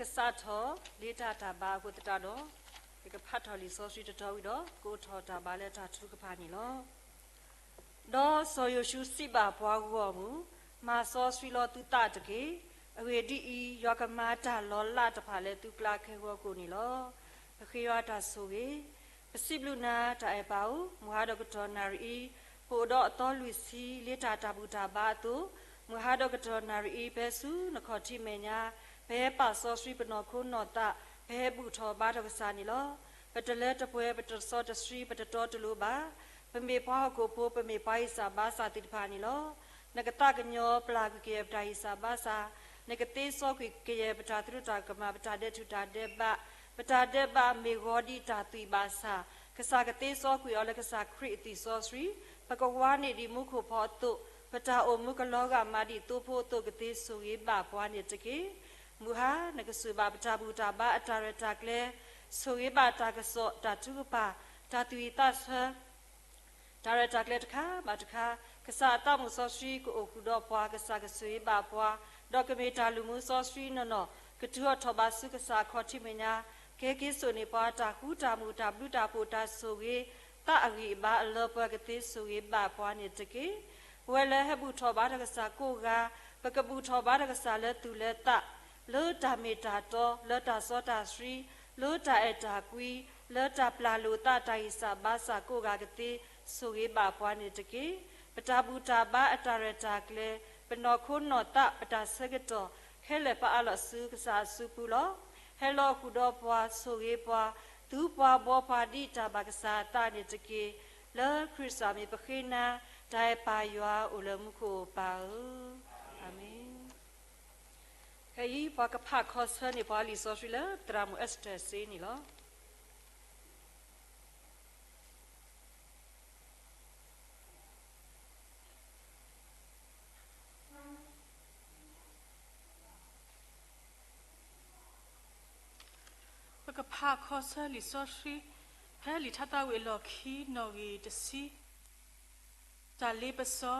ကစးထီၣ်လ့တၢ်တၢ်ဘါအဃိသတးဒီး, ယကဖးထီၣ်လံာ်စီဆှံတတီၤဝံၤဒီး ကအိးထီၣ်တၢ်ဘါလၢတၢ်ထုကဖၣ်န့ၣ်လီၤ. ဒီးစီၤယိၤၡူစံးဘၣ်ပှၤဂီၢ်မုၢ်, မၤစီဆှံလီၤသုသးတက့ၢ်. အဂ့ၢ်ဒ်အံၤ, ယွၤကမၤတၢ်လီၤလးတဖၣ်လၢသုကျါခဲဂီၤကိာ်န့ၣ်လီၤ. ပဃ့ယွၤတၢ်ဆိၣ်ဂ့ၤ, ပစံးဘျုးနၤတၢ်အဲၣ်ပၢ်ဧၢ, မုၢ်ဟါဒီးကတီၢ်နၣ်ရံၣ်အံၤ, ပအိၣ်ဒီးအသီလွံၢ်ဆံ လ့တၢ်တၢ်ဘူၣ်တၢ်ဘါအသိး, မုၢ်ဟါဒီးကတီၢ်နၣ်ရံၣ်အံၤ ပဟဲဆူနခီၣ်ထံးမဲာ်ညါ, ပဟဲပာ်စီဆှံပနီၢ်ခိနီၢ်သး, ပဟဲဘူၣ်ထီၣ်ဘါထီၣ်ကစၢ်န့ၣ်လီၤ. ပတလၢတပှဲၤ, ပတစီတဆှံ, ပတတီတလိၤဘၣ်. ပမ့ၢ်ပှၤဟီၣ်ခိၣ်ဖိ, ပမ့ၢ်ပှၤဟံးစၢ်ဘါစၢ်သ့ၣ်တဖၣ်န့ၣ်လီၤ. နကသးကညီၤပျၢ်ကွံာ်ကယဲၢ်ပတၢ်ဟံးစၢ်ဘါစၢ်, နကသ့စီကွံာ်ကယဲၢ်ပတၢ်သရူးတၢ်ကမၣ်, ပတၢ်ဒဲးထူၣ်တၢ်ဒဲးဘး, ပတၢ်ဒဲးဘးမ့ၢ်ဂီၤဒ်တၢ်သွံၣ်ဘၣ်ဆၣ်, ကစၢ်ကသ့စီကွံာ်အီၤလၢကစၢ်ခရံာ်အသွံၣ်စီဆှံ, ပကဝါန့ၢ်ဒံးမူခိၣ်ဖီအသိး, ပတၢ်အိၣ်မူကလီၤဂာ်မးဒ်သိဖိအသိး ကသ့ဆိၣ်ဂ့ၤဘၣ်ပှၤန့ၣ်တက့ၢ်. မုၢ်ဟါ, နကစၢၢ်ဘၣ်ပတၢ်ဘူၣ်တၢ်ဘါအတၢ်ရဲၣ်တၢ်ကျဲၤ, ဆိၣ်ဂ့ၤဘၣ်တၢ်ကစီၣ်, တၢ်ထုကဖၣ်, တၢ်သူၣ်ဝံၣ်သးဆၢ တၢ်ရဲၣ်တၢ်ကျဲၤတခါဘၣ်တခါ, ကစၢ်အသးမုာ်စီဆှံကအိၣ်ဃုာ်ဒီးပှၤ, ကစၢ်ကဆိၣ်ဂ့ၤဘၣ်ပှၤ, ဒီးကမ့ၢ်တၢ်လုၢ်မူစီဆှံနီၢ်နီၢ်, ကတုၤထီၣ်ထီၣ်ဘးဆူကစၢ်အခီၣ်ထံးမဲာ်ညါ, ကဟဲက့ၤစိာ်န့ၢ်ပှၤတၢ်ဃူတၢ်မုာ်, တၢ်ဘျုးတၢ်ဖှိၣ်တၢ်ဆိၣ်ဂ့ၤ, သးအဂံၢ်အဘါအလၢပှဲၤ ကသ့ဆိၣ်ဂ့ၤဘၣ်ပှၤန့ၣ်တက့ၢ်. ပဝဲလၢဟဲဘူၣ်ထီၣ်ဘါထီၣ်ကစၢ်ကိးဂၤ, ပကဘူၣ်ထီၣ်ဘါထီၣ်ကစၢ်လၢသူၣ်လၢသး, လၢတၢ်မ့ၢ်တၢ်တီ, လၢတၢ်စီတၢ်ဆှံ, လၢတၢ်အဲၣ်တၢ်ကွံ, လၢတၢ်ပျၢ်လိာ်သးတၢ်ဟံးစၢ်ဘါစၢ်ကိးဂၤ ကသ့ဆိၣ်ဂ့ၤဘၣ်ပှၤန့ၣ်တက့ၢ်. ပတၢ်ဘူၣ်တၢ်ဘါအတၢ်ရဲၣ်တၢ်ကျဲၤ, ပနီၢ်ခိနီၢ်သး, ပတၢ်ဆၢကတီၢ်ခဲလၢာ် ပအးလီၤဆူကစၢ်အစုပူၤလီၤ. ဟဲလီၤဃုာ်ဒီးပှၤ, ဆိၣ်ဂ့ၤပှၤ, သူပှၤဘှီပှၤဒ်တၢ်ဘၣ်ကစၢ်အသးန့ၣ်တက့ၢ်. လၢခရံာ်စၢ်မံၤပဃ့နၤ, တၢ်အဲၣ်ပၢ်ယွၤအိၣ်လၢမူခိၣ်အိၣ်ပၢ်ဧၢ, အၤမ့ၣ်. ခဲအံၤပှၤကဖးခီဆၢန့ၢ်ပှၤလံာ်စီဆှံလၢသရၣ်မုၣ်အ့စတၢၢ်စ့န့ၣ်လီၤ. ပကဖးခီဆၢလံာ်စီဆှံ ဖဲလံာ်ထါသးဝံၣ်အလီၢ်ခံနီၣ်ဂံၢ်တဆံ, တၢ်လ့ပစီ,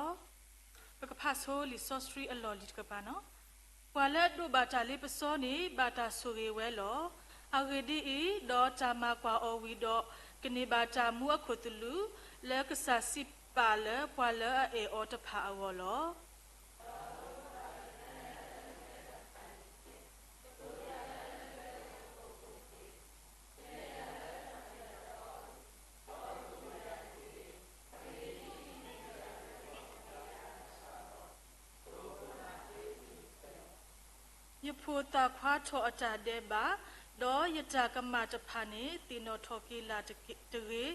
ပကဖးဆိလံာ်စီဆှံအလီၢ်လံၤတကပၤန့ၣ်, ပှၤလၢအဒိးဘၣ်တၢ်လ့ပစီန့ၣ် ဘၣ်တၢ်ဆိၣ်ဂ့ၤဝဲလီၤ. အဂ့ၢ်ဒ်အံၤ, ဒီးတၢ်မၤကွၢ်အီၤဝံၤဒီး, ကန့ၢ်ဘၣ်တၢ်မူအခိၣ်သလုး, လၢကစၢ်စံးပာ်လၢပှၤလၢအအဲၣ်အီၤတဖၣ်အဂီၢ်လီၤ. ယဖိသၣ်ခွါထီၣ်အတၢ်ဒဲးဘး, ဒီးယတၢ်ကမၣ်တဖၣ်န့ၣ် သ့ၣ်နီၣ်ထီၣ်က့ၤလၢ်တဂ့ၤ,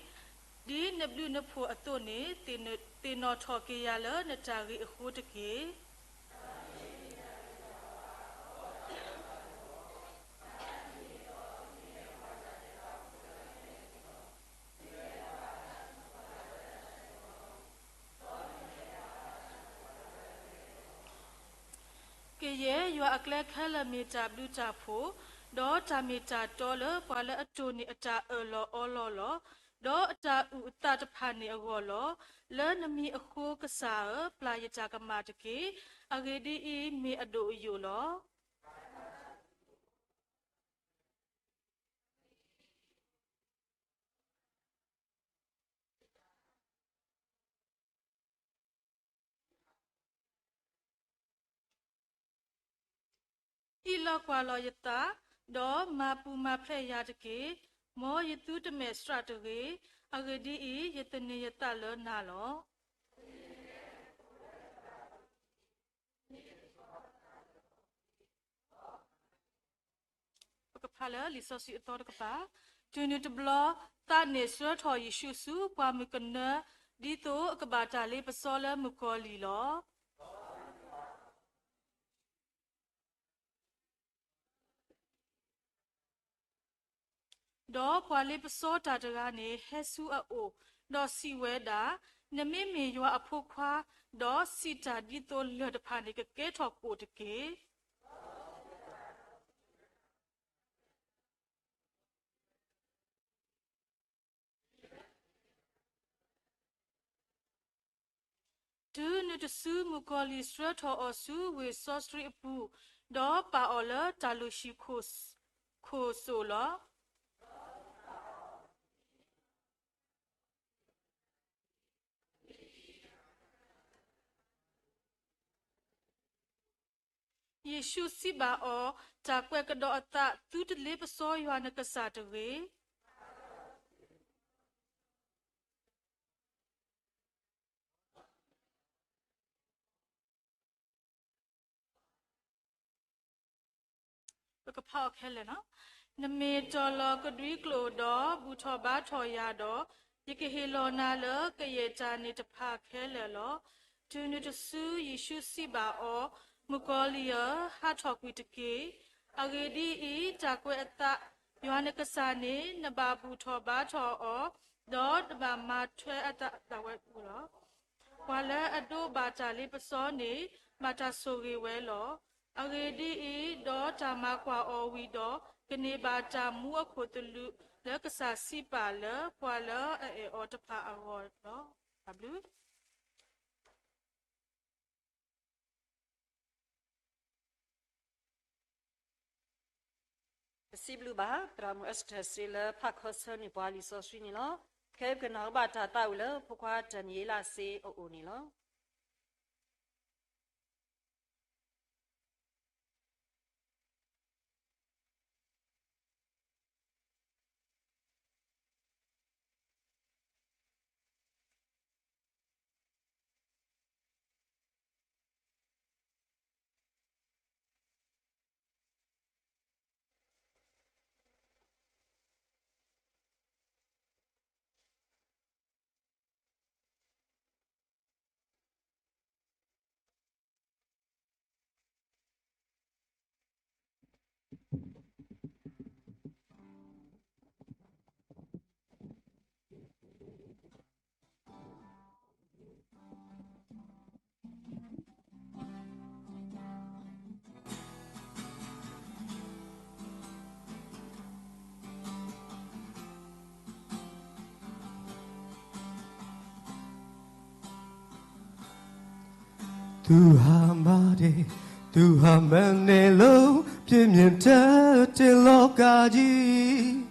ဒ်နဘျုးနဖှိၣ်အသိးန့ၣ်, သ့ၣ်နီၣ်ထီၣ်က့ၤယၤလၢနတၢ်ဂ့ၤအဃိတက့ၢ်. ကယဲၢ်ယွၤအကျဲခဲလၢာ်မ့ၢ်တၢ်ဘျုးတၢ်ဖှိၣ်, ဒီးတၢ်မ့ၢ်တၢ်တီလၢပှၤလၢအတိၢ်န့ၢ်အတၢ်အၢၣ်လီၤအီလီၤလီၤ. ဒီးအတၢ်အုၣ်အသးတဖၣ်န့ၣ်အဂီၢ်လီၤ. လၢနမံၤအဃိကစၢ်ဧၢ, ပျၢ်ယတၢ်ကမၣ်တက့ၢ်. အဂ့ၢ်ဒ်အံၤ, မ့ၢ်အဒိၣ်အယိာ်လီၤ. ဟံးလီၤကွၢ်လီၤယသး, ဒီးမၤပူၤမၤဖျဲးယၤတက့ၢ်. မ်ယသုတမဲာ်ဆှးတဂ့ၤ. အဂ့ၢ်ဒ်အံၤ, ယသန့ၤယသးလၢနၤလီၤ. ပကဖးလၢလံာ်စီဆှံအသီတကပၤ, တုၤနုၤတဘျီ, သးန့ၣ်ဆှၢထီၣ်ယ့ၣ်ၡူးဆူပှၢ်မုၢ်ကနၢ, ဒ်သိးအကဘၣ်တၢ်လ့ပစီလၢမုၣ်ကီၤလံၢ်လီၤ. ဒီးပှၤလ့ပစီတၢ်တဂၤန့ၣ် ဟဲဆူအအိၣ်, ဒီးစံးဝဲဒၣ်, နမ့မ့ၢ်ယွၤအဖိခွါ, ဒီးစံးတၢ်ဒ်သိးလၢၢ်တဖၣ်န့ၣ် ကကဲထီၣ်ကိၣ်တက့ၢ်. တုၤနုၤတစုမုၣ်ကီၤလံၢ်ဆှၢထီၣ်အီၤဆူဝ့ၢ်စီဆှံအပူၤ, ဒီးပာ်အီၤလၢတၢ်လုၢ်ဟံၣ်ခိၣ်စိၤလီၤ. ယ့ၣ်ၡူးစံးဘၣ်အီၤ, တၢ်ကွဲးကဒီးအသး, သုတလ့ပစီယွၤနကစၢ်တဂ့ၤ. ပကဖးအီၤခဲလၢာ်လီၤ. နမ့ၢ်တီၢ်လီၤကဒွံကျိာ်ဒီး ဘူၣ်ထီၣ်ဘါထီၣ်ယၤဒီး, ယကဟ့ၣ်လီၤနၤလၢကယဲၢ်တၢ်န့ၣ်တဖၣ်ခဲလၢာ်လီၤ. တုၤနုၤတစုယ့ၣ်ၡူးစံးဘၣ်အီၤ, မုၣ်ကီၤလံၢ်ဧၢ, ဟးထီၣ်ကွံာ်တက့ၢ်. အဂ့ၢ်ဒ်အံၤ, တၢ်ကွဲးအသး, ယွၤနကစၢ်န့ၣ် နဘၣ်ဘူၣ်ထီၣ်ဘါထီၣ်အီၤ, ဒီးနဘၣ်မၤထွဲအသးဒၣ်ဝဲအပူၤလီၤ. ပှၤလၢအဒိးဘၣ်တၢ်လ့ပစီန့ၣ် ဘၣ်တၢ်ဆိၣ်ဂ့ၤဝဲလီၤ. အဂ့ၢ်ဒ်အံၤ, ဒီးတၢ်မၤကွၢ်အီၤဝံၤဒီး, ကန့ၢ်ဘၣ်တၢ်မူအခိၣ်သလုးလၢကစၢ်စံးပာ်လၢပှၤလၢအအဲၣ်အီၤတဖၣ်အဂီၢ်လီၤ. တၢ်ဘျုး ပစံးဘျုးဘၣ် သရၣ်မုၣ် Esther စ့လၢဖးခီဆၢန့ၢ်ပှၤလံာ်စီဆှံန့ၣ်လီၤ. ခဲအံၤပကနၢ်ဟူဘၣ်တၢ်သးဝံၣ်လၢဖိခွါတၢ်နံၤယ့လးစ့အအိၣ်န့ၣ်လီၤ. သူဟာမတဲ့ သူဟာမနဲ့လို့ ပြင်းပြင်းထန်ထန်လောကကြီး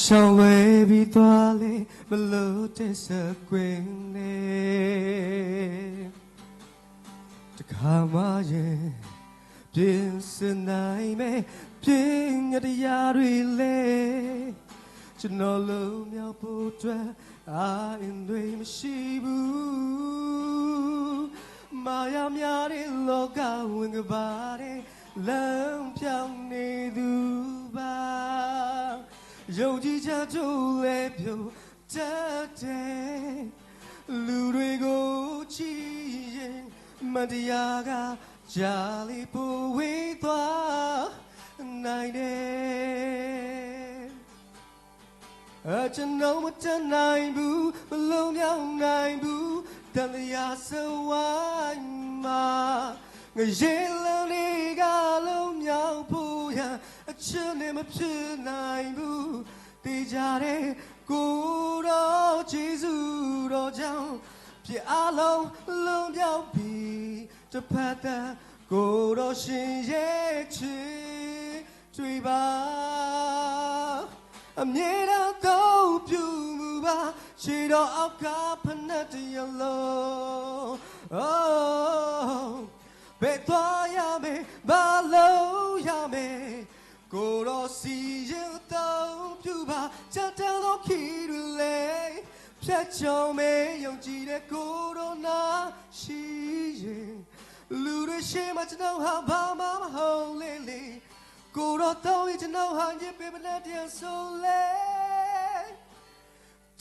ရှောင်လွှဲပြီးသွားလေ မလို့တဲ့စကွင်းနဲ့ တခါမှရင် ပြင်ဆင်နိုင်မယ် ပညာတရားတွေလဲ ကျွန်တော်လွတ်မြောက်ဖို့အတွက် အရင်းတွေမရှိဘူး မာယာများတဲ့လောကဝင်ကဘာတဲ့ လမ်းပြောင်းနေသူပါ ယုံကြည်ချက်တို့လည်းပြုတ် တတ်တဲ့ လူတွေကိုကြည့်ရင် မတရားက ကြာလေပိုဝေးသွားနိုင်တယ် ကျွန်တော်မတတ်နိုင်ဘူး မလွတ်မြောက်နိုင်ဘူး သံသယစိတ်ဝိုင်းမှာ ငရဲလမ်းတွေက လွတ်မြောက်ဖို့ရန် အချက်နဲ့မဖြစ်နိုင်ဘူး သေချာတဲ့ ကိုယ်တော်ကျေးဇူးတော်ကြောင့် ပြစ်အားလုံးလွတ်မြောက်ပြီ တစ်ဖက်သက် ကိုယ်တော်ရှင်ရဲ့ချစ်တွေ့ပါ အမြဲတမ်းအသုံးပြုမှုပါ ခြေတော်အောက်ကဖိနပ်တစ်ရပ်လုံး Oh ဘယ်သွားရမလဲ ဘာလုပ်ရမလဲ ကိုယ်တော်စီရင်အသုံးပြုပါ ထက်တန်သောခီးတွေလဲ ဖြတ်ကျော်မယ်ယုံကြည်တဲ့ကိုယ်တော်နာရှိရင် လူတွေရှေ့မှာကျွန်တော်ဟာဘာမှမဟုတ်လေလေ ကိုယ်တော်သုံးရင်ကျွန်တော်ဟာညစ်ပေမနဲ့တရားဆိုလဲ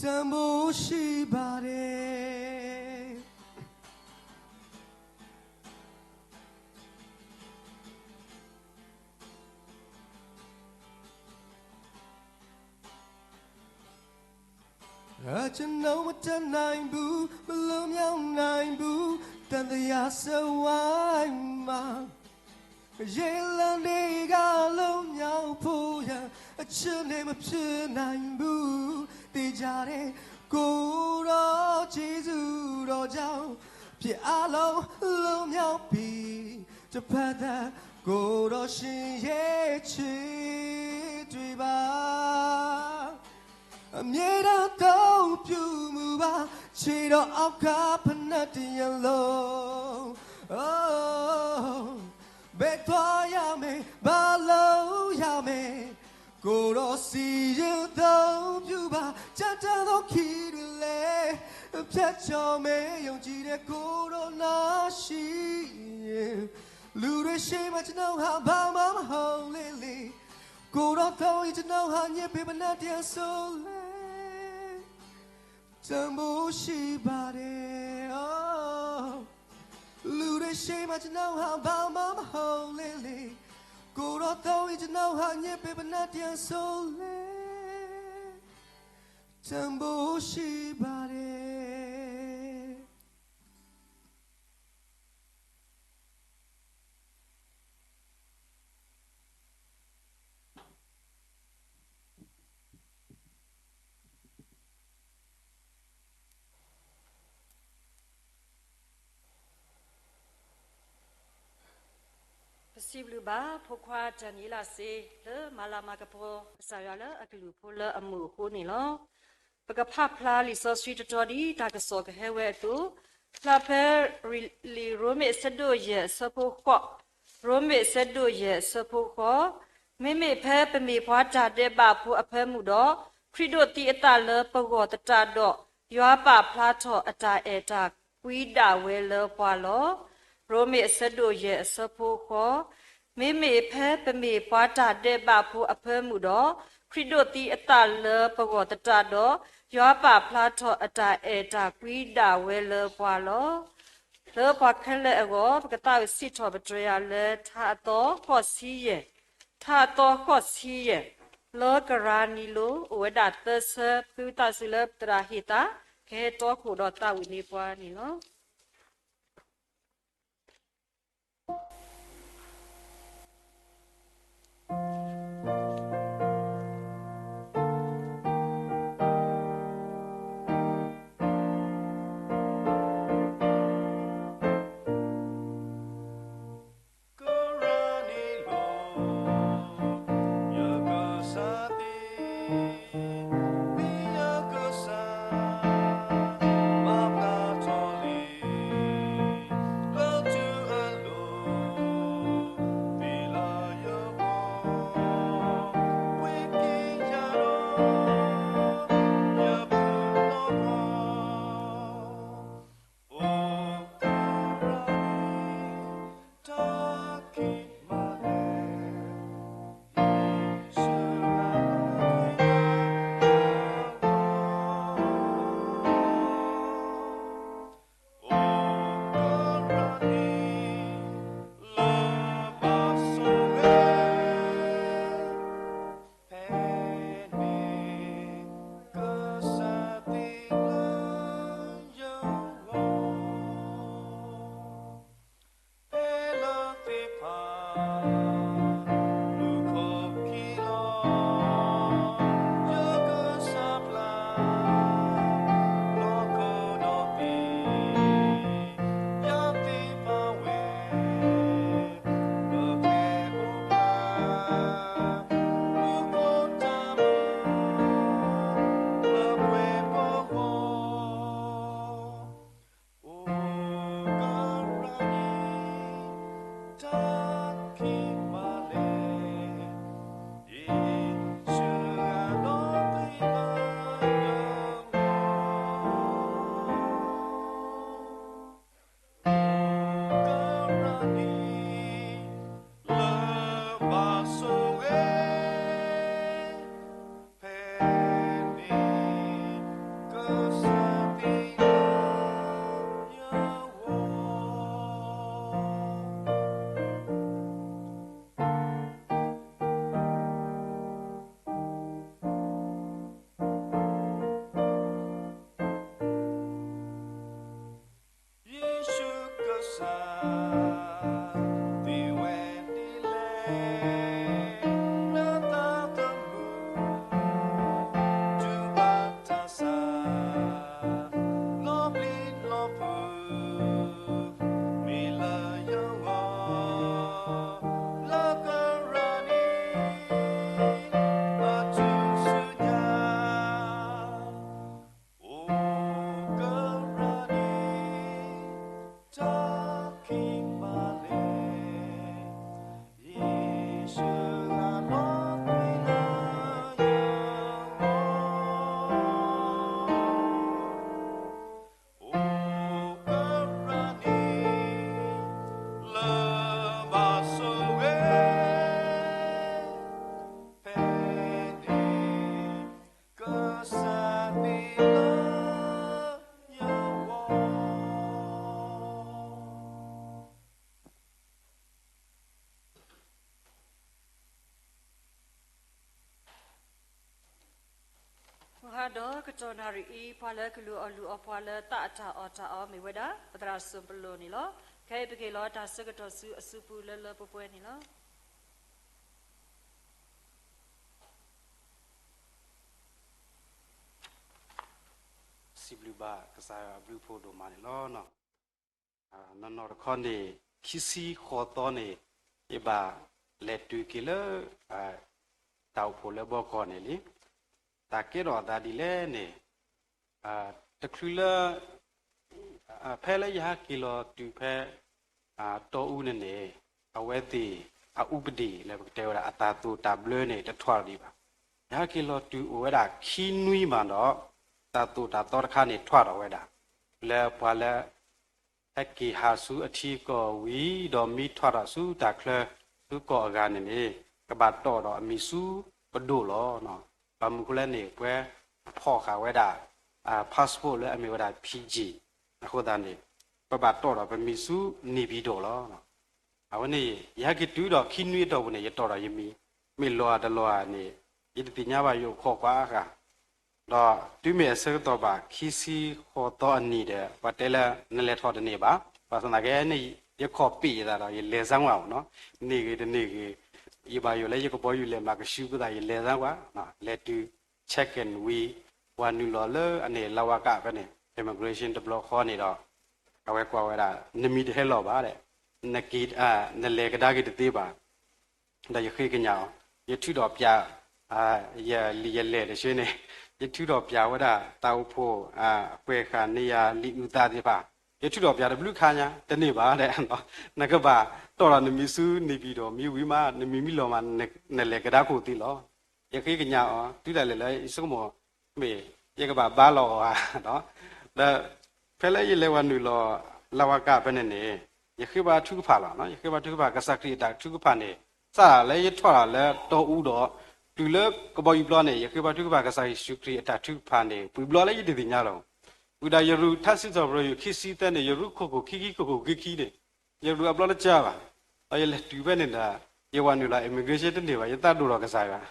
တန်ဖိုးရှိပါတယ် ကျွန်တော်မတတ်နိုင်ဘူး မလွတ်မြောက်နိုင်ဘူး သံသယစိတ်ဝိုင်းမှာ ရေလမ်းတွေကလွတ်မြောက်ဖို့ရန် အချက်နဲ့မဖြစ်နိုင်ဘူး သေချာတဲ့ ကိုယ်တော်ကျေးဇူးတော်ကြောင့် ပြစ်အားလုံးလွတ်မြောက်ပြီ တစ်ဖက်သက် ကိုယ်တော်ရှင်ရဲ့ချစ်တွေ့ပါ အမြဲတမ်းအသုံးပြုမှုပါ ခြေတော်အောက်ကဖိနပ်တစ်ရပ်လုံး Oh ဘယ်သွားရမလဲ ဘာလုပ်ရမလဲ ကိုယ်တော်စီရင်အသုံးပြုပါ ကြမ်းတမ်းသောခရီးတွေလည်း ဖြတ်ကျော်မယ် ယုံကြည်တဲ့ကိုယ်တော်နာရှိရင် လူတွေရှေ့မှာကျွန်တော်ဟာဘာမှမဟုတ်လေလေ ကိုယ်တော်သုံးရင်ကျွန်တော်ဟာညစ်ပေပနတ်တရားဆိုလဲ တန်ဖိုးရှိပါတယ် Oh လူတွေရှေ့မှာကျွန်တော်ဟာဘာမှမဟုတ်လေလေ ကိုယ်တော်သုံးရင်ကျွန်တော်ဟာညစ်ပေပနတ်တရားဆိုလဲ တန်ဖိုးရှိပါတယ် ပစံးဘျုးဘၣ် ဖိခွါတၢ်နံၤလၢ်စ့ လၢမၤလၤမၤကပီၤ ကစၢ်ယွၤလၢအကလုၢ်ဖိလၢအမုာ်အဃိန့ၣ်လီၤ. ပကဖးဖျါလံာ်စီဆှံတတီၤဒ်တၢ်ကစီၣ်ကဟဲဝဲအသိး, ဖျါဖဲလံာ်ရိမ့ၤအဆၢဒိၣ်ယဲၢ်အဆၢဖိဃိး, ရိမ့ၤအဆၢဒိၣ်ယဲၢ်အဆၢဖိဃိး, မ့မ့ၢ်ဖဲပမ့ၢ်ပှၤတၢ်ဒဲးဘးဖိအဖၢမုၢ်ဒီး, ခရံာ်ဒိးသံအသးလၢပဂီၢ်သတးဒီး, ယွၤပာ်ဖျါထီၣ်အတၢ်အဲၣ်တၢ်ကွံဒၣ်ဝဲလၢပှၤလီၤ. ရိမ့ၤအဆၢဒိၣ်ယဲၢ်အဆၢဖိဃိး, မ့မ့ၢ်ဖဲပမ့ၢ်ပှၤတၢ်ဒဲးဘးဖိအဖၢမုၢ်ဒီး, ခရံာ်ဒိးသံအသးလၢပဂီၢ်သတးဒီး, ယွၤပာ်ဖျါထီၣ်အတၢ်အဲၣ်တၢ်ကွံဒၣ်ဝဲလၢပှၤလီၤ. လၢပှၤခဲလၢာ်အဂီၢ် ပကသးဝံၣ်စံးထီၣ်ပတြၢၤယၤလၢ ထါအသီဃိးဆံယဲၢ်, ထါအသီဃိးဆံယဲၢ်, လၢကရၢနံလိၤ အိၣ်ဝဲဒၣ်သၢဆၢ ပသးစူၤလၢပသရၣ်ဟ့ၣ်သး ကဟဲတီခိၣ်ဒီးသးဝံၣ်န့ၢ်ပှၤန့ၣ်လီၤ. ကရၢနံလိၤ ယကစၢ်သ့ မ့ၢ်ယကစၢ် မၤဘျါထီၣ်လံ လၢထူအလိၤ သ့ၣ်လၢယဂီၢ် ပှ့ၤက့ၤယၤဒီး ယပူၤနီၢ်ကီၢ် အိၣ်ကရၢနံ တၢ်ခံးမၤလဲၣ် ယ့ၣ်ၡူးအလီၢ်ကွံလၢယဂီၢ် အိၣ်ကရၢနံ လၢဘၣ်ဆိၣ်ဂ့ၤ ဖဲန့ၣ် ကစၢ်သ့လၢယဂီၢ် ဖဲလၢသ့ၣ်ဖး မုၢ်ခိၣ်ခံလီၤ ယကစၢ်ပျၢ် လီၢ်ခိၣ်ဒီးသ့ၣ် ယၤသ့ၣ်ဖးဝဲ ပကျဲအိၣ်ဘၣ် မုၢ်ခိၣ်တၢ်မူ လၢပှဲၤပဂီၢ် အိၣ်ကရၢနံ တၢ်ခံးမၤလဲၣ် ယ့ၣ်ၡူးအလီၢ်ကွံလၢယဂီၢ် အိၣ်ကရၢနံ လၢဘၣ်ဆိၣ်ဂ့ၤ ဖဲန့ၣ် ကစၢ်သ့လၢယဂီၢ် ယ့ၣ်ၡူးကစၢ် သ့ဝဲဒ်လဲၣ် နသးသမူ တူၢ်ဘၣ်တၢ်ဆါ နီၢ်ဘျံးနီၢ်ဖုး မ့ၢ်လၢယဂီၢ် ဒီးကတီၢ်နၣ်ရံၣ်အံၤ ပှၤလၢကလူၤအီၣ်လူၤအီပှၤလၢသးအတၢ်အီၣ်တၢ်အီမ့ၢ်ဝဲဒၣ် ပသရၣ်စိၣ်ပလိၣ်န့ၣ်လီၤ. ခဲအံၤပက့ၤလီၤတၢ်ဆၢကတီၢ်ဆူအစုပူၤလၢလၢပှဲၤပှဲၤန့ၣ်လီၤ. စံးဘျုးဘၣ်ကစၢ်ယွၤအဘျုးအဖှိၣ်ဒိၣ်မးန့ၣ်လီၤ. နီၢ်နီၢ်တခီန့ၣ် ခံဆံဃိးသီန့ၣ် ယဘၣ်လဲၤတုၤက့ၤလၢ တၢ်အိၣ်ဖှိၣ်လၢဘီကီၢ်န့ၣ်လံ. တၢ်ကဲထီၣ်အသးဒ်လဲၣ်န့ၣ် တချုးလၢ ဖဲလၢယဟဲက့ၤလီၤတုၤဖဲ တီအူန့ၣ်န့ၣ် အဝဲသ့ၣ်အအူပဒံၣ်လၢပကတဲဝဲဒၣ် အတၢ်သိၣ်တၢ်ဘျၢန့ၣ် တထွးဒံးဘၣ်. ယဟဲက့ၤလီၤတုၤအိၣ်ဝဲဒၣ်ခံနွံမးဒီး တၢ်သိၣ်တၢ်သီတခါန့ၣ်ထွးထီၣ်ဝဲဒၣ် လၢပှၤလၢ ဟဲက့ၤဟးဆူအထံအကီၢ်ဝံၤ ဒီးမ့ၢ်ထွးထီၣ်ဆူတၢ်ချၢဆူကီၢ်အဂၤန့ၣ်န့ၣ် ကဘၣ်တီၣ်ဒီးအမံၤဆူပဒိၣ်လီၤ. ဘၣ်မနုၤအဃိလဲၣ်န့ၣ် ပှၤဖီၣ်ဃာ်ဝဲဒၣ် passport လၢအမ့ၢ်ဝဲဒၣ် Fiji အဃိသတးန့ၣ် ပဘၣ်တီၣ်ဒီးပမံၤဆူန့ၣ်ပံၤဒိၣ်လီၤ. အဝဲန့ၣ် ယဟဲက့ၤတုၤဒီးခံနွံအတီၢ်ပူၤန့ၣ် ယတီၣ်ဒီးယမံၤ မ့ၢ်လီၤဧါတလီၤဧါန့ၣ် ယတသ့ၣ်ညါဘၣ် ယအိၣ်ခိးကွၢ်ဃာ် ဒီးတုၤမ့ၢ်အဆၢကတီၢ်ဘၣ် ခံဆံဃိးသီအနံၤဒီး ပှၤတဲလၢ နလဲၤထီၣ်တန့ၢ်ဘၣ်, ဘၣ်ဆၣ်သနာ်က့န့ၣ် ယခီၣ်ပ့ၣ်ယသးဒီး ယလဲၤစၢ်ကွၢ်မးနီၤ, န့ၢ်ဂ့ၤတန့ၢ်ဂ့ၤ, ယဘၣ်ယိၣ်လၢယကဘီယူၤလဲၤမၤကဆူပသး ယလဲၤစၢ်ကွၢ်, လဲၤတုၤ check in ဝံၤ ပှၤနုာ်လီၤလၢအန့ၣ် လဝက ဖဲန့ၣ် immigration တဘျီဃီန့ၣ်ဒီး အဝဲကွၢ်ဝဲဒၣ် နမံၤတဟဲလီၤဘၣ်ဒီး နက့ၤ နလဲၤကဒါက့ၤတသ့ဘၣ် ဒီးယဃ့ကညးအီၤ, ယထုးထီၣ်ပၠး ယလံာ်ယလဲၢ်တဆၢန့ၣ်, ယထုးထီၣ်ပၠးဝဲဒၣ် တၢ်အိၣ်ဖှိၣ် အကွဲးဃာ်န့ၢ်ယၤလံာ်အုၣ်သးသ့ၣ်တဖၣ်, ယထုးထီၣ်ပၠးတဘျုးခါညါ တန့ၢ်ဘၣ်ဒီး နကဘၣ်တီၣ်ထီၣ်နမံၤဆူန့ၣ်ပံၤဒိၣ် မ့ၢ်ဝံၤမး နမံၤမ့ၢ်လီၤမး နလဲၤကဒါခိၣ်သ့လီၤ. ယဃ့ကညးအီၤ တုၤဒၣ်လဲာ်လၢယဆိကမိၣ် မ့ၢ်ယကဘၣ်ဘါလီၤအီၤဧါ, ဒီး ဖဲလၢယလဲၤဝဲနုာ်လီၤ လဝက ဖဲန့ၣ်န့ၣ် ယဃ့ဘါထုကဖၣ်လီၤ. ယဃ့ဘါထုကဖၣ် ကစၢ်ခရံာ်အတၢ်ထုကဖၣ်န့ၣ် စးလၢယထီၣ်လၢတီအူဒီး တုၤလၢကဘီယူၤပျီန့ၣ် ယဃ့ဘါထုကဖၣ် ကစၢ်ယ့ၣ်ၡူးခရံာ်အတၢ်ထုကဖၣ်န့ၣ် ပှဲၤဘျီလၢယတသ့ၣ်ညါလီၤ. ဝံၤဒီးယရူးထါစံးထီၣ်ပတြၢၤ ယိၤခံဆံသၢန့ၣ် ယရူးခိၣ်ခိၣ်ခံခံ ခိၣ်ခိၣ်ခံခံန့ၣ် ယရူးအဘျီတကၢဘၣ်. ဒီးယလဲၤတုၤဖဲန့ၣ်ဒီး ယဝဲနုာ်လီၤ immigration တန့ၢ်ဘၣ်, ယသးဒိၣ်ထီၣ်ကစၢ်ယွၤ,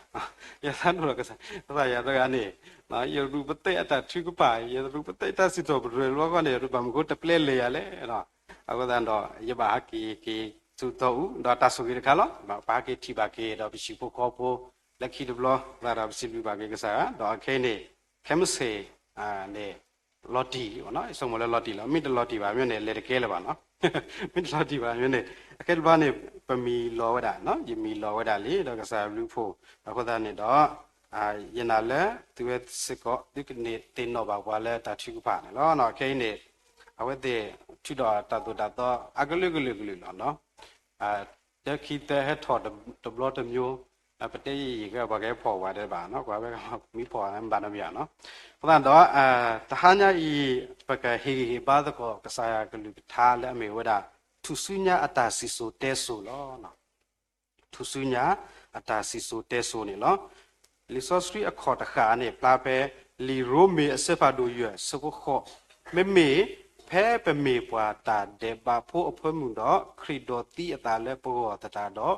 ယသးဒိၣ်ထီၣ်ကစၢ်, ကစၢ်ယွၤတဂၤန့ၣ် ယရူးပသဲအတၢ်ထုကဖၣ်, ယရူးပသဲတၢ်စံးထီၣ်ပတြၢၤလီၤဃီန့ၣ် ဘၣ်မနုၤဃိတပျဲလဲၤယၤလဲၣ်. အဃိသတးဒီး ယဘၣ်ဟဲက့ၤက့ၤဆူတီအူ ဒီးတၢ်ဆိၣ်ဂ့ၤတခါလီၤ. ပဟဲက့ၤထံၣ်ဘၣ်က့ၤဒီးပဟံၣ်ဖိဃီဖိ လၢခံတဘျီသတးဒီး ပစံးဘျုးဘၣ်က့ၤကစၢ်ယွၤ, ဒီးအခဲအံၤန့ၣ် ခဲမုၢ်ဆ့ၣ်န့ၣ် လီၤတံၢ်, ဆိကမိၣ်လၢလီၤတံၢ်လီၤ. မ့ၢ်တလီၤတံၢ်ဘၣ်မ့ၢ်န့ၣ် လဲၤတကဲလၢၤဘၣ်နီၤ. မ့ၢ်တလီၤတံၢ်ဘၣ်မ့ၢ်န့ၣ် အခဲတဘျီန့ၣ် ပမံၤလီၤဝဲဒၣ်, ယမံၤလီၤဝဲဒၣ်လံ ဒီးကစၢ်ယွၤဘျုးဖှိၣ်, အဃိသတးန့ၣ်ဒီး ယနာ်လၢသုဝဲစ့ၢ်ကီး သုကန့ၢ်သ့ၣ်နီၣ်ဘၣ်ပှၤလၢတၢ်ထုကဖၣ်န့ၣ်လီၤ. ခဲအံၤန့ၣ် အဝဲသ့ၣ်ထုးထီၣ်တၢ်သိၣ်တၢ်သီ အကလုာ်ကလုာ်ကလုာ်လီၤ. တၢ်ခံသၢဟဲထီၣ်တဘျီတမျိုး, ပတဲယံာ်ယံာ်ကဲ ပှၤကဟဲဖီၣ်ဝဲဒၣ်ဘၣ်နီၤ, ကွၢ်ဝဲမၤတမံၤနီၤ. အဃိသတးဒီး တဟါညါအံၤ ပကဟ့ၣ်ဂံၢ်ဟ့ၣ်ဘါသကိးကစၢ်ယွၤကလုၢ်ကထါလၢအမ့ၢ်ဝဲဒၣ် ထူၣ်စုညါအတၢ်စံၣ်စိၤတဲစိၤလီၤ. ထူၣ်စုညါအတၢ်စံၣ်စိၤတဲစိၤန့ၣ်လီၤ. လံာ်စီဆှံအခီၣ်တဃာ်န့ၣ် ဖျါဖဲ လံာ်ရိမ့ၤအဆၢဖးဒိၣ်ယဲၢ် ဆၢဖိဃိး, မ့မ့ၢ်ဖဲပမ့ၢ်ပှၤတၢ်ဒဲးဘးဖိအဖၢမုၢ်ဒီး ခရံာ်ဒိးသံအသးလၢပဂီၢ်သတးဒီး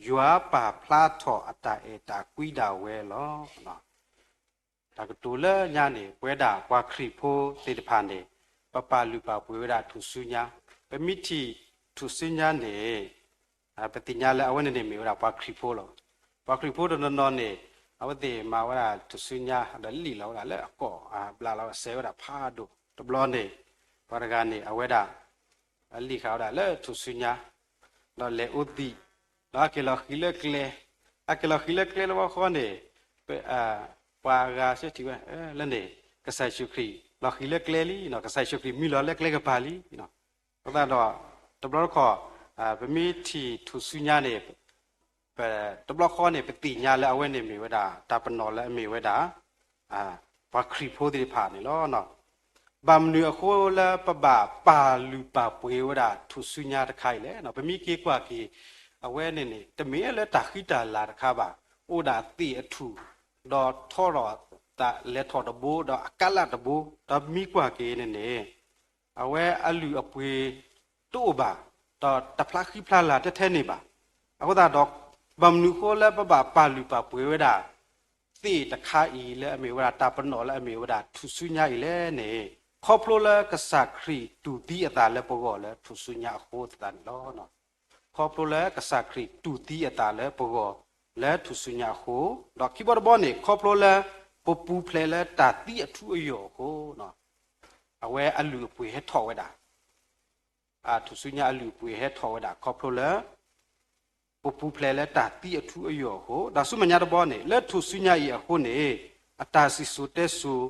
ယွၤပာ်ဖျါထီၣ်အတၢ်အဲၣ်တၢ်ကွံဒၣ်ဝဲလီၤ. တၢ်ကတိၤလၢညါန့ၣ် ပဝဲဒၣ်ပှၤခရံာ်ဖိသ့ၣ်တဖၣ်န့ၣ် ပပာ်လုၢ်ပာ်ပှ့ၤဝဲဒၣ်ထူၣ်စုညါ, ပမ့ၢ်ထံၣ်ထူၣ်စုညါန့ၣ် ပသ့ၣ်ညါလၢအဝဲန့ၣ်န့ၣ်မ့ၢ်ဝဲဒၣ်ပှၤခရံာ်ဖိလီၤ. ပှၤခရံာ်ဖိတနီၤနီၤန့ၣ် အဝဲသ့ၣ်မၤဝဲဒၣ်ထူၣ်စုညါဒီးလံၣ်လီၤဝဲဒၣ်လၢအကိာ်အဘျးလီၤ စဲးဝဲဒၣ်ဖးဒိၣ်တဘျီန့ၣ်, ပှၤတဂၤန့ၣ် အဝဲဒၣ် အလံၣ်ဃာ်ဝဲဒၣ်လၢထူၣ်စုညါ ဒီးလဲၤအိၣ်သံး, ဒီးအက့ၤလီၤဃံၤလၢကျဲ, အက့ၤလီၤဃံၤလၢကျဲလၢဝဲဃီန့ၣ် ပှၤဂၤစံးထံၣ်ဝဲလၢန့ၣ် ကစၢ်ယ့ၣ်ၡူးခရံာ်လီၤဃံၤလၢကျဲလံ, ကစၢ်ယ့ၣ်ၡူးခရံာ်မံလီၤလၢကျဲကပၤလံ. အဃိသတးဒီး တဘျီတခီၣ် ပမ့ၢ်ထံၣ်ထူၣ်စုညါန့ၣ် တဘျီဃီန့ၣ် ပသ့ၣ်ညါလၢအဝဲန့ၣ်မ့ၢ်ဝဲဒၣ် တၢ်ပနီၣ်လၢအမ့ၢ်ဝဲဒၣ် ပှၤခရံာ်ဖိသ့ၣ်တဖၣ်န့ၣ်လီၤ. ဘၣ်မနုၤအဃိလၢပဘၣ်ပာ်လုၢ်ပာ်ပှ့ၤဝဲဒၣ်ထူၣ်စုညါတခါအံၤလဲၣ်. ပမ့ၢ်က့ၤကွၢ်က့ၤ အဝဲန့ၣ်န့ၣ် တမ့ၢ်လၢတၢ်ဃံတၢ်လၤတခါဘၣ်, အိၣ်ဒၣ်သ့ၣ်အထူၣ်, ဒီးထီထီၣ်သးလဲၤထီၣ်တဘိ, ဒီးအကါလၢ်တဘိ, ဒီးမ့ၢ်ကွၢ်က့ၤန့ၣ်န့ၣ် အဝဲအလုၢ်အပှ့ၤတအိၣ်ဘၣ်, ဒီးတဖျါဃံဖျါလၤထဲထဲန့ၣ်ဘၣ်. အဃိသတးဒီး ဘၣ်မနုၤအဃိလၢပဘၣ်ပာ်လုၢ်ပာ်ပှ့ၤဝဲဒၣ် တၢ်သ့ၣ်တခါအံၤလၢအမ့ၢ်ဝဲဒၣ် တၢ်ပနီၣ်လၢအမ့ၢ်ဝဲဒၣ်ထူၣ်စုညါအံၤလဲၣ်န့ၣ်, ခီဖျိလၢကစၢ်ခရံာ်တူၢ်သံအသးလၢပဂီၢ်လၢထူၣ်စုညါအဃိသတးန့ၣ်လီၤ. ခီဖျိလၢကစၢ်ခရံာ်တူၢ်သံအသးလၢပဂီၢ်လၢထူၣ်စုညါအဃိ, ဒီးခံဘီတဘီန့ၣ် ခီဖျိလၢပပူၤဖျဲးလၢတၢ်သံအထူအယိာ်အဃိ, အဝဲအလုၢ်အပှ့ၤဟဲထီၣ်ဝဲဒၣ် ထူၣ်စုညါအလုၢ်အပှ့ၤဟဲထီၣ်ဝဲဒၣ် ခီဖျိလၢ ပပူၤဖျဲးလၢတၢ်သံအထူအယိာ်အဃိ, ဒီးဆူမဲာ်ညါတဘီန့ၣ် လၢထူၣ်စုညါအံၤအဃိန့ၣ် အတၢ်စံၣ်စိၤတဲစိၤ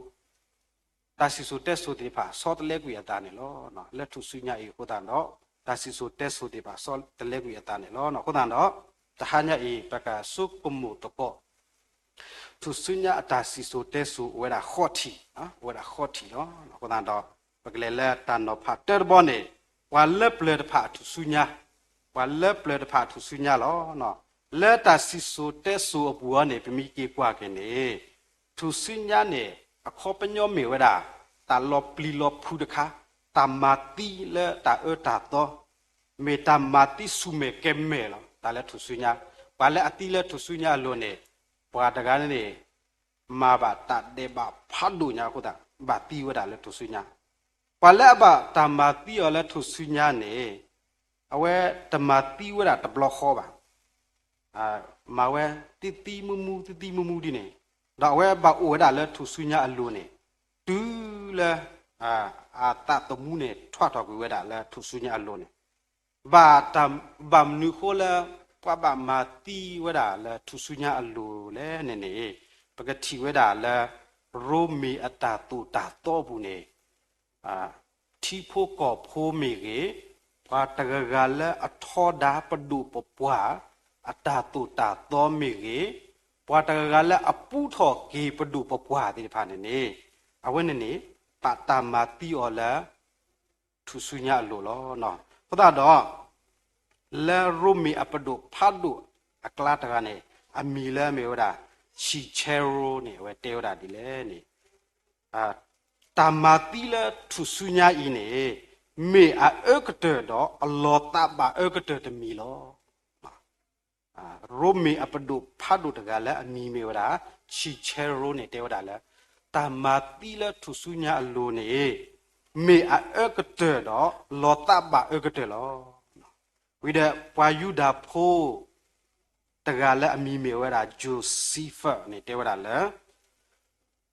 တၢ်စံၣ်စိၤတဲစိၤသ့ၣ်တဖၣ် ဆီတလဲကွံာ်အသးန့ၣ်လီၤ. လၢထူၣ်စုညါအံၤအဃိသတးဒီး တၢ်စံၣ်စိၤတဲစိၤသ့ၣ်တဖၣ် ဆီတလဲကွံာ်အသးန့ၣ်လီၤ. အဃိသတးဒီး တဟါညါအံၤ ပကဆိကမိၣ်သကိး ထူၣ်စုညါအတၢ်စံၣ်စိၤတဲစိၤအိၣ်ဝဲဒၣ်ဃိးထံၣ်, အိၣ်ဝဲဒၣ်ဃိးထံၣ်လီၤ. အဃိသတးဒီး ပကလဲၤလၢတၢ်နီၤဖးတၢတဘီန့ၣ် ပှၤလၢပျၢၤတဖၣ်အထူၣ်စုညါ, ပှၤလၢပျၢၤတဖၣ်အထူၣ်စုညါလီၤ. လၢတၢ်စံၣ်စိၤတဲစိၤအပူၤအံၤန့ၣ် ပမ့ၢ်က့ၤကွၢ်က့ၤန့ၣ် ထူၣ်စုညါန့ၣ် အခီပညီမ့ၢ်ဝဲဒၣ် တၢ်လီၤပျံၤလီၤဖုးတခါ, တၢ်မၤသံလၢတၢ်အၢတၢ်သီ မ့ၢ်တၢ်မၤသံဆူၣ်မဲာ်ကဲၤမဲာ်လီၤ. တၢ်လၢထူၣ်စုညါ, ပှၤလၢအသံလၢထူၣ်စုညါအလိၤန့ၣ် ပှၤတဂၤန့ၣ် မၤဘၣ်တၢ်ဒဲးဘးဖးဒိၣ်ညါအဃိသတး ဘၣ်သံဝဲဒၣ်လၢထူၣ်စုညါ, ပှၤလၢအဘၣ်တၢ်မၤသံအီၤလၢထူၣ်စုညါန့ၣ် အဝဲတမၤသံဝဲဒၣ်တဘျီဃီဘၣ်. မၤဝဲသံသံမူမူ သံသံမူမူဒ်န့ၣ်, ဒီးအဝဲဘၣ်အိၣ်ဝဲဒၣ်လၢထူၣ်စုညါအလိၤန့ၣ် တုၤလၢ အသးသမူန့ၣ် ထွဲထီၣ်ကွံာ်ဝဲဒၣ်လၢထူၣ်စုညါအလိၤန့ၣ်, ဘၣ်တၢ် ဘၣ်မနုၤအဃိလၢ ပှၤဘၣ်မၤသံဝဲဒၣ်လၢထူၣ်စုညါအလိၤလဲၣ်န့ၣ်န့ၣ်, ပကထံၣ်ဝဲဒၣ်လၢ ရိမ့ၤအတၢ်သိၣ်တၢ်သီအပူၤန့ၣ် ထံဖိကီၢ်ဖိမ့ၢ်ဂ့ၤ, ပှၤတဂၤဂၤလၢအထီဒါပဒိၣ်ပပှၢ် အတၢ်သိၣ်တၢ်သီမ့ၢ်ဂ့ၤ, ပှၤတဂၤဂၤလၢအပူထီၣ်က့ၤပဒိၣ်ပပှၢ်သ့ၣ်တဖၣ်န့ၣ်န့ၣ်, အဝဲန့ၣ်န့ၣ် ဘၣ်တၢ်မၤသံအီၤလၢ ထူၣ်စုညါအလိၤလီၤ. အဃိသတးဒီး လၢရိမ့ၤအပဒိၣ်ဖးဒိၣ်အကျါတဂၤန့ၣ် အမံၤလၢအမ့ၢ်ဝဲဒၣ် ဆံၣ်ဆဲရိန့ၣ် အဝဲတဲဝဲဒၣ်ဒ်လဲၣ်န့ၣ် တၢ်မၤသံလၢထူၣ်စုညါအံၤန့ၣ် မ့ၢ်အအၢကတၢၢ်ဒီးအလီၤသးဘၣ်အၢကတၢၢ်တမံၤလီၤ. ရိမ့ၤအပဒိၣ်ဖးဒိၣ်တဂၤလၢအမံၤမ့ၢ်ဝဲဒၣ် ဆံၣ်ဆဲရိန့ၣ် တဲဝဲဒၣ်လၢ တၢ်မၤသံလၢထူၣ်စုညါအလိၤန့ၣ် မ့ၢ်အအၢကတၢၢ်ဒီးလီၤသးဘၣ်အၢကတၢၢ်လီၤ. ဝံၤဒီးပှၤယူဒၤဖိ တဂၤလၢအမံၤမ့ၢ်ဝဲဒၣ် Josephus န့ၣ် တဲဝဲဒၣ်လၢ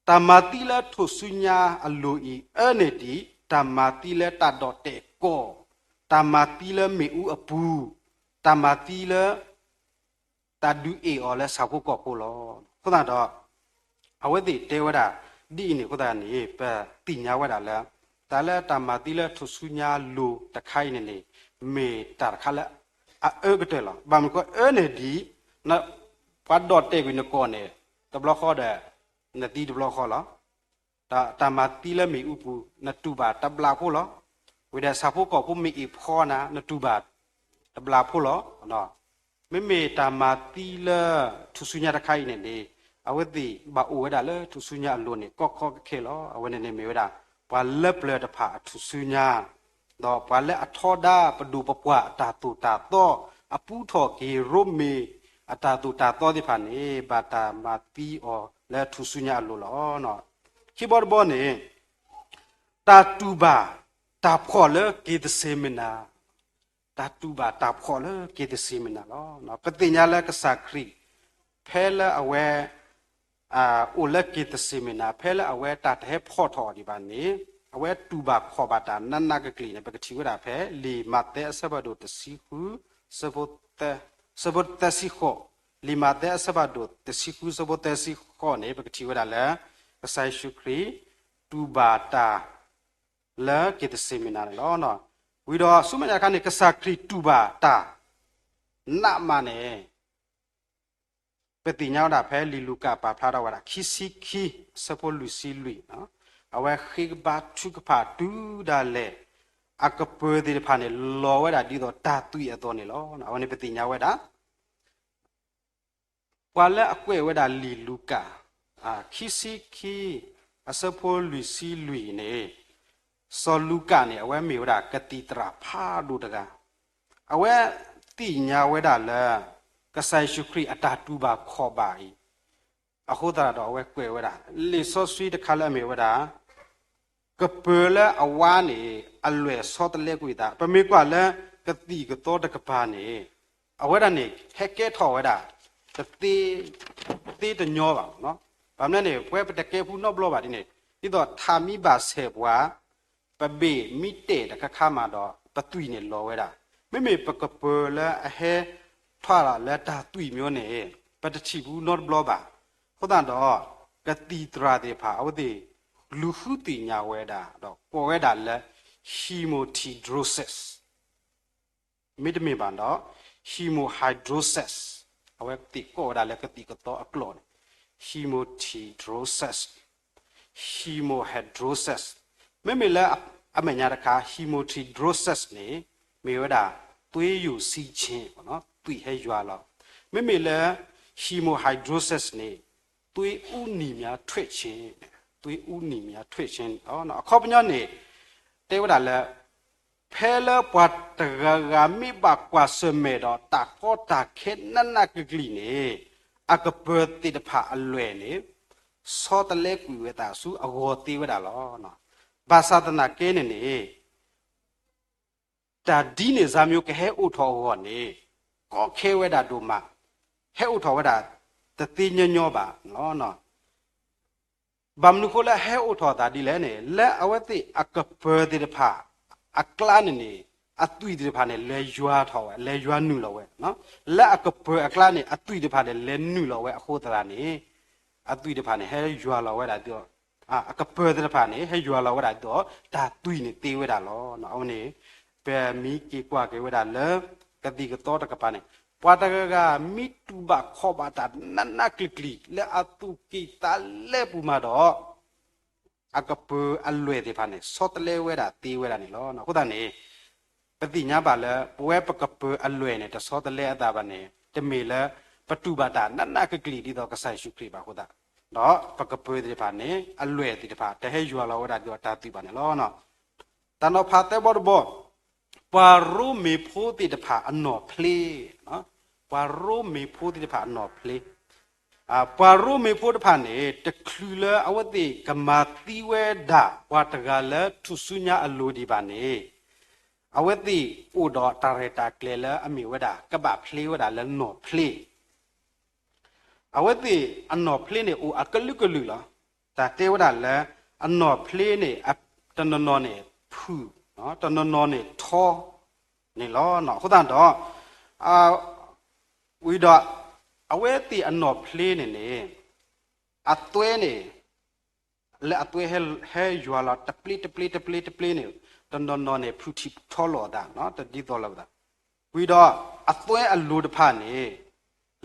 တၢ်မၤသံလၢထူၣ်စုညါအလိၤအံၤ အၢန့ၢ်ဒံး တၢ်မၤသံလၢတၢ်ဒိးတဲာ်ကီၢ်, တၢ်မၤသံလၢမ့ၣ်အူအပူၤ, တၢ်မၤသံလၢ တၢ်ဒုးအ့ၣ်အီၤလၢဆၣ်ဖိကီၢ်ဖိလီၤ. အဃိသတးဒီး အဝဲသ့ၣ်တဲဝဲဒၣ် ဒ်အံၤန့ၣ်အဃိသတးန့ၣ် ပသ့ၣ်ညါဝဲဒၣ်လၢ တၢ်လၢတၢ်မၤသံလၢထူၣ်စုညါလိၤတခါအံၤန့ၣ်န့ၣ် မ့ၢ်တၢ်တခါလၢ အအၢကတၢၢ်လီၤ. ဘၣ်မနုၤဃိအၢန့ၢ်ဒံး ပှၤဒိးတဲာ်ကွံာ်နကီၢ်န့ၣ် တဘျီဃီဒီး နသံတဘျီဃီလီၤ. တၢ်မၤသံလၢမ့ၣ်အူပူၤ နတူၢ်ဘၣ်တဘျီဖိလီၤ. ဝံၤဒီးဆၣ်ဖိကီၢ်ဖိမ့ၢ်အ့ၣ်ဖီနၤ နတူၢ်ဘၣ်တဘျီဖိလီၤ. မ့မ့ၢ်တၢ်မၤသံလၢထူၣ်စုညါတခါအံၤန့ၣ်န့ၣ် အဝဲသ့ၣ်ဘၣ်အိၣ်ဝဲဒၣ်လၢထူၣ်စုညါအလိၤန့ၣ် ကီကီခဲခဲလီၤ. အဝဲန့ၣ်န့ၣ်မ့ၢ်ဝဲဒၣ် ပှၤလၢပျၢၤတဖၣ်အထူၣ်စုညါ ဒီးပှၤလၢအထီဒါပဒိၣ်ပပှၢ်အတၢ်သိၣ်တၢ်သီ အပူထီၣ်က့ၤရိမ့ၤအတၢ်သိၣ်တၢ်သီသ့ၣ်တဖၣ်န့ၣ် ဘၣ်တၢ်မၤသံအီၤလၢထူၣ်စုညါအလိၤလီၤ. ခံဘီတဘီန့ၣ် တၢ်တူၢ်ဘၣ်တၢ်ဖှီၣ်လၢက့ၤသစ့ၤမနၤ, တၢ်တူၢ်ဘၣ်တၢ်ဖှီၣ်လၢက့ၤသစ့ၤမနၤလီၤ. ပသ့ၣ်ညါလၢကစၢ်ခရံာ် ဖဲလၢအဝဲ အိၣ်လၢက့ၤသစ့ၤမနၤ ဖဲလၢအဝဲတၢ်တဟဲဖီၣ်ထီၣ်အီၤဒံးဘၣ်န့ၣ် အဝဲတူၢ်ဘၣ်ခီၣ်ဘၣ်တၢ်နးနးကကလံၤန့ၣ် ပကထံၣ်ဝဲဒၣ်ဖဲ လံာ်မးသဲအဆၢဖးဒိၣ်တဆံဃု ဆၢဖိသၢဆံဃိး, လံာ်မးသဲအဆၢဖးဒိၣ်တဆံဃု ဆၢဖိသၢဆံဃိးန့ၣ် ပကထံၣ်ဝဲဒၣ်လၢ ကစၢ်ယ့ၣ်ၡူးခရံာ် တူၢ်ဘၣ်တၢ် လၢက့ၤသစ့ၤမနၤန့ၣ်လီၤ. ဝံၤဒီးဆူမဲာ်ညါတခါန့ၣ် ကစၢ်ခရံာ်တူၢ်ဘၣ်တၢ် နးမးန့ၣ် ပသ့ၣ်ညါဝဲဒၣ်ဖဲလံာ်လူၤကၣ်ပာ်ဖျါထီၣ်ဝဲဒၣ် ခံဆံခံ အဆၢဖိလွံၢ်ဆံလွံၢ်, အဝဲဃ့ကဘါထုကဖၣ်တုၤဒၣ်လဲာ် အကပၢၤသ့ၣ်တဖၣ်န့ၣ် လီၤဝဲဒၣ်ဒ်သိးတၢ်သွံၣ်အသိးန့ၣ်လီၤ. အဝဲန့ၣ်ပသ့ၣ်ညါဝဲဒၣ် ပှၤလၢအကွဲးဝဲဒၣ်လံာ်လူၤကၣ် ခံဆံခံ အဆၢဖိလွံၢ်ဆံလွံၢ်န့ၣ် စီၤလူၤကၣ်န့ၣ် အဝဲမ့ၢ်ဝဲဒၣ်ကသံၣ်သရၣ်ဖးဒိၣ်တဂၤ, အဝဲသ့ၣ်ညါဝဲဒၣ်လၢ ကစၢ်ယ့ၣ်ၡူးခရံာ်အတၢ်တူၢ်ဘၣ်ခီၣ်ဘၣ်အံၤ အဃိသတးဒီးအဝဲကွဲးဝဲဒၣ် လံာ်စီဆှံတခါလၢအမ့ၢ်ဝဲဒၣ် ကပၢၤလၢအဝါန့ၣ် အလွဲၢ်ဆီတလဲကွံာ်အသး, ပမ့ၢ်ကွၢ်လၢ ကသံၣ်ကသီတကပၤန့ၣ် အဝဲဒၣ်န့ၣ် ဟဲကဲထီၣ်ဝဲဒၣ် တသ့ သ့တညီဘၣ်. ဘၣ်မနုၤန့ၣ် ပဝဲပတကဲဖုနီတဘျီဘၣ်ဒ်န့ၣ် ဒ်သိးထးမံဘၣ်ဆဲးပှၤ ပဘ့ၣ်မံတဲာ်တခါခါမးဒီး ပသွံၣ်န့ၣ်လီၤဝဲဒၣ်. မ့မ့ၢ်ပကပၢၤလၢအဟဲထီၣ်လၢတၢ်သွံၣ်မ့ၢ်န့ၣ် ပတထံၣ်ဖုနီတဘျီဘၣ်. အဃိသတးဒီး ကသံၣ်သရၣ်သ့ၣ်တဖၣ် အဝဲသ့ၣ် လူၤဃုသ့ၣ်ညါဝဲဒၣ် ဒီးကိးဝဲဒၣ်လၢ hematidrosis မ့တမ့ၢ်ဘၣ်ဒီး hemorrhagic, အဝဲသ့ၣ်ကိးဝဲဒၣ်လၢကသံၣ်ကသီအကျိာ်န့ၣ် hemorrhagic, hemorrhagic, မ့မ့ၢ်လၢအမဲာ်ညါတခါ hemorrhagic န့ၣ် မ့ၢ်ဝဲဒၣ် သွေးယိုစီးခြင်း, သွံၣ်ဟဲယွၤလီၤ. မ့မ့ၢ်လၢ hemorrhagic န့ၣ် သွေးအူနံၤများထွက်ခြင်း, သွေးအူနံၤများထွက်ခြင်းန့ၣ်လီၤ. အခီပညီန့ၣ် တဲဝဲဒၣ်လၢ ဖဲလၢပှၤတဂၤဂၤမ့ၢ်ဘၣ်ကွၢ်ဆၢၣ်မဲာ်ဒီးတၢ်ကီတၢ်ခဲနးနးကျံၤကျံၤန့ၣ် အကပၢၤသ့ၣ်တဖၣ်အလွဲၢ်န့ၣ် ဆီတလဲကွံာ်ဝဲသးဆူအဂီၤသ့ဝဲဒၣ်လီၤ. ဘၣ်ဆၣ်သနာ်က့န့ၣ်န့ၣ် တၢ်ဒ်န့ၣ်စါမၠိကဟဲအိၣ်ထီၣ်အဂီၢ်န့ၣ် ကီခဲဝဲဒၣ်ဒိၣ်မး, ဟဲအိၣ်ထီၣ်ဝဲဒၣ် တသ့ညီညီဘၣ်လီၤ. ဘၣ်မနုၤဃိလၢအဟဲအိၣ်ထီၣ်သးဒ်လဲၣ်န့ၣ် လၢအဝဲသ့ၣ်အကပၢၤသ့ၣ်တဖၣ် အကျါန့ၣ်န့ၣ် အသွံၣ်သ့ၣ်တဖၣ်န့ၣ် လဲၤယွၤထီၣ်ဝဲ လဲၤယွၤနုာ်လီၤဝဲ, လၢအကပၢၤအကျါန့ၣ် အသွံၣ်တဖၣ်န့ၣ် လဲၤနုာ်လီၤဝဲအဃိသတးန့ၣ် အသွံၣ်တဖၣ်န့ၣ် ဟဲယွၤလီၤဝဲဒၣ်ဒ်သိး အကပၢၤသ့ၣ်တဖၣ်န့ၣ် ဟဲယွၤလီၤဝဲဒၣ်ဒ်သိး တၢ်သွံၣ်န့ၣ်သ့ဝဲဒၣ်လီၤ. အဝဲန့ၣ် ပမ့ၢ်က့ၤကွၢ်က့ၤဝဲဒၣ်လၢ ကသံၣ်ကသီတကပၤန့ၣ် ပှၤတဂၤဂၤမ့ၢ်တူၢ်ဘၣ်ခီၣ်ဘၣ်တၢ်နးနးကျံၤကျံၤ လၢအသူၣ်ကံၢ်သးလဲပူၤမးဒီး အကပၢၤအလွဲၢ်သ့ၣ်တဖၣ်န့ၣ် ဆီတလဲဝဲဒၣ်သ့ဝဲဒၣ်န့ၣ်လီၤ. အဃိသတးန့ၣ် ပသ့ၣ်ညါဘၣ်လၢ ပဝဲပကပၢၤအလွဲၢ်န့ၣ် တဆီတလဲအသးဘၣ်န့ၣ် တမ့ၢ်လၢ ပတူၢ်ဘၣ်တၢ်နးနးကျံၤကျံၤဒ်သိးကစၢ်ယ့ၣ်ၡူးခရံာ်ဘၣ်အဃိသတး, ဒီးပကပၢၤသ့ၣ်တဖၣ်န့ၣ် အလွဲၢ်သ့ၣ်တဖၣ် တဟဲယွၤလီၤဝဲဒၣ်ဒ်သိးတၢ်သွံၣ်ဘၣ်န့ၣ်လီၤ. တၢ်နီၤဖးသၢဘီတဘီ, ပှၤရိမ့ၤဖိသ့ၣ်တဖၣ်အနီၢ်ဖျ့, ပှၤရိမ့ၤဖိသ့ၣ်တဖၣ်အနီၢ်ဖျ့, ပှၤရိမ့ၤဖိတဖၣ်န့ၣ် တချုးလၢအဝဲသ့ၣ်ကမၤသံဝဲဒၣ် ပှၤတဂၤလၢထူၣ်စုညါအလိၤဒံးဘၣ်န့ၣ် အဝဲသ့ၣ်အိၣ်ဒီးတၢ်ရဲၣ်တၢ်ကျဲၤလၢအမ့ၢ်ဝဲဒၣ် ကဘၣ်ဖျ့ဝဲဒၣ်လၢနီၢ်ဖျ့ အဝဲသ့ၣ်အနီၢ်ဖျ့န့ၣ် အိၣ်အကလုာ်ကလုာ်လီၤ. တၢ်တဲဝဲဒၣ်လၢ အနီၢ်ဖျ့န့ၣ် တနီၤနီၤန့ၣ်ဖုၣ်, တနီၤနီၤန့ၣ်ထီန့ၣ်လီၤ. အဃိသတးဒီး ဝံၤဒီး အဝဲသ့ၣ်အနီၢ်ဖျ့န့ၣ်န့ၣ် အသွဲန့ၣ် လၢအသွဲဟဲယွၤလီၤ တပျ့တပျ့တပျ့တပျ့န့ၣ် တနီၤနီၤန့ၣ် ဖုၣ်ထံၣ်ထီလိာ်အသး တဒ်သိးလိာ်သး, ဝံၤဒီး အသွဲအလိၤတဖၣ်န့ၣ်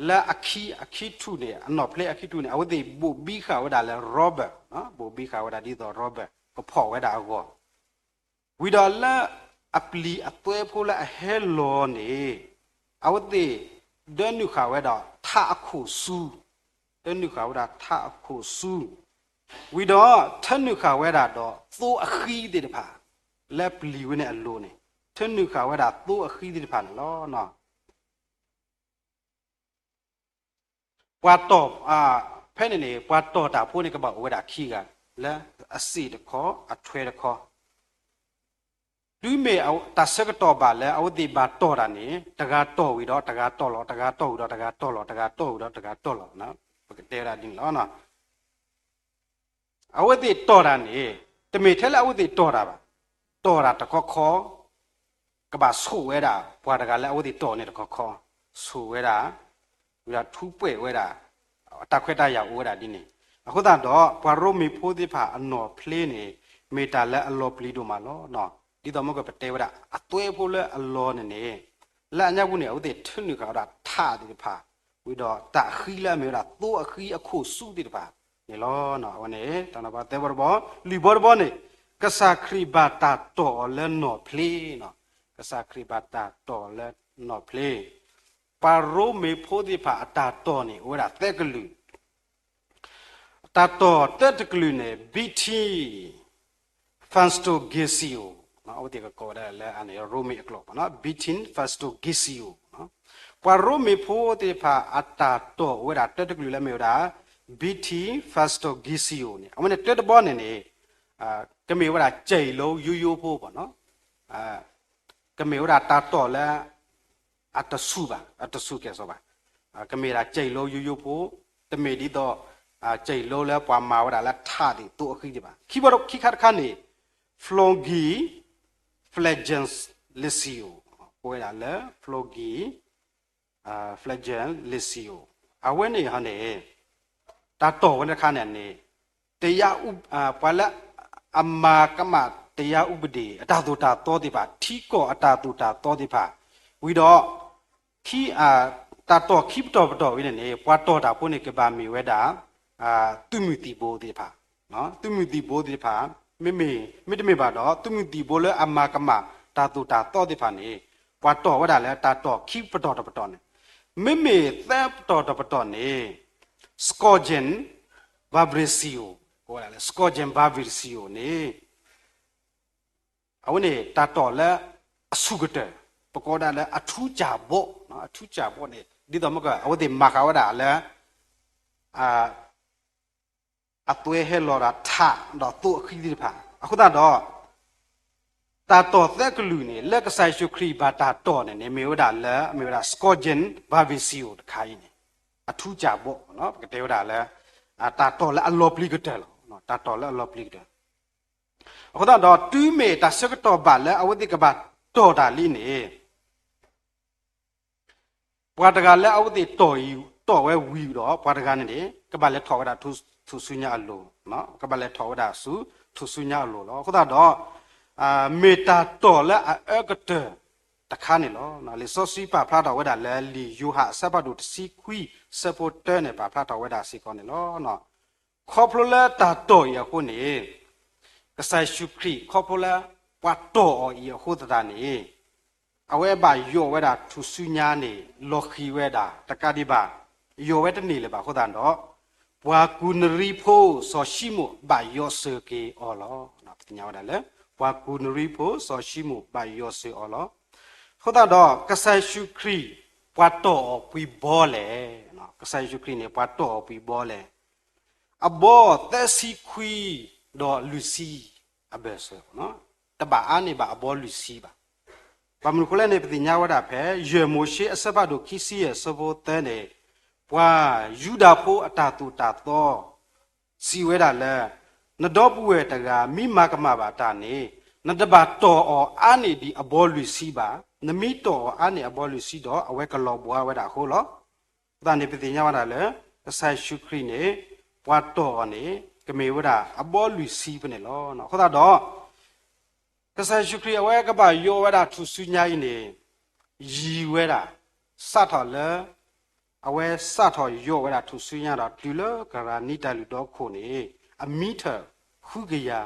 လၢအခံ အခံထူၣ်န့ၣ် အနီၢ်ဖျ့အခံထူၣ်န့ၣ် အဝဲသ့ၣ်ဘိၣ်ဘံဃာ်ဝဲဒၣ်လၢ rubber, ဘိၣ်ဘံဃာ်ဝဲဒၣ်ဒ်သိး rubber ကဖီၣ်ဝဲဒၣ်အဂီၢ် ဝံၤဒီးလၢအပျံၤအသွဲဖိလၢအဟဲလီၤန့ၣ် အဝဲသ့ၣ်ဒၢနုာ်ဃာ်ဝဲဒၣ်ထးအခိၣ်ဆူ, ဒၢနုာ်ဃာ်ဝဲဒၣ်ထးအခိၣ်ဆူ, ဝံၤဒီးထၢနုာ်ဃာ်ဝဲဒၣ်ဒီးသိအဃံသ့ၣ်တဖၣ် လၢပျံၤဝဲန့ၣ်အလိၤန့ၣ် ထၢနုာ်ဃာ်ဝဲဒၣ်သိအဃံသ့ၣ်တဖၣ်န့ၣ်လီၤ. ပှၤတီၢ် ဖဲန့ၣ်န့ၣ် ပှၤတီၢ်တၢ်ဖိန့ၣ် ကဘၣ်အိၣ်ဝဲဒၣ်ခံဂၤ လၢအစ့ၣ်တခီ အထွဲတခီ, တုၤမ့ၢ်တၢ်ဆၢကတီၢ်ဘၣ်လၢအဝဲသ့ၣ်ဘၣ်တီၢ်တၢ်န့ၣ် တဂၤတီၢ်ဝံၤဒီးတဂၤတီၢ်လီၤ, တဂၤတီၢ်ဝံၤဒီးတဂၤတီၢ်လီၤ, တဂၤတီၢ်ဝံၤဒီးတဂၤတီၢ်လီၤ, ပကတဲဝဲဒၣ်ဒ်န့ၣ်လီၤ. အဝဲသ့ၣ်တီၢ်တၢ်န့ၣ် တမ့ၢ်ထဲလၢအဝဲသ့ၣ်တီၢ်တၢ်ဘၣ်, တီၢ်တၢ်တခီခီ ကဘၣ်ဆိၣ်ဝဲဒၣ် ပှၤတဂၤလၢအဝဲသ့ၣ်တီၢ်န့ၣ်တခီခီ, ဆိၣ်ဝဲဒၣ်, ဝံၤဒီးထူးပှဲၢ်ဝဲဒၣ်, တၢ်ခွဲးတၢ်ယာ်အိၣ်ဝဲဒၣ်ဒ်န့ၣ်, အဃိသတးဒီး ပှၤရိမ့ၤဖိသ့ၣ်တဖၣ်အနီၢ်ဖျ့န့ၣ် မ့ၢ်တၢ်လၢအလီၤပျံၤဒိၣ်မးလီၤ. ဒ်သိးမ့ၢ်ကပတဲဝဲဒၣ် အသွဲဖိလၢအလီၤန့ၣ်န့ၣ်, လၢအညါပူၤန့ၣ် အဝဲသ့ၣ်ထၢနုာ်ဃာ်ဝဲဒၣ်ထးသ့ၣ်တဖၣ်, ဝံၤဒီးတၢ်ဃံလၢအမ့ၢ်ဝဲဒၣ်သိအဃံအခိၣ်ဆူသ့ၣ်တဖၣ်န့ၣ်လီၤ. အဝဲန့ၣ် တၢ်နီၤဖးသၢဘီတဘီ, လွံၢ်ဘီတဘီန့ၣ်, ကစၢ်ခရံာ်ဘၣ်တၢ်တီၢ်အီၤလၢနီၢ်ဖျ့, ကစၢ်ခရံာ်ဘၣ်တၢ်တီၢ်အီၤလၢနီၢ်ဖျ့, ပှၤရိမ့ၤဖိသ့ၣ်တဖၣ်အတၢ်တီၢ်န့ၣ် အိၣ်ဝဲဒၣ်သၢကလုာ် တၢ်တီၢ်သၢတကလုာ်န့ၣ် ဘံထံၣ်ဖၣ်စတိၣ်ဂ့ၤစံၣ်အိၣ်, အဝဲသ့ၣ်ကကိးဝဲဒၣ်လၢအန့ၣ် ရိမ့ၤအကျိာ်, ဘံထံၣ်ဖၣ်စတိၣ်ဂ့ၤစံၣ်အိၣ်, ပှၤရိမ့ၤဖိသ့ၣ်တဖၣ်အတၢ်တီၢ်အိၣ်ဝဲဒၣ်သၢတကလုာ်လၢအမ့ၢ်ဝဲဒၣ် Fasto Gisio န့ၣ် အဝဲန့ၣ်တၢတဘီန့ၣ်န့ၣ် ကမ့ၢ်ဝဲဒၣ် စဲးယံၤလိယိယိဖိဘၣ်နီၤ ကမ့ၢ်ဝဲဒၣ်တၢ်တီၢ်လၢ အတဆူၣ်ဘၣ် အတဆူၣ်ကဲၣ်ဆိးဘၣ် ကမ့ၢ်ဒၣ်စဲးယံၤလိယိယိဖိ တမ့ၢ်ဒ်သိး စဲးယံၤလိလၢပှၤမၤဝဲဒၣ်လၢထးသ့ၣ်သိအဃံသ့ၣ်ဘၣ် ခံဘီခံခါတခါန့ၣ် Flogi Flagellantio ကိးဝဲဒၣ်လၢ Flogi Flagellantio အဝဲန့ၣ်ဟီန့ၣ် တၢ်တီၢ်ဝဲတခါန့ၣ်န့ၣ် ပှၤလၢ အမၤကမၣ် တရားဥပဒေ အတၢ်သိၣ်တၢ်သီသ့ၣ်တဖၣ် ထံကီၢ်အတၢ်သိၣ်တၢ်သီသ့ၣ်တဖၣ် ဝံၤဒီး တၢ်တီၢ်ခံပတီၢ်ပတီၢ်ဝဲန့ၣ်န့ၣ် ပှၤတီၢ်တၢ်ဖိန့ၣ် ကဘၣ်မ့ၢ်ဝဲဒၣ် သုးမုၢ်သံၣ်ဘိသ့ၣ်တဖၣ် သုးမုၢ်သံၣ်ဘိသ့ၣ်တဖၣ် မ့မ့ၢ် မ့တမ့ၢ်ဘၣ်ဒီး သုးမုၢ်သံၣ်ဘိလၢအမၤကမၣ်တၢ်သိၣ်တၢ်သီသ့ၣ်တဖၣ်န့ၣ် ပှၤတီၢ်ဝဲဒၣ်လၢတၢ်တီၢ်ခံပတီၢ်တပတီၢ်န့ၣ် မ့မ့ၢ်သၢပတီၢ်တပတီၢ်န့ၣ် Scourging Barbaritio ကိးဝဲဒၣ်လၢ Scourging Barbaritio န့ၣ် အဝဲန့ၣ်တၢ်တီၢ်လၢအဆူၣ်ကတၢၢ် ပကိးဒၣ်လၢအထူးကျာဘိ အထူးကျာဘိန့ၣ် ဒ်သိးမ့ၢ်က အဝဲသ့ၣ်မၤဃာ်ဝဲဒၣ်လၢ အသွဲဟဲလီၤဒီးထးဒီးသိအဃံသ့ၣ်တဖၣ် အဃိသတးဒီး တၢ်တီၢ်သၢကလုာ်န့ၣ် လၢကစၢ်ယ့ၣ်ၡူးခရံာ်ဘၣ်တၢ်တီၢ်န့ၣ်န့ၣ် မ့ၢ်ဝဲဒၣ်လၢ မ့ၢ်ဝဲဒၣ် Scourging Barbaritio တခါအံၤန့ၣ် အထူးကျာဘိ ပကတဲဝဲဒၣ်လၢ တၢ်တီၢ်လၢအလီၤပျံၤကတၢၢ်လီၤ. တၢ်တီၢ်လၢအလီၤပျံၤကတၢၢ် အဃိသတးဒီး တုၤမ့ၢ်တၢ်ဆၢကတီၢ်ဘၣ်လၢအဝဲသ့ၣ်ကဘၣ်တီၢ်တၢ်လံန့ၣ် ပှၤတဂၤလၢအဝဲသ့ၣ်တီၢ်အံၤ တီၢ်ဝဲဝံၤဒီး ပှၤတဂၤန့ၣ်န့ၣ် ကဘၣ်လဲၤထီၣ်ဝဲဒၣ်ထူၣ်စုညါအလိၤ, ကဘၣ်လဲၤထီၣ်ဝဲဒၣ်ဆူထူၣ်စုညါအလိၤလီၤ. အဃိသတးဒီး မ့ၢ်တၢ်တီၢ်လၢအအၢကတၢၢ်တခါန့ၣ်လီၤ. လံာ်စီဆှံပာ်ဖျါထီၣ်ဝဲဒၣ်လၢလံာ်ယိၤဟၣ်အဆၢဖးဒိၣ်တဆံခွံ ဆၢဖိတၢန့ၣ် ပာ်ဖျါထီၣ်ဝဲဒၣ်စ့ၢ်ကီးန့ၣ်လီၤ. ခီဖျိလၢတၢ်တီၢ်အံၤအဃိန့ၣ် ကစၢ်ယ့ၣ်ၡူးခရံာ် ခီဖျိလၢပှၤတီၢ်အီၤအံၤအဃိသတးန့ၣ် အဝဲဘၣ်ယိးဝဲဒၣ်ထူၣ်စုညါန့ၣ် လီၤဃံၤဝဲဒၣ် တကးဒံးဘၣ် ယိးဝဲတန့ၢ်လၢၤဘၣ်အဃိသတးဒီး ပှၤကူးနရံဖိစီၤၡံမိၣ်ဘၣ်ယိးစၢၤက့ၤအီၤလီၤ. ပသ့ၣ်ညါဝဲဒၣ်လၢ ပှၤကူးနရံဖိစီၤၡံမိၣ်ဘၣ်ယိးစၢၤအီၤလီၤ. အဃိသတးဒီး ကစၢ်ယ့ၣ်ၡူးခရံာ် ပှၤတီၢ်အီၤပှံၤဘီလဲၣ်. ကစၢ်ယ့ၣ်ၡူးခရံာ်န့ၣ် ပှၤတီၢ်အီၤပှံၤဘီလဲၣ်. အဘီသၢဆံခွံ ဒီးလွံၢ်ဆံအဘၢၣ်စၢၤ, တဘၣ်အါန့ၢ်ဘၣ်အဘီလွံၢ်ဆံဘၣ်. ဘၣ်မနုၤအဃိလဲၣ်န့ၣ် ပသ့ၣ်ညါဝဲဒၣ်ဖဲ ယဲၢ်မိၤၡ့အဆၢဖးဒိၣ်ခံဆံယဲၢ်ဆၢဖိသၢန့ၣ် ပှၤယူဒၤဖိအတၢ်သိၣ်တၢ်သီ စံးဝဲဒၣ်လၢ နဒီပုၢ်ဝဲၢ်တဂၤ မ့ၢ်မၤကမၣ်ဘၣ်တၢ်န့ၣ် နတဘၣ်တီၢ်အီၤအါန့ၢ်ဒံးအဘီလွံၢ်ဆံဘၣ်. နမ့ၢ်တီၢ်အီၤအါန့ၢ်အဘီလွံၢ်ဆံဒီး အဝဲကလီၤဘှါဝဲဒၣ်အဃိလီၤ. အဃိသတးန့ၣ် ပသ့ၣ်ညါဝဲဒၣ်လၢ ကစၢ်ယ့ၣ်ၡူးခရံာ်န့ၣ် ပှၤတီၢ်အီၤန့ၣ် ကမ့ၢ်ဝဲဒၣ်အဘီလွံၢ်ဆံဖဲန့ၣ်လီၤ. အဃိသတးဒီး ကစၢ်ယ့ၣ်ၡူးခရံာ်အဝဲကဘၣ်ယိးဝဲဒၣ်ထူၣ်စုညါအံၤန့ၣ် ယံာ်ဝဲဒၣ် စးထီၣ်လၢ အဝဲစးထီၣ်ယိးဝဲဒၣ်ထူၣ်စုညါဒီး တုၤလၢကရၤနံတၢ်လုၢ်ဒီခိၣ်န့ၣ် အမံထၢၣ်ဃုကယၤ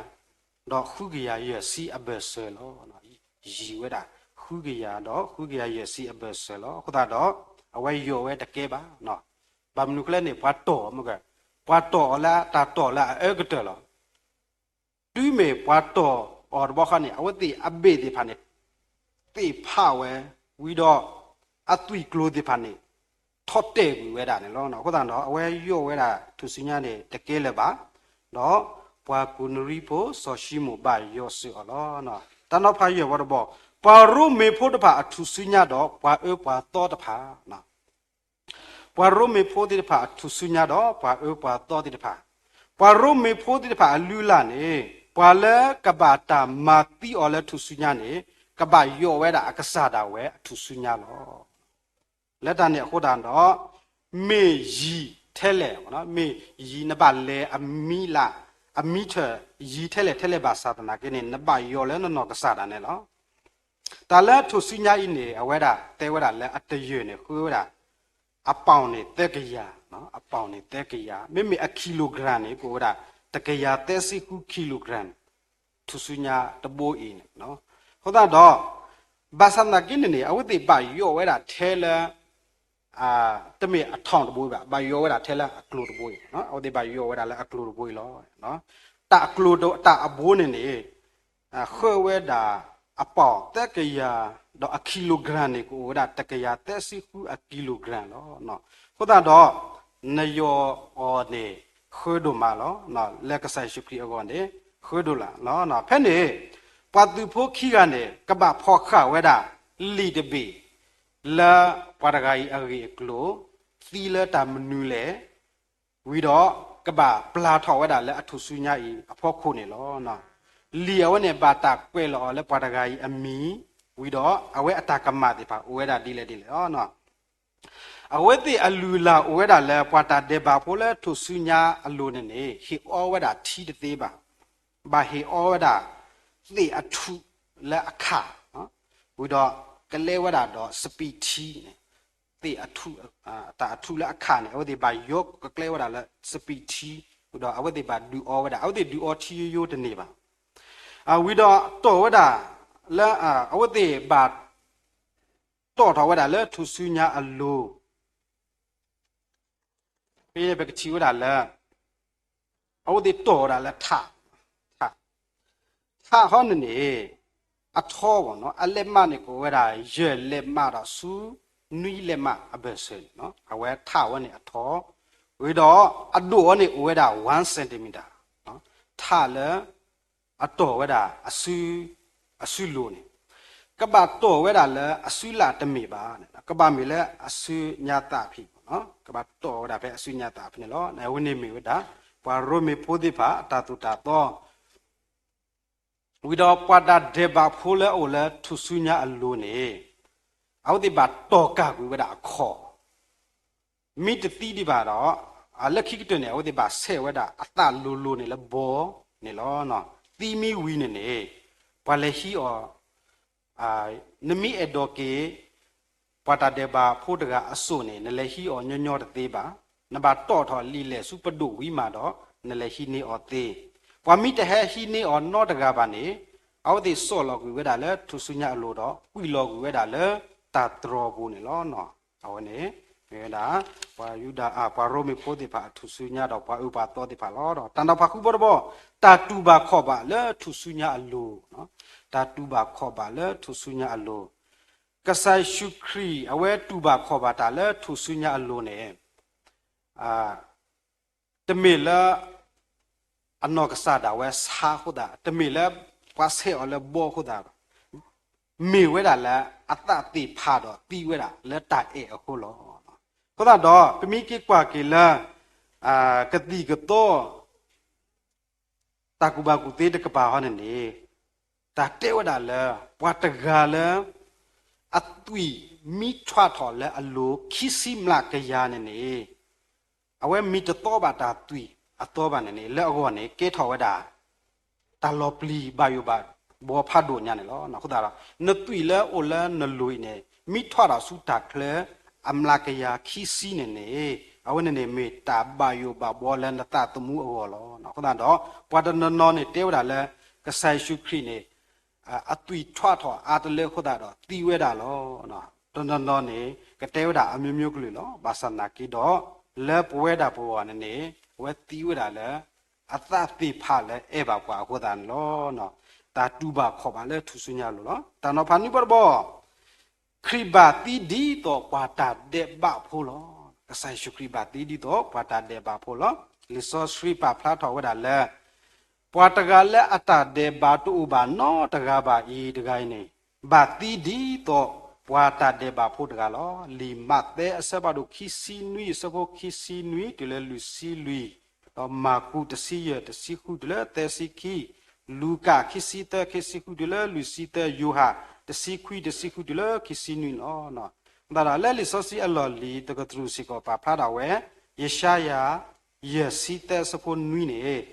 ဒီးဃုကယၤယဲၢ်ဆံအဘၢၣ်စၢၤလီၤ. ယံာ်ဝဲဒၣ် ဃုကယၤဒီးဃုကယၤယဲၢ်ဆံအဘၢၣ်စၢၤလီၤ. အဃိသတးဒီး အဝဲယိးဝဲတကဲဘၣ်. ဘၣ်မနုၤအဃိလဲၣ်န့ၣ် ပှၤတီၢ် ပှၤတီၢ်အီၤလၢတၢ်တီၢ်လၢအအၢကတၢၢ်လီၤ. တုၤမ့ၢ်ပှၤတီၢ်အီၤတဘျီဃီန့ၣ် အဝဲသ့ၣ်အဘ့ၣ်သ့ၣ်တဖၣ်န့ၣ် သ့ၣ်ဖးဝဲ ဝံၤဒီး အသွံၣ်ကျိၤသ့ၣ်တဖၣ်န့ၣ် ထီၣ်တဲာ်ကွံာ်ဝဲဒၣ်န့ၣ်လီၤ. အဃိသတးဒီး အဝဲယိးဝဲဒၣ်ထူၣ်စုညါန့ၣ် တကဲလၢၤဘၣ်. ဒီးပှၤကူးနရံဖိစီၤၡံမိၣ်ဘၣ်ယိးစၢၤအီၤလီၤ. တၢ်နီၤဖးယဲၢ်ဝီတဘီ ပှၤရိမ့ၤဖိတဖၣ်အထူၣ်စုညါဒီးပှၤအၢပှၤသီတဖၣ် ပှၤရိမ့ၤဖိသ့ၣ်တဖၣ်အထူၣ်စုညါဒီး ပှၤအၢပှၤသီသ့ၣ်တဖၣ်, ပှၤရိမ့ၤဖိသ့ၣ်တဖၣ်အလုၢ်အလၢ်န့ၣ် ပှၤလၢကဘၣ်တၢ်မၤသံအီၤလၢထူၣ်စုညါန့ၣ် ကဘၣ်ယိးဝဲဒၣ်အကစၢ်ဒၣ်ဝဲအထူၣ်စုညါလီၤ. လၢတၢ်န့ၣ်အဃိသတးဒီး မ့ၢ်ယံာ်ထဲလဲၣ်, မ့ၢ်ယံာ်နဘၣ်လဲၤအမံၤလၢ်, အမံထၢၣ်ယံာ်ထဲလဲၣ်ထဲလဲၣ်ဘၣ်ဆၣ်သနာ်က့န့ၣ် နဘၣ်ယိးလၢနနီၢ်ကစၢ်ဒၣ်န့ၣ်လီၤ. တၢ်လၢထူၣ်စုညါအံၤန့ၣ် အဝဲဒၣ်တဲဝဲဒၣ်လၢအတယၢၢ်န့ၣ် ဃုဝဲဒၣ် အပီၣ်န့ၣ်သၢကယၤ, အပီၣ်န့ၣ်သၢကယၤ, မ့မ့ၢ်အ kilogram န့ၣ် ကအိၣ်ဝဲဒၣ် တကယၤသၢဆံဃု kilogram ထူၣ်စုညါတဘိအံၤန့ၣ်. အဃိသတးဒီး ဘၣ်ဆၣ်သနာ်က့န့ၣ်န့ၣ် အဝဲသ့ၣ်ဘၣ်ယိးဝဲဒၣ်ထဲလၢ တမ့ၢ်အ ton တဘိအံၤဘၣ်, ဘၣ်ယိးဝဲဒၣ်ထဲလၢအကျိၤတဘိအံၤ, အဝဲသ့ၣ်ဘၣ်ယိးဝဲဒၣ်လၢအကျိၤတဘိအံၤလီၤ. တၢ်အကျိၤတၢ်အဘိန့ၣ်န့ၣ် ဃုဝဲဒၣ်အပီၣ်သၢကယၤ, ဒီးအ kilogram န့ၣ် ကအိၣ်ဝဲဒၣ်တကယၤသၢဆံဃုအ kilogram လီၤ. အဃိသတးဒီး နယီၤအီၤန့ၣ် ဃၢဒိၣ်မးလီၤ. လၢကစၢ်ယ့ၣ်ၡူးခရံာ်အဂီၢ်န့ၣ် ဃၢဒိၣ်လၢ်လီၤ. ဖဲန့ၣ် ပှၤသုးဖိခံဂၤန့ၣ် ကဘၣ်ဖီၣ်ဃာ်ဝဲဒၣ် လံာ်တဘ့ၣ် လၢပှၤတဂၤအံၤအဂ့ၢ်အကျိၤ သံလၢတၢ်မနုၤလဲၣ် ဝံၤဒီး ကဘၣ်ပျၢ်ထီၣ်ဝဲဒၣ်လၢအထူၣ်စုညါအံၤအဖီခိၣ်န့ၣ်လီၤ. လံာ်အဝဲန့ၣ် ဘၣ်တၢ်ကွဲးလီၤအီၤလၢပှၤတဂၤအံၤအမံၤ ဝံၤဒီးအဝဲအတၢ်ကမၣ်သ့ၣ်တဖၣ်အိၣ်ဝဲဒၣ်ဒ်လဲၣ်ဒ်လဲၣ်လီၤ. အဝဲသ့ၣ်အလုၢ်အလၢ်အိၣ်ဝဲဒၣ်လၢ ပှၤတၢ်ဒဲးဘးဖိလၢထူၣ်စုညါအလိၤန့ၣ်န့ၣ် ဟ့ၣ်အီဝဲဒၣ်ထံတသ့ဘၣ်. ဘၣ်ဟ့ၣ်အီဝဲဒၣ် သ့ၣ်အထူၣ်လၢအခၣ်, ဝံၤဒီးကလဲဝဲဒၣ်ဒီးစပံးထံန့ၣ်, သ့ၣ်အထူၣ်, တၢ်အထူၣ်လၢအခၣ်န့ၣ် အဝဲသ့ၣ်ဘၣ်ယီကကျဲဝဲဒၣ်လၢစပံးထံ, ဝံၤဒီးအဝဲသ့ၣ်ဘၣ်ဒုးအီဝဲဒၣ်, အဝဲသ့ၣ်ဒုးအီထံယိယိတန့ၢ်ဘၣ်. ဝံၤဒီးတီၢ်ဝဲဒၣ်လၢ အဝဲသ့ၣ်ဘၣ်တီၢ်ထီၣ်ဝဲဒၣ်လၢထူၣ်စုညါအလိၤ ဖဲပကထံၣ်ဝဲဒၣ်လၢ အဝဲသ့ၣ်တီၢ်ဝဲဒၣ်လၢထး, ထး, ထးဟီန့ၣ်န့ၣ် အထီဘၣ်နီၤ အလဲၢ်မးန့ၣ်ကအိၣ်ဝဲဒၣ် ယဲၢ်လဲၢ်မးဒီးဆူ နွံလဲၢ်မးအဘၢၣ်စၢၤန့ၣ်, အဝဲထးဝဲန့ၣ်အထီ, ဝံၤဒီးအဒိၣ်အီၤန့ၣ်အိၣ်ဝဲဒၣ် one centimeter, ထးလၢ အတီၢ်ဝဲဒၣ် အစုလိၤန့ၣ်, ကဘၣ်တီၢ်ဝဲဒၣ်လၢအစုလၢ်တမ့ၢ်ဘၣ်, ကဘၣ်မ့ၢ်လၢအစုညါသၣ်ဖံး, ကဘၣ်တီၢ်ဝဲဒၣ်ဖဲအစုညါသၣ်ဖဲန့ၣ်လီၤ. အဝဲန့ၣ်မ့ၢ်ဝဲဒၣ် ပှၤရိမ့ၤဖိသ့ၣ်တဖၣ်အတၢ်သိၣ်တၢ်သီ ဝံၤဒီးပှၤတၢ်ဒဲးဘးဖိလၢအအိၣ်လၢထူၣ်စုညါအလိၤန့ၣ် အဝဲသ့ၣ်ဘၣ်တီၢ်ကၢ်ကွံာ်ဝဲဒၣ်အခီၣ်, မ့ၢ်တသံဒံးဘၣ်ဒီး လၢခံကတၢၢ်န့ၣ် အဝဲသ့ၣ်ဘၣ်ဆဲးဝဲဒၣ်အသၣ်လိၤလိၤန့ၣ်လၢဘီန့ၣ်လီၤ. သံမ့ၢ်ဝံၤန့ၣ်န့ၣ် ပှၤလဲၤဟံးအီၤ နမ့ၢ်အဲၣ်ဒိးက့ၤ ပှၤတၢ်ဒဲးဘးဖိတဂၤအစိၣ်န့ၣ် နလဲၤဟံးအီၤညီညီတသ့ဘၣ်. နဘၣ်တီၢ်ထီၣ်လံာ်လဲၢ်ဆူပဒိၣ်ဝံၤမးဒီး နလဲၤဟံးန့ၢ်အီၤသ့. ပှၤမ့ၢ်တဟဲဟံးန့ၢ်အီၤနီတဂၤဘၣ်န့ၣ် အဝဲသ့ၣ်စိာ်လီၤကွံာ်ဝဲဒၣ်လၢထူၣ်စုညါအလိၤဒီး ကွံာ်လီၤကွံာ်ဝဲဒၣ်လၢတၢ်တြီၤပူၤန့ၣ်လီၤ. အဝဲန့ၣ် မ့ၢ်ဝဲဒၣ် ပှၤယူဒၤ ပှၤရိမ့ၤဖိသ့ၣ်တဖၣ်အထူၣ်စုညါဒီးပှၤအုၣ်ပှၤသီသ့ၣ်တဖၣ်လီၤ. ဒီးတၢ်နီၤဖးဃုဘီတဘီ, တၢ်တူၢ်ဘၣ်ခီၣ်ဘၣ်လၢထူၣ်စုညါအလိၤ, တၢ်တူၢ်ဘၣ်ခီၣ်ဘၣ်လၢထူၣ်စုညါအလိၤ, ကစၢ်ယ့ၣ်ၡူးခရံာ် အဝဲတူၢ်ဘၣ်ခီၣ်ဘၣ်တၢ်လၢထူၣ်စုညါအလိၤန့ၣ် တမ့ၢ်လၢ အနီၢ်ကစၢ်ဒၣ်ဝဲဆါအဃိသတး, တမ့ၢ်လၢပှၤဆဲးအီၤလၢဘီအဃိသတး, မ့ၢ်ဝဲဒၣ်လၢအသးသ့ၣ်ဖးဒီးသံဝဲဒၣ်လၢတၢ်အဲၣ်အဃိလီၤ. အဃိသတးဒီး ပမ့ၢ်က့ၤကွၢ်က့ၤလၢ ကသံၣ်ကသီ တၢ်ကူၣ်ဘၣ်ကူၣ်သ့တကပၤဟီန့ၣ်န့ၣ်, တၢ်တဲဝဲဒၣ်လၢ ပှၤတဂၤလၢ အသွံၣ်မံထွးထီၣ်လၢအလိၤခံဆံမျးကယၤန့ၣ်န့ၣ်, အဝဲမ့ၢ်တသီဘၣ်တၢ်သွံၣ်အသီဘၣ်န့ၣ်န့ၣ် လၢအဂီၢ်န့ၣ် ကဲထီၣ်ဝဲဒၣ် တၢ်လီၤပျံၤဘၣ်ယိၣ်ဘၣ်ဘှီဖးဒိၣ်ညါန့ၣ်လီၤ. အဃိသတးဒီး နသွံၣ်လၢအိၣ်လၢနလိၤအံၤန့ၣ် မံထွးထီၣ်ဆူတၢ်ချၢ အမျးကယၤခံဆံန့ၣ်န့ၣ်, အဝဲန့ၣ်န့ၣ်မ့ၢ်တၢ်ဘၣ်ယိၣ်ဘၣ်ဘှီလၢနသးသမူအဂီၢ်လီၤ. အဃိသတးဒီး ပှၤတနီၤနီၤန့ၣ်တဲဝဲဒၣ်လၢ ကစၢ်ယ့ၣ်ၡူးခရံာ်န့ၣ် အသွံၣ်ထွးထီၣ်အါတလၢအဃိသတးဒီးသံဝဲဒၣ်လီၤ. တနီၤနီၤန့ၣ် ကတဲဝဲဒၣ်အမျိုးမျိုးကလုာ်လီၤ. ဘၣ်ဆၣ်နာ်က့ဒီး လၢပဝဲဒၣ်ပဂီၢ်န့ၣ်န့ၣ် အဝဲသံဝဲဒၣ်လၢ အသးသ့ၣ်ဖးလၢအဲၣ်ဘၣ်ပှၤအဃိသတးန့ၣ်လီၤ. တၢ်တူၢ်ဘၣ်ခီၣ်ဘၣ်လၢထူၣ်စုညါအလိၤလီၤ. တၢ်နီၤဖးနွံဘီတဘီ ခရံာ်ဘၣ်သံဒ်သိးပှၤတၢ်ဒဲးဘးဖိလီၤ. ကစၢ်ယ့ၣ်ၡူးခရံာ်ဘၣ်သံဒ်သိးပှၤတၢ်ဒဲးဘးဖိလီၤ. လံာ်စီဆှံပာ်ဖျါထီၣ်ဝဲဒၣ်လၢ ပှၤတဂၤလၢအတၢ်ဒဲးဘးတအိၣ်ဘၣ်နီတဂၤဘၣ်အံၤတဂၤအံၤန့ၣ် ဘၣ်သံဒ်သိးပှၤတၢ်ဒဲးဘးဖိတဂၤလီၤ. လံာ်မးသဲအဆၢဖးဒိၣ်ခံဆံနွံ အဆၢဖိခံဆံနွံ တုၤလၢလွံၢ်ဆံလွံၢ်, ဒီးမၢ်ကူးတဆံယဲၢ် တဆံဃုတုၤလၢသၢဆံခံ, လူၤကၣ်ခံဆံသၢ ခံဆံဃုတုၤလၢလွံၢ်ဆံသၢ, ယိၤဟၣ် တဆံခွံ တဆံဃုတုၤလၢခံဆံနွံလီၤ. အဃိသတးဒီးလၢလံာ်စီဆှံအလီၢ်လံၤတကတြူၢ်စ့ၢ်ကီးပာ်ဖျါထီၣ်ဝဲ ယၡါယၤ ယဲၢ်ဆံသၢ အဆၢဖိနွံန့ၣ်,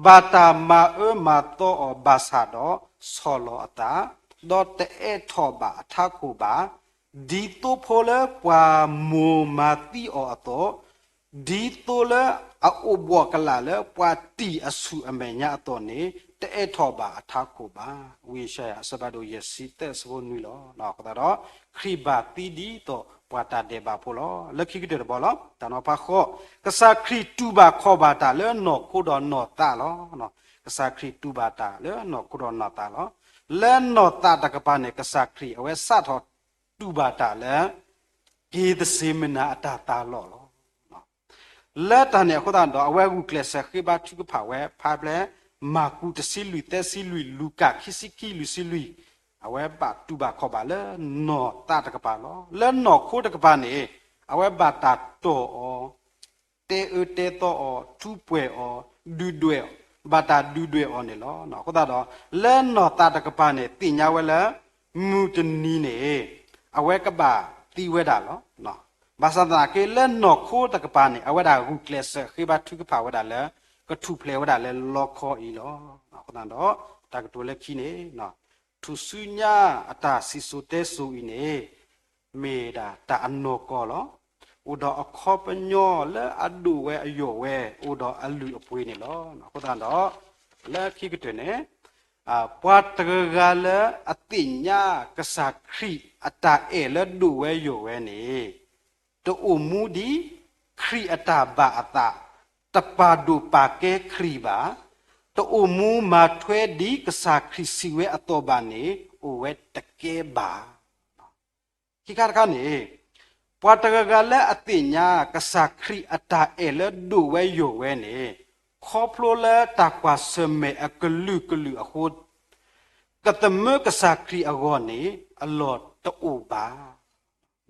ဘၣ်တၢ်မၤအၢမၤသီအီၤဘၣ်ဆၣ်ဒီးဆီၣ်လီၤအသး, ဒီးတအဲးထီၣ်ဘၣ်အထးခိၣ်ဘၣ်, ဒ်သိဖိလၢပှၤမိၢ်မၤသံအီၤအသိး, ဒ်သိလၢအအိၣ်ဘှီၣ်ကလာ်လၢပှၤတံာ်အဆူၣ်အမဲာ်ညါအသိးန့ၣ်, တအဲးထီၣ်ဘၣ်အထးခိၣ်ဘၣ်. ဝံယၡါယၤအဆၢဖးဒိၣ်ယဲၢ်ဆံသၢ အဆၢဖိနွံလီၤ. အဃိသတးဒီး ခရံာ်ဘၣ်သံဒ်သိးပှၤတၢ်ဒဲးဘးဖိလီၤ. လၢခံကတၢၢ်တဘီလီၤ. တၢ်နီၤဖးဃိး, ကစၢ်ခရံာ်တူၢ်ဘၣ်ခီၣ်ဘၣ်တၢ်လၢနီၢ်ခိဒီးနီၢ်သးလီၤ. ကစၢ်ခရံာ်တူၢ်ဘၣ်တၢ်လၢနီၢ်ခိဒီးနီၢ်သးလီၤ. လၢနီၢ်သးတကပၤန့ၣ် ကစၢ်ခရံာ်အဝဲစးထီၣ်တူၢ်ဘၣ်တၢ်လၢ က့းသစ့မနၤအတၢ်သးလီၢ်လီၤ. လၢတၢ်န့ၣ်အဃိသတးဒီး အဝဲဂုာ်ကျဲးစၢးဃ့ဘါထုကဖၣ်ဝဲ ဖဲဖျဲၣ် မၢ်ကူး တဆံလွံၢ် သၢဆံလွံၢ်, လူၤကၣ် ခံဆံခံ လွံၢ်ဆံလွံၢ်, အဝဲဘၣ်တူၢ်ဘၣ်ခီၣ်ဘၣ်လၢနီၢ်သးတကပၤလီၤ. လၢနီၢ်ခိတကပၤန့ၣ် အဝဲဘၣ်တၢ်တီၢ်အီၤ, တဲအၢတဲသီအီၤ, ထူးပှဲၤအီၤ, ဒုၣ်ဒွဲၣ်အီၤ, ဘၣ်တၢ်ဒုၣ်ဒွဲၣ်အီၤန့ၣ်လီၤ. အဃိသတးဒီး လၢနီၢ်သးတကပၤန့ၣ် သ့ၣ်ညါဝဲလၢ မုၢ်တနံၤန့ၣ် အဝဲကဘၣ်သံဝဲဒၣ်လီၤ. ဘၣ်ဆၣ်သနာ်က့ လၢနီၢ်ခိတကပၤန့ၣ် အဝဲဒၣ်ဂုာ်ကျဲးစၢးဃ့ဘါထုကဖၣ်ဝဲဒၣ်လၢ ကထူၣ်ဖျဲးဝဲဒၣ်လၢလီခီအံၤလီၤ. အဃိသတးဒီး တၢ်ကတိၤလၢခံန့ၣ် ထူၣ်စုညါ အတၢ်စံၣ်စိၤတဲစိၤအံၤန့ၣ် မ့ၢ်ဒၣ်တၢ်အနီၢ်ကီၢ်လီၤ. အိၣ်ဒီးအခီပညီလၢအဒိၣ်ဝဲအယိာ်ဝဲ အိၣ်ဒီးအလုၢ်အပှ့ၤန့ၣ်လီၤ. အဃိသတးဒီး လၢခံကတၢၢ်န့ၣ် ပှၤတဂၤဂၤလၢအသ့ၣ်ညါကစၢ်ခရံာ်အတၢ်အဲၣ်လၢဒိၣ်ဝဲယိာ်ဝဲန့ၣ် တအိၣ်မူဒ်ခရံာ်အတၢ်ဘၣ်အသး, တပာ်ဒိၣ်ပာ်ကဲခရံာ်ဘၣ်, တအိၣ်မူမၤထွဲဒ်ကစၢ်ခရံာ်စံးဝဲအသိးဘၣ်န့ၣ် အိၣ်ဝဲတကဲဘၣ်. ခံခါတခါန့ၣ် ပှၤတဂၤဂၤလၢအသ့ၣ်ညါကစၢ်ခရံာ်အတၢ်အဲၣ်လၢဒိၣ်ဝဲယိာ်ဝဲန့ၣ် ခီဖျိလၢတၢ်ကွၢ်ဆၢၣ်မဲာ်အကလုာ်ကလုာ်အဃိ ကသမၢကစၢ်ခရံာ်အဂီၢ်န့ၣ် အလီၢ်တအိၣ်ဘၣ်.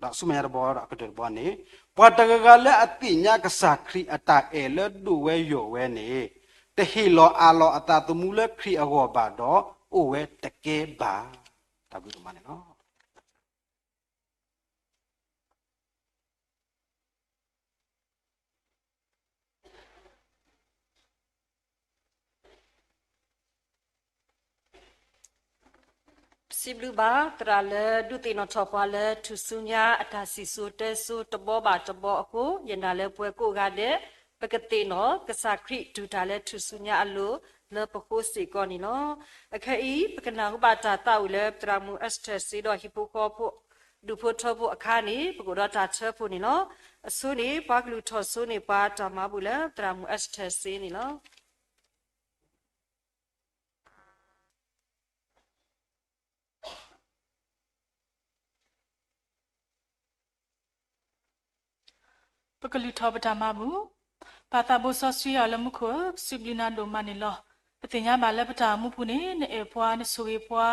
ဒီးဆူမဲာ်ညါတဘီဒီးအကတၢၢ်တဘီန့ၣ် ပှၤတဂၤဂၤလၢအသ့ၣ်ညါကစၢ်ခရံာ်အတၢ်အဲၣ်လၢဒိၣ်ဝဲယိာ်ဝဲန့ၣ် တဟ့ၣ်လီၤအးလီၤအသးသမူလၢခရံာ်အဂီၢ်ဘၣ်ဒီး အိၣ်ဝဲတကဲဘၣ်. တၢ်ဘျုးဒိၣ်မးန့ၣ်လီၤ. ပစံးဘျုးဘၣ်သရၣ်လၢဒုးသ့ၣ်နီၣ်ထီၣ်ပှၤလၢထူၣ်စုညါအတၢ်စံၣ်စိၤတဲစိၤတဘီဘၣ်တဘီအဃိ ယနာ်လၢပှၤကိးဂၤဒဲး ပကသ့ၣ်နီၣ်ကစၢ်ခရံာ်တူၢ်တၢ်လၢထူၣ်စုညါအလိၤ လၢပဃိစ့ၢ်ကီးန့ၣ်လီၤ. အခဲအံၤ ပကနၢ်ဟူဘၣ်တၢ်သးဝံၣ်လၢပသရၣ်မုၣ်အ့းစတၢၢ်စ့ဒီးဟံၣ်ဖိဃီဖိ ဒူၣ်ဖိထၢဖိအခါန့ၣ် ပကအိၣ်ဒီးတၢ်ထၢဖှိၣ်န့ၣ်လီၤ. အဆိန့ၣ် ပှၤကလုၢ်ထီၣ်ဆိန့ၢ်ပှၤတၢ်မၤဘူၣ်လၢပသရၣ်မုၣ်အ့းစတၢၢ်စ့န့ၣ်လီၤ. ပကလုၢ်ထီၣ်ပတၢ်မၤဘူၣ်. ပၢ်သးဘိစီဆှံယွၤလၢမူခိၣ်ဧၢ, ပစံးဘျုးနၤဒိၣ်မးန့ၣ်လီၤ. ပသ့ၣ်ညါဘၣ်လၢပတၢ်အိၣ်မူပူၤန့ၣ် နအဲၣ်ပှၤ, နဆိၣ်ဂ့ၤပှၤ,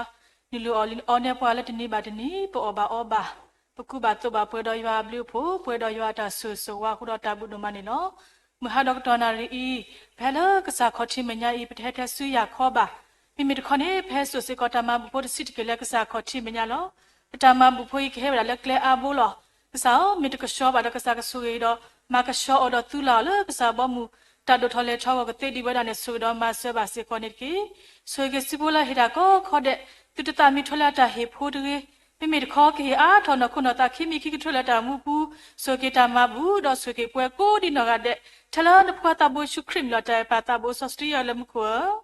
နလူၤအီၣ်အီနဲပှၤလၢတနံၤဘၣ်တနံၤ, ပအီၣ်ဘၣ်အီဘၣ်, ပကူဘၣ်သိးဘၣ်ပှဲၤဒီးယွၤအဘျုးအဖှိၣ်, ပှဲၤဒီးယွၤအတၢ်ဆိၣ်ဂ့ၤဆိၣ်ဝါအဃိဒီးတၢ်ဘျုးဒိၣ်မးန့ၣ်လီၤ. မုၢ်ဟါဒီးကတီၢ်နၣ်ရံၣ်အံၤ, ပဟဲလၢကစၢ်ခီၣ်ထံးမဲာ်ညါအံၤ ပတဟဲထဲစုယၤခီဘၣ်. မ့မ့ၢ်တခီန့ၣ် ပဟဲစိာ်စ့ၢ်ကီးတၢ်မၤဘူၣ်ဖိတဆံးတက့ၢ်လၢကစၢ်ခီၣ်ထံးမဲာ်ညါလီၤ. ပတၢ်မၤဘူၣ်ဖိအံၤကဟဲဝဲဒၣ်လၢကျဲအါဘိလီၤ. ကစၢ်ဧၢ, မ့ၢ်တကဆှီဘၣ်ဒီးကစၢ်ကဆိၣ်ဂ့ၤဒီး မၤကဆှီအီၤဒီးသူလၢ်အီၤလၢကစၢ်ဘီမုၢ် တၢ်ဒိၣ်ထီၣ်လဲၢ်ထီၣ်အဂီၢ်ကသ့ဒံးဝဲဒၣ်န့ၣ် ဆိၣ်ဂ့ၤဒီးမၤစၢၤဘၣ်စ့ၢ်ကီးန့ၣ်တက့ၢ်. ဆိၣ်ဂ့ၤက့ၤစုဖိလၢဟ့ၣ်တၢ်ကီခီဒဲး, သုတသးမံထွဲလၢအတၢ်ဟ့ၣ်ဖိတဂ့ၤ. မ့မ့ၢ်တခီကဟ့ၣ်အါထီၣ်နီၢ်ခိနီၢ်သးခံမံၤခံကထိလၢတၢ်အိၣ်မူပူၤ, ဆိၣ်ဂ့ၤက့ၤတၢ်မၤဘူၣ်ဒီးဆိၣ်ဂ့ၤက့ၤပှၤကိးဒံးနီၢ်ဂၤဒဲး, ထဲလၢနဖိခွါသးဘိယ့ၣ်ၡူးခရံာ်မံၤလီၤ. တၢ်အဲၣ်ပၢ်သးဘိစီဆှံယွၤလၢမူခိၣ်ဧၢ.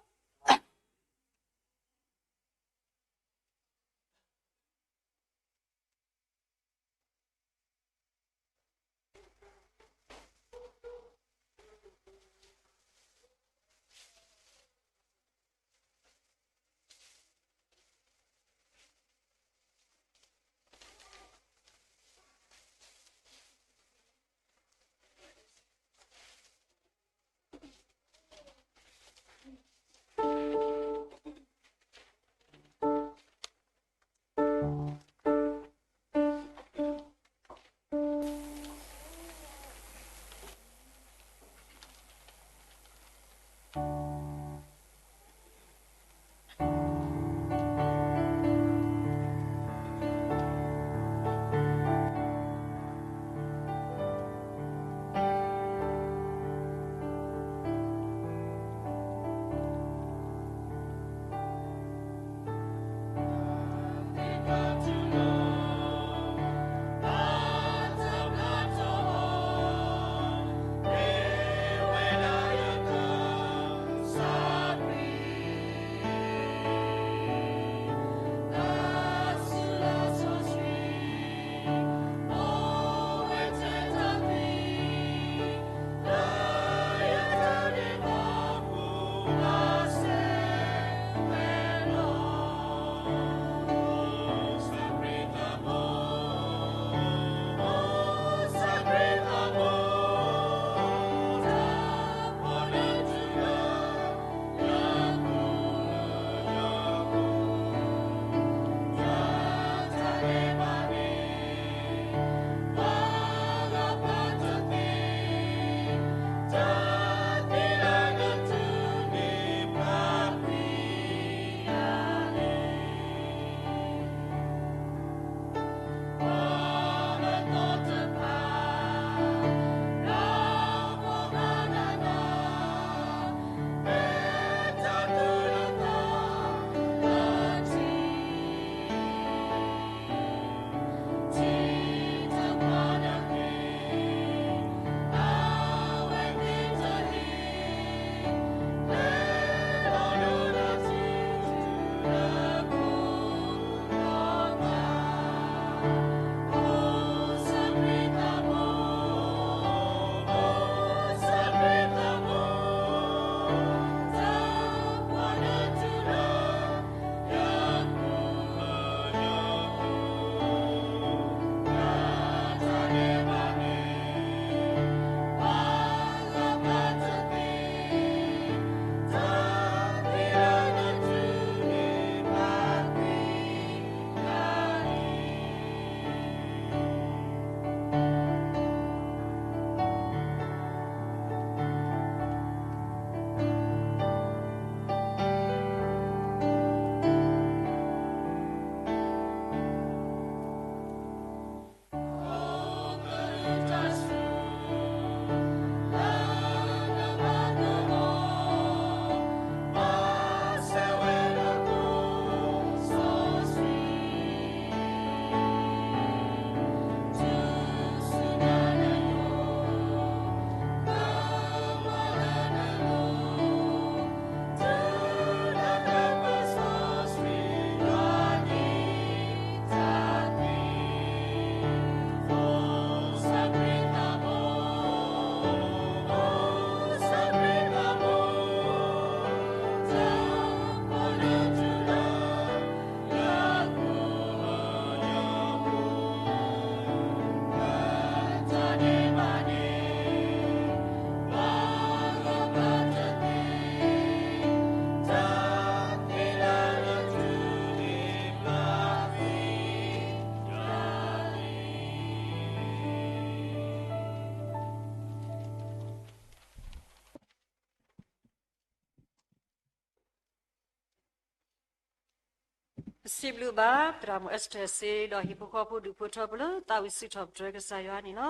ပစံးဘျုးဘၣ် သရၣ်မုၣ် Esther စ့ ဒီးဟံၣ်ဖိဃီဖိဒူၣ်ဖိထၢဖိလၢသးဝံၣ်စံးထီၣ်ပတြၢၤကစၢ်ယွၤန့ၣ်လီၤ.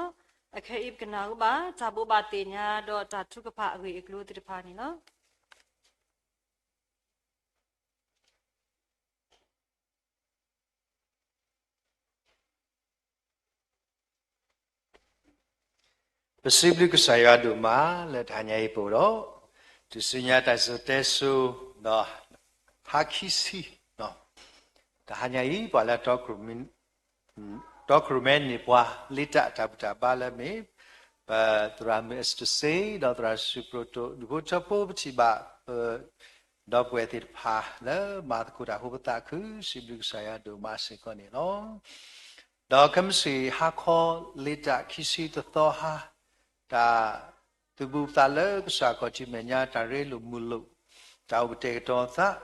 အခဲအံၤပကနၣ်ဟူဘၣ် တၢ်ဘိးဘၣ်သ့ၣ်ညါဒီးတၢ်ထုကဖၣ်အဂ့ၢ်အကျိၤသ့ၣ်တဖၣ်န့ၣ်လီၤ. ပစံးဘျုးကစၢ်ယွၤဒိၣ်မးလၢတဟါညါအံၤပအိၣ်ဒီး တုၤဆူညါတၢ်စံၣ်စိၤတဲစိၤ ဒီးဟါခံဆံ တဟါညါအံၤ ပှၤလၢ တီခရူၣ်မဲန့ၢ်ပှၤလ့တၢ်တၢ်ဘူၣ်တၢ်ဘါလၢမ့ၢ် ပသရၣ်မုၣ် Esther စ့ ဒီးသရၣ်စူၣ်ပျိတိၣ် ဒူၣ်ဖိထၢဖိ ပထံၣ်ဘၣ် ပဒီပုၢ်ဝဲၢ်သ့ၣ်တဖၣ်လၢမၤသကိးတၢ်အဃိ ပသးခု စံးဘျုးကစၢ်ယွၤဒိၣ်မးစ့ၢ်ကီးန့ၣ်လီၤ. ဒီးခဲမုၢ်ဆ့ၣ်ဟါခီ လ့တၢ်ခံဆံတသီဟါ တၢ်သူၣ်ဘူၣ်သးလၢကစၢ်ခီၣ်ထံးမဲာ်ညါ တၢ်ရ့လိာ်မုာ်လိာ် တၢ်အိၣ်ကတဲာ်ကတီၤသး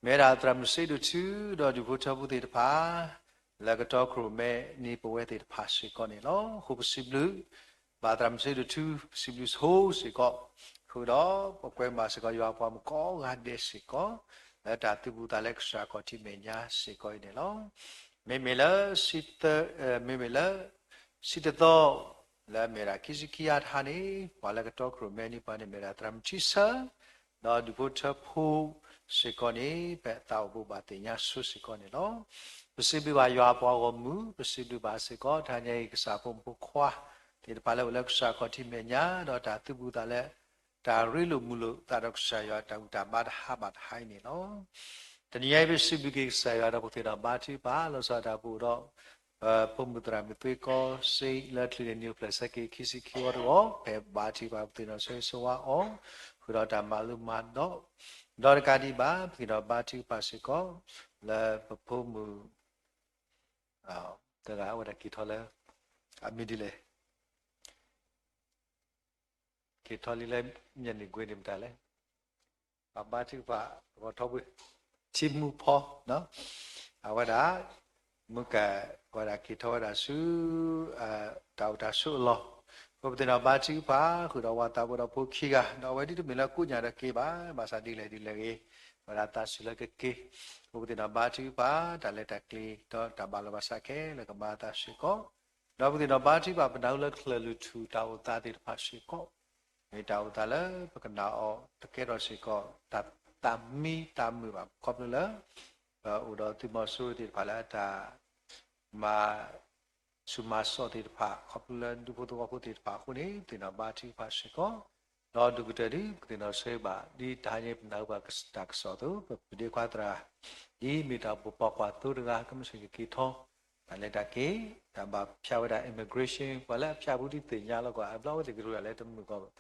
မ့ၢ်ဝဲဒၣ်သရၣ်မုၣ်စ့ဒိၣ်ထူ ဒီးဒူၣ်ဖိထၢဖိသ့ၣ်တဖၣ် လၢကတီခရူၣ်မဲန့ၢ်ပဝဲသ့ၣ်တဖၣ်စ့ၢ်ကီးန့ၣ်လီၤ. အဃိပစံးဘျုးဘၣ်သရၣ်မုၣ်စ့ဒိၣ်ထူ ပစံးဘျုးဆိစ့ၢ်ကီး, ဃုာ်ဒီးပကွဲမုာ်ဘၣ်စ့ၢ်ကီး ယွၤပှၤမုၣ်ကိးဂၤဒဲးစ့ၢ်ကီး လၢတၢ်သူၣ်ဘူၣ်သးလၢကစၢ်ခီၣ်ထံးမဲာ်ညါစ့ၢ်ကီးအံၤန့ၣ်လီၤ. မ့မ့ၢ်လၢ မ့မ့ၢ်လၢ ဆံတသီ လၢအမ့ၢ်ဒၣ်ခံဆံခံဟါတဟါန့ၣ် ပှၤလၢကတီခရူၣ်မဲန့ၢ်ပှၤန့ၣ် မ့ၢ်ဒၣ်သရၣ်မုၣ်ထံဆၢ ဒီးဒူၣ်ဖိထၢဖိစ့ၢ်ကီးန့ၣ် ပသးအိၣ်ဘိးဘၣ်သ့ၣ်ညါဆိစ့ၢ်ကီးန့ၣ်လီၤ. ပစံးဘျုးဘၣ်ယွၤအပှၤဂီၢ်မုၢ်, ပစံးဘျုးဘၣ်စ့ၢ်ကီး တဟါညါအံၤ ကစၢ်ဖိမုၣ်ဖိခွါသ့ၣ်တဖၣ်လၢအိၣ်လၢကစၢ်ခီၣ်ထံးမဲာ်ညါ ဒီးတၢ်သူၣ်ဘူၣ်သးလၢ တၢ်ရ့လိာ်မုာ်လိာ်သးဒီးကစၢ်ယွၤ တၢ်ဘူၣ်တၢ်ဘါတဟါဘၣ်တဟါအံၤန့ၣ်လီၤ. တနံၤညါအံၤ ပစံးဘျုးက့ၤကစၢ်ယွၤဒီးပဃ့ဒီးဘါထုကဖၣ် လီၤဆီဒၣ်တၢ်ပူၤဒီး ပဖိမုၣ်သရၣ်မုၣ်သွ့ကီစ့လၢချုးန့ၢ်နံၣ်အိၣ်ဖျဲၣ်ဆၢက့ၤခံဆံခံဝီတဂီၤ ပဘါထုကဖၣ်ပသ့ၣ်နီၣ်ဆိၣ်ဂ့ၤဆိၣ်ဝါအီၤ ဃုာ်ဒီးတၢ်မၤလိမၤဒိး, ဒီးတကးဒံးဘၣ် ပသ့ၣ်နီၣ်ဘါထုကဖၣ်စ့ၢ်ကီး လၢပဖိမုၣ် တဂၤအဝဲဒၣ်က့ၤထီၣ်လၢ အမံၤဒ်လဲၣ် က့ၤထီၣ်လံလၢ မျက်နှာကွင်း န့ၣ်မတၤလဲၣ်, ပဘါထုကဖၣ် ဂီၤထီဘိ ထံမူဖီ အဝဲဒၣ် မုၢ်ကၣ် အဝဲဒၣ်က့ၤထီၣ်ဝဲဒၣ်ဆူ တၢ်အိၣ်တၢ်ဆိးအလီၢ်, အဃိပသ့ၣ်နီၣ်ဘါထုကဖၣ် ဃုာ်ဒီးဝၤသးဖိဒီးဖိခံဂၤ ဒီးအဝဲဒ်တမ့ၢ်လၢကိးညၣ်ဒီးက့ၤဘၣ်, ဘၣ်ဆၣ်ဒ်လဲၣ်ဒ်လဲၣ်ဂ့ၤ အဝဲဒၣ်သးစူၤလၢကက့ၤ, အဃိပသ့ၣ်နီၣ်ဘါထုကဖၣ် တၢ်လဲၤတၢ်ကျဲၤ ဒီးတၢ်ဘၣ်လီၤဘၣ်ဆၣ်ခဲလၢာ်ကမၤအသးစ့ၢ်ကီး ဒီးပသ့ၣ်နီၣ်ဘါထုကဖၣ် ပနၢ်ဟူလၢကလုၢ်ထူၣ်တၢ်အိၣ်သးသ့ၣ်တဖၣ်စ့ၢ်ကီး, မ့ၢ်တၢ်အိၣ်သးလၢပကနၣ်အီၤတကဲထီၣ်စ့ၢ်ကီး တၢ်သးမံတၢ်မုာ်ဘၣ် ခီဖျိလၢ ပအိၣ်ဒီးသုးမီၤစိရိၤသ့ၣ်တဖၣ်လၢတၢ် မၤ ဆူၣ်မၤစီၣ်သ့ၣ်တဖၣ် ခီဖျိလၢဒူဖိသဝီဖိသ့ၣ်တဖၣ်အဃိန့ၣ် ပသ့ၣ်နီၣ်ဘါထုကဖၣ်စ့ၢ်ကီး, ဒီးဒုးကတၢၢ်ဒုး ပသ့ၣ်နီၣ်ဆိၣ်ဂ့ၤဘၣ် ဒ်တဟါညါပနၢ်ဟူဘၣ်တၢ်ကစီၣ်အသိး ပပဒ့ခွါသရၣ် ဒ်မ့ၢ်တၢ်အိၣ်ဖှိၣ်ပှၤကွၢ်သိတဂၤ ကမ့ၢ်စ့ၢ်ကီးက့ၤထီၣ် တၢ်လဲၤတၢ်က့ၤ, တၢ်ဘၣ်ဖၠးဝဲဒၣ် immigration ပှၤလၢအဖၠးပူၤဒ်သ့ၣ်ညါလီၤကွၢ် အဘျီဝဲသ့ၣ်ကရူၢ်တၢ်လဲၤတမုာ်ကီး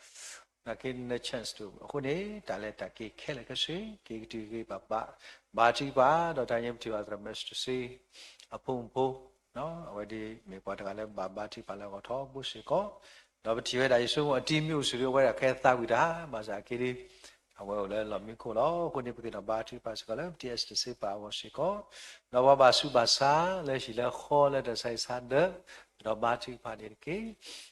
နာ်က့ န chance တအိၣ် အဃိန့ၣ် တၢ်လဲၤတၢ်က့ၤခဲလၢာ်ခဲဆ့ က့ၤကတုၤက့ၤဘၣ်ဘါ ဘါထုကဖၣ် ဒီးတၢ်ညဲပထံၣ်ဘၣ်သရၣ်မုၣ်စတစ့ အဖိမုၣ်ဖိ အဝဲဒ်မ့ၢ်ပှၤတဂၤလၢဘၣ်ဘါထုကဖၣ်လၢအဂီၢ်ထီဘိစ့ၢ်ကီး, ဒီးပထံၣ်ဝဲဒၣ်ယဆိကမိၣ်အတံၤမ့ၢ်အိၣ်ဆူၣ်ဒ်အဝဲဒၣ်ခဲသးဝံၣ်တဟါ ဘၣ်ဆၣ်က့ၤဒ် အဝဲအိၣ်လၢလီၢ်မံခိၣ်လီၤ. အဃိန့ၣ် ပသ့ၣ်နီၣ်ဘါထုကဖၣ်စ့ၢ်ကီးလၢ ပတံၤအဲၣ်စတစ့ပၢ်အဂီၢ်စ့ၢ်ကီး, ဒီးပှၤဘၣ်ဆူးဘၣ်ဆါလၢဟံၣ်လၢဃီလၢတၢ်ဆါဟံၣ်ဆါဒၢး ပနီၣ်ဘါထုကဖၣ်န့ၣ်တက့ၢ်.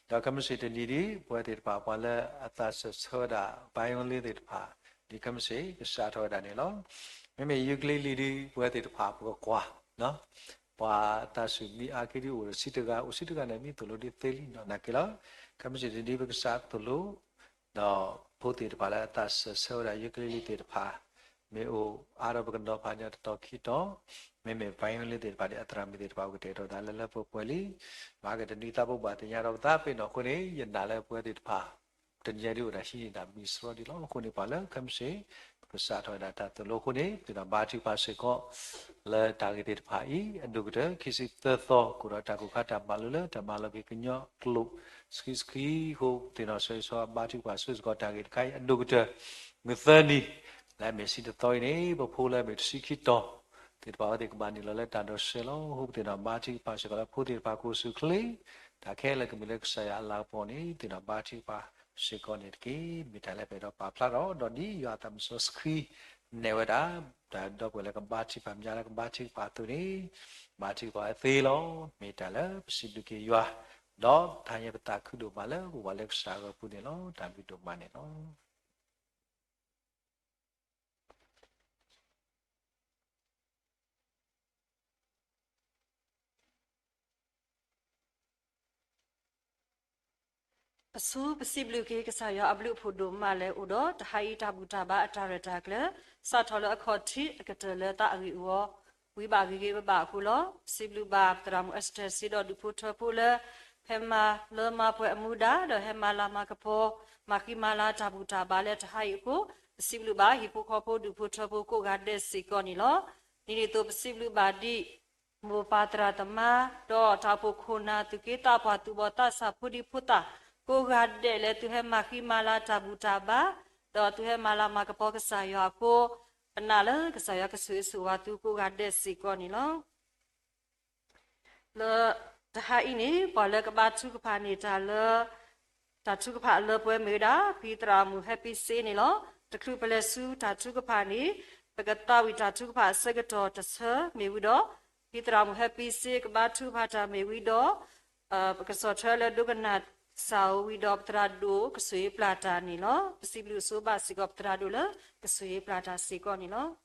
ဒီးခဲမုၢ်ဆ့ၣ်တနံၤဒ် ပဝဲသ့ၣ်တဖၣ်ပှၤလၢအသးစၢၢ်ဆၢဝဲဒၣ် violin သ့ၣ်တဖၣ် ဒ်ခဲမုၢ်ဆ့ၣ်ကစးထီၣ်ဝဲဒၣ်န့ၣ်လီၤ. မ့မ့ၢ် ukulele ဒ် ပဝဲသ့ၣ်တဖၣ်ပကကွၢ် ပှၤသးစူၤမံအါက့ဒ်အိၣ်ဆံတဂၤ အိၣ်ဆံတဂၤန့ၣ် မံသိၣ်လိဒ်သ့လံနီၢ်နာ်က့လီၤ. ခဲမုၢ်ဆ့ၣ်တနံၤဒ်ပကစးသိၣ်လိ ဒီးဖိသ့ၣ်တဖၣ်လၢအသးစၢၢ်ဆၢဝဲဒၣ် ukulele သ့ၣ်တဖၣ် မ့ၢ်အိၣ်အါဒီးပကနီၤဖးန့ၢ်တတီၤခံတီၤ, မ့မ့ၢ် violin သ့ၣ်တဖၣ်ဒ် အသရၣ်မုၣ်သ့ၣ်တဖၣ် ပကတဲာ်ကတီၤသးလၢလၢပှဲၤပှဲၤလံ. မၤက့ၤတနံၤသးဘိဘၣ်သ့ၣ်ညါဒီးပသးပ့ၤနီၣ်အဃိန့ၣ် ယနာ်လၢပဝဲသ့ၣ်တဖၣ် တနံၤညါဒ်အိၣ်ဒၣ်ဟံးန့ၢ်ဒၣ်မံၤစရီဒ်လီၤ. အဃိန့ၣ် ပှၤလၢခဲမုၢ်ဆ့ၣ် ပကစးထီၣ်ဝဲဒၣ်တၢ်သိၣ်လိအဃိန့ၣ် ပသ့ၣ်နီၣ်ဘါထုကဖၣ်စ့ၢ်ကီး လၢတၢ်ဂ့ၢ်သ့ၣ်တဖၣ်အံၤ အဒိၣ်ကတၢၢ် ခံဆံသၢသီ ကအိၣ်ဒီးတၢ်ကိၢ်ခါတၢ်မၤလိလၢ တၢ်မၤလီၤက့ၤကညီကျိာ် ဆှံဆှံအဃိ ပသ့ၣ်နီၣ်ဆၢဂ့ၤဆၢဝါဘါထုကဖၣ်ဆိစ့ၢ်ကီးတၢ်ဂ့ၢ်တခါအံၤ အဒိၣ်ကတၢၢ် မုၢ်သၢနံၤ လၢအမ့ၢ်ဆံတသီအံၤန့ၣ် ပဖိလၢအမ့ၢ်တဆံခံတီၤ သ့ၣ်တဖၣ်အဝဲသ့ၣ်ကဘၣ်နုာ်လီၤလၢတၢ်ဒိးစဲးလီၤ. အဃိပသ့ၣ်နီၣ်ဘါထုကဖၣ်စ့ၢ်ကီးလၢဖိသ့ၣ်တဖၣ်ကအိၣ်ဆူၣ်အိၣ်ချ့ တၢ်ခဲလၢာ်ကမ့ၢ်လၢကစၢ်ယွၤအလၤကပီၤန့ၣ် သ့ၣ်နီၣ်ဘါထုကဖၣ်စ့ၢ်ကီးန့ၣ်တက့ၢ်. မ့ၢ်တၢ်လၢပအဲၣ်ဒိးပာ်ဖျါထီၣ် ဒီးဒ်ယွၤအသးမုၢ်စီဆှံ နဲၣ်ဝဲဒၣ် တၢ်ဒီပုၢ်ဝဲၢ်လၢကဘါထုကဖၣ် မ့ၢ်လၢကဘါထုကဖၣ်အသိးန့ၣ် ဘါထုကဖၣ်ဝဲသ့လီၤ. မ့ၢ်တၢ်လၢပစံးဘျုးက့ၤယွၤ ဒီးတၢ်ဟ့ၣ်ပသးခုဒိၣ်မးလၢပဝဲလၢကစၢ်အဂီၢ်ပူၤန့ၣ်လီၤ. တၢ်ဘျုးဒိၣ်မးန့ၣ်လီၤ. အဆိပစံးဘျုးက့ၤကစၢ်ယွၤအဘျုးအဖှိၣ်ဒိၣ်မးလၢအိၣ်ဒီးတဟါအံၤတၢ်ဘူၣ်တၢ်ဘါအတၢ်ရဲၣ်တၢ်ကျဲၤ စးထီၣ်လၢအခီၣ်ထံးအကတၢၢ်လၢသးအဂ့ၢ်အဂီၢ် ဝံဘၣ်ဂ့ၤဂ့ၤဘၣ်ဘၣ်အဃိလီၤ. ပစံးဘျုးဘၣ်ပသရၣ်မုၣ်အစတၢၢ်စ့ဒီးဒူၣ်ဖိထၢဖိလၢ ဟဲမၤလၢမၤပှဲၤအမူဒါ ဒီးဟဲမၤလၤမၤကပီၤ မၤဃံမၤလၤတၢ်ဘူၣ်တၢ်ဘါလၢတဟါအံၤအဃိ ပစံးဘျုးဘၣ်ဟံၣ်ဖိဃီဖိဒူၣ်ဖိထၢဖိကိးဂၤဒဲးစ့ၢ်ကီးန့ၣ်လီၤ. ဒ်န့ၣ်အသိးပစံးဘျုးဘၣ်ဒ် မိၢ်ပၢ်သရၣ်သမါ ဒီးတၢ်အိၣ်ဖှိၣ်ခိၣ်နၢ်သူၣ်က့သးပှၢ်သူၣ်ဘီၣ်သးစၢ်ဖိဒံဖိသၣ် ကိးဂၤဒဲးလၢသုဟဲမၤဃံမၤလၤတၢ်ဘူၣ်တၢ်ဘါ ဒီးသုဟဲမၤလၤမၤကပီၤကစၢ်ယွၤအဃိ ပနာ်လၢကစၢ်ယွၤကဆိၣ်ဂ့ၤဆိၣ်ဝါသုကိးဂၤဒဲးစ့ၢ်ကီးန့ၣ်လီၤ. လၢတဟါအံၤန့ၣ် ပှၤလၢကဘါထုကဖၣ်န့ၢ်တၢ်လၢ တၢ်ထုကဖၣ်အလၢပှဲၤမ့ၢ်ဝဲဒၣ် ဖံသရၣ်မုၣ်ဟဲပံစ့န့ၣ်လီၤ. တချုးပလဲၤဆူတၢ်ထုကဖၣ်န့ၣ် ပကသးဝံၣ်တၢ်ထုကဖၣ်အဆၢကတီၢ်တဆၢမ့ၢ်ဝံၤဒီး ဖံသရၣ်မုၣ်ဟဲပံစ့ကဘါထုကဖၣ်တၢ်မ့ၢ်ဝံၤဒီး ပကဆီၣ်ထွဲလၢဒိကနၣ်စၢ်အိၣ်ဝံၤဒီး ပသရၣ်ဒိၣ်ကဆိၣ်ဂ့ၤပျၢ်တၢ်န့ၣ်လီၤ. ပစံးဘျုးဆိဘၣ်စ့ၢ်ကီးပသရၣ်ဒိၣ်လၢကဆိၣ်ဂ့ၤပျၢ်တၢ်စ့ၢ်ကီးန့ၣ်လီၤ.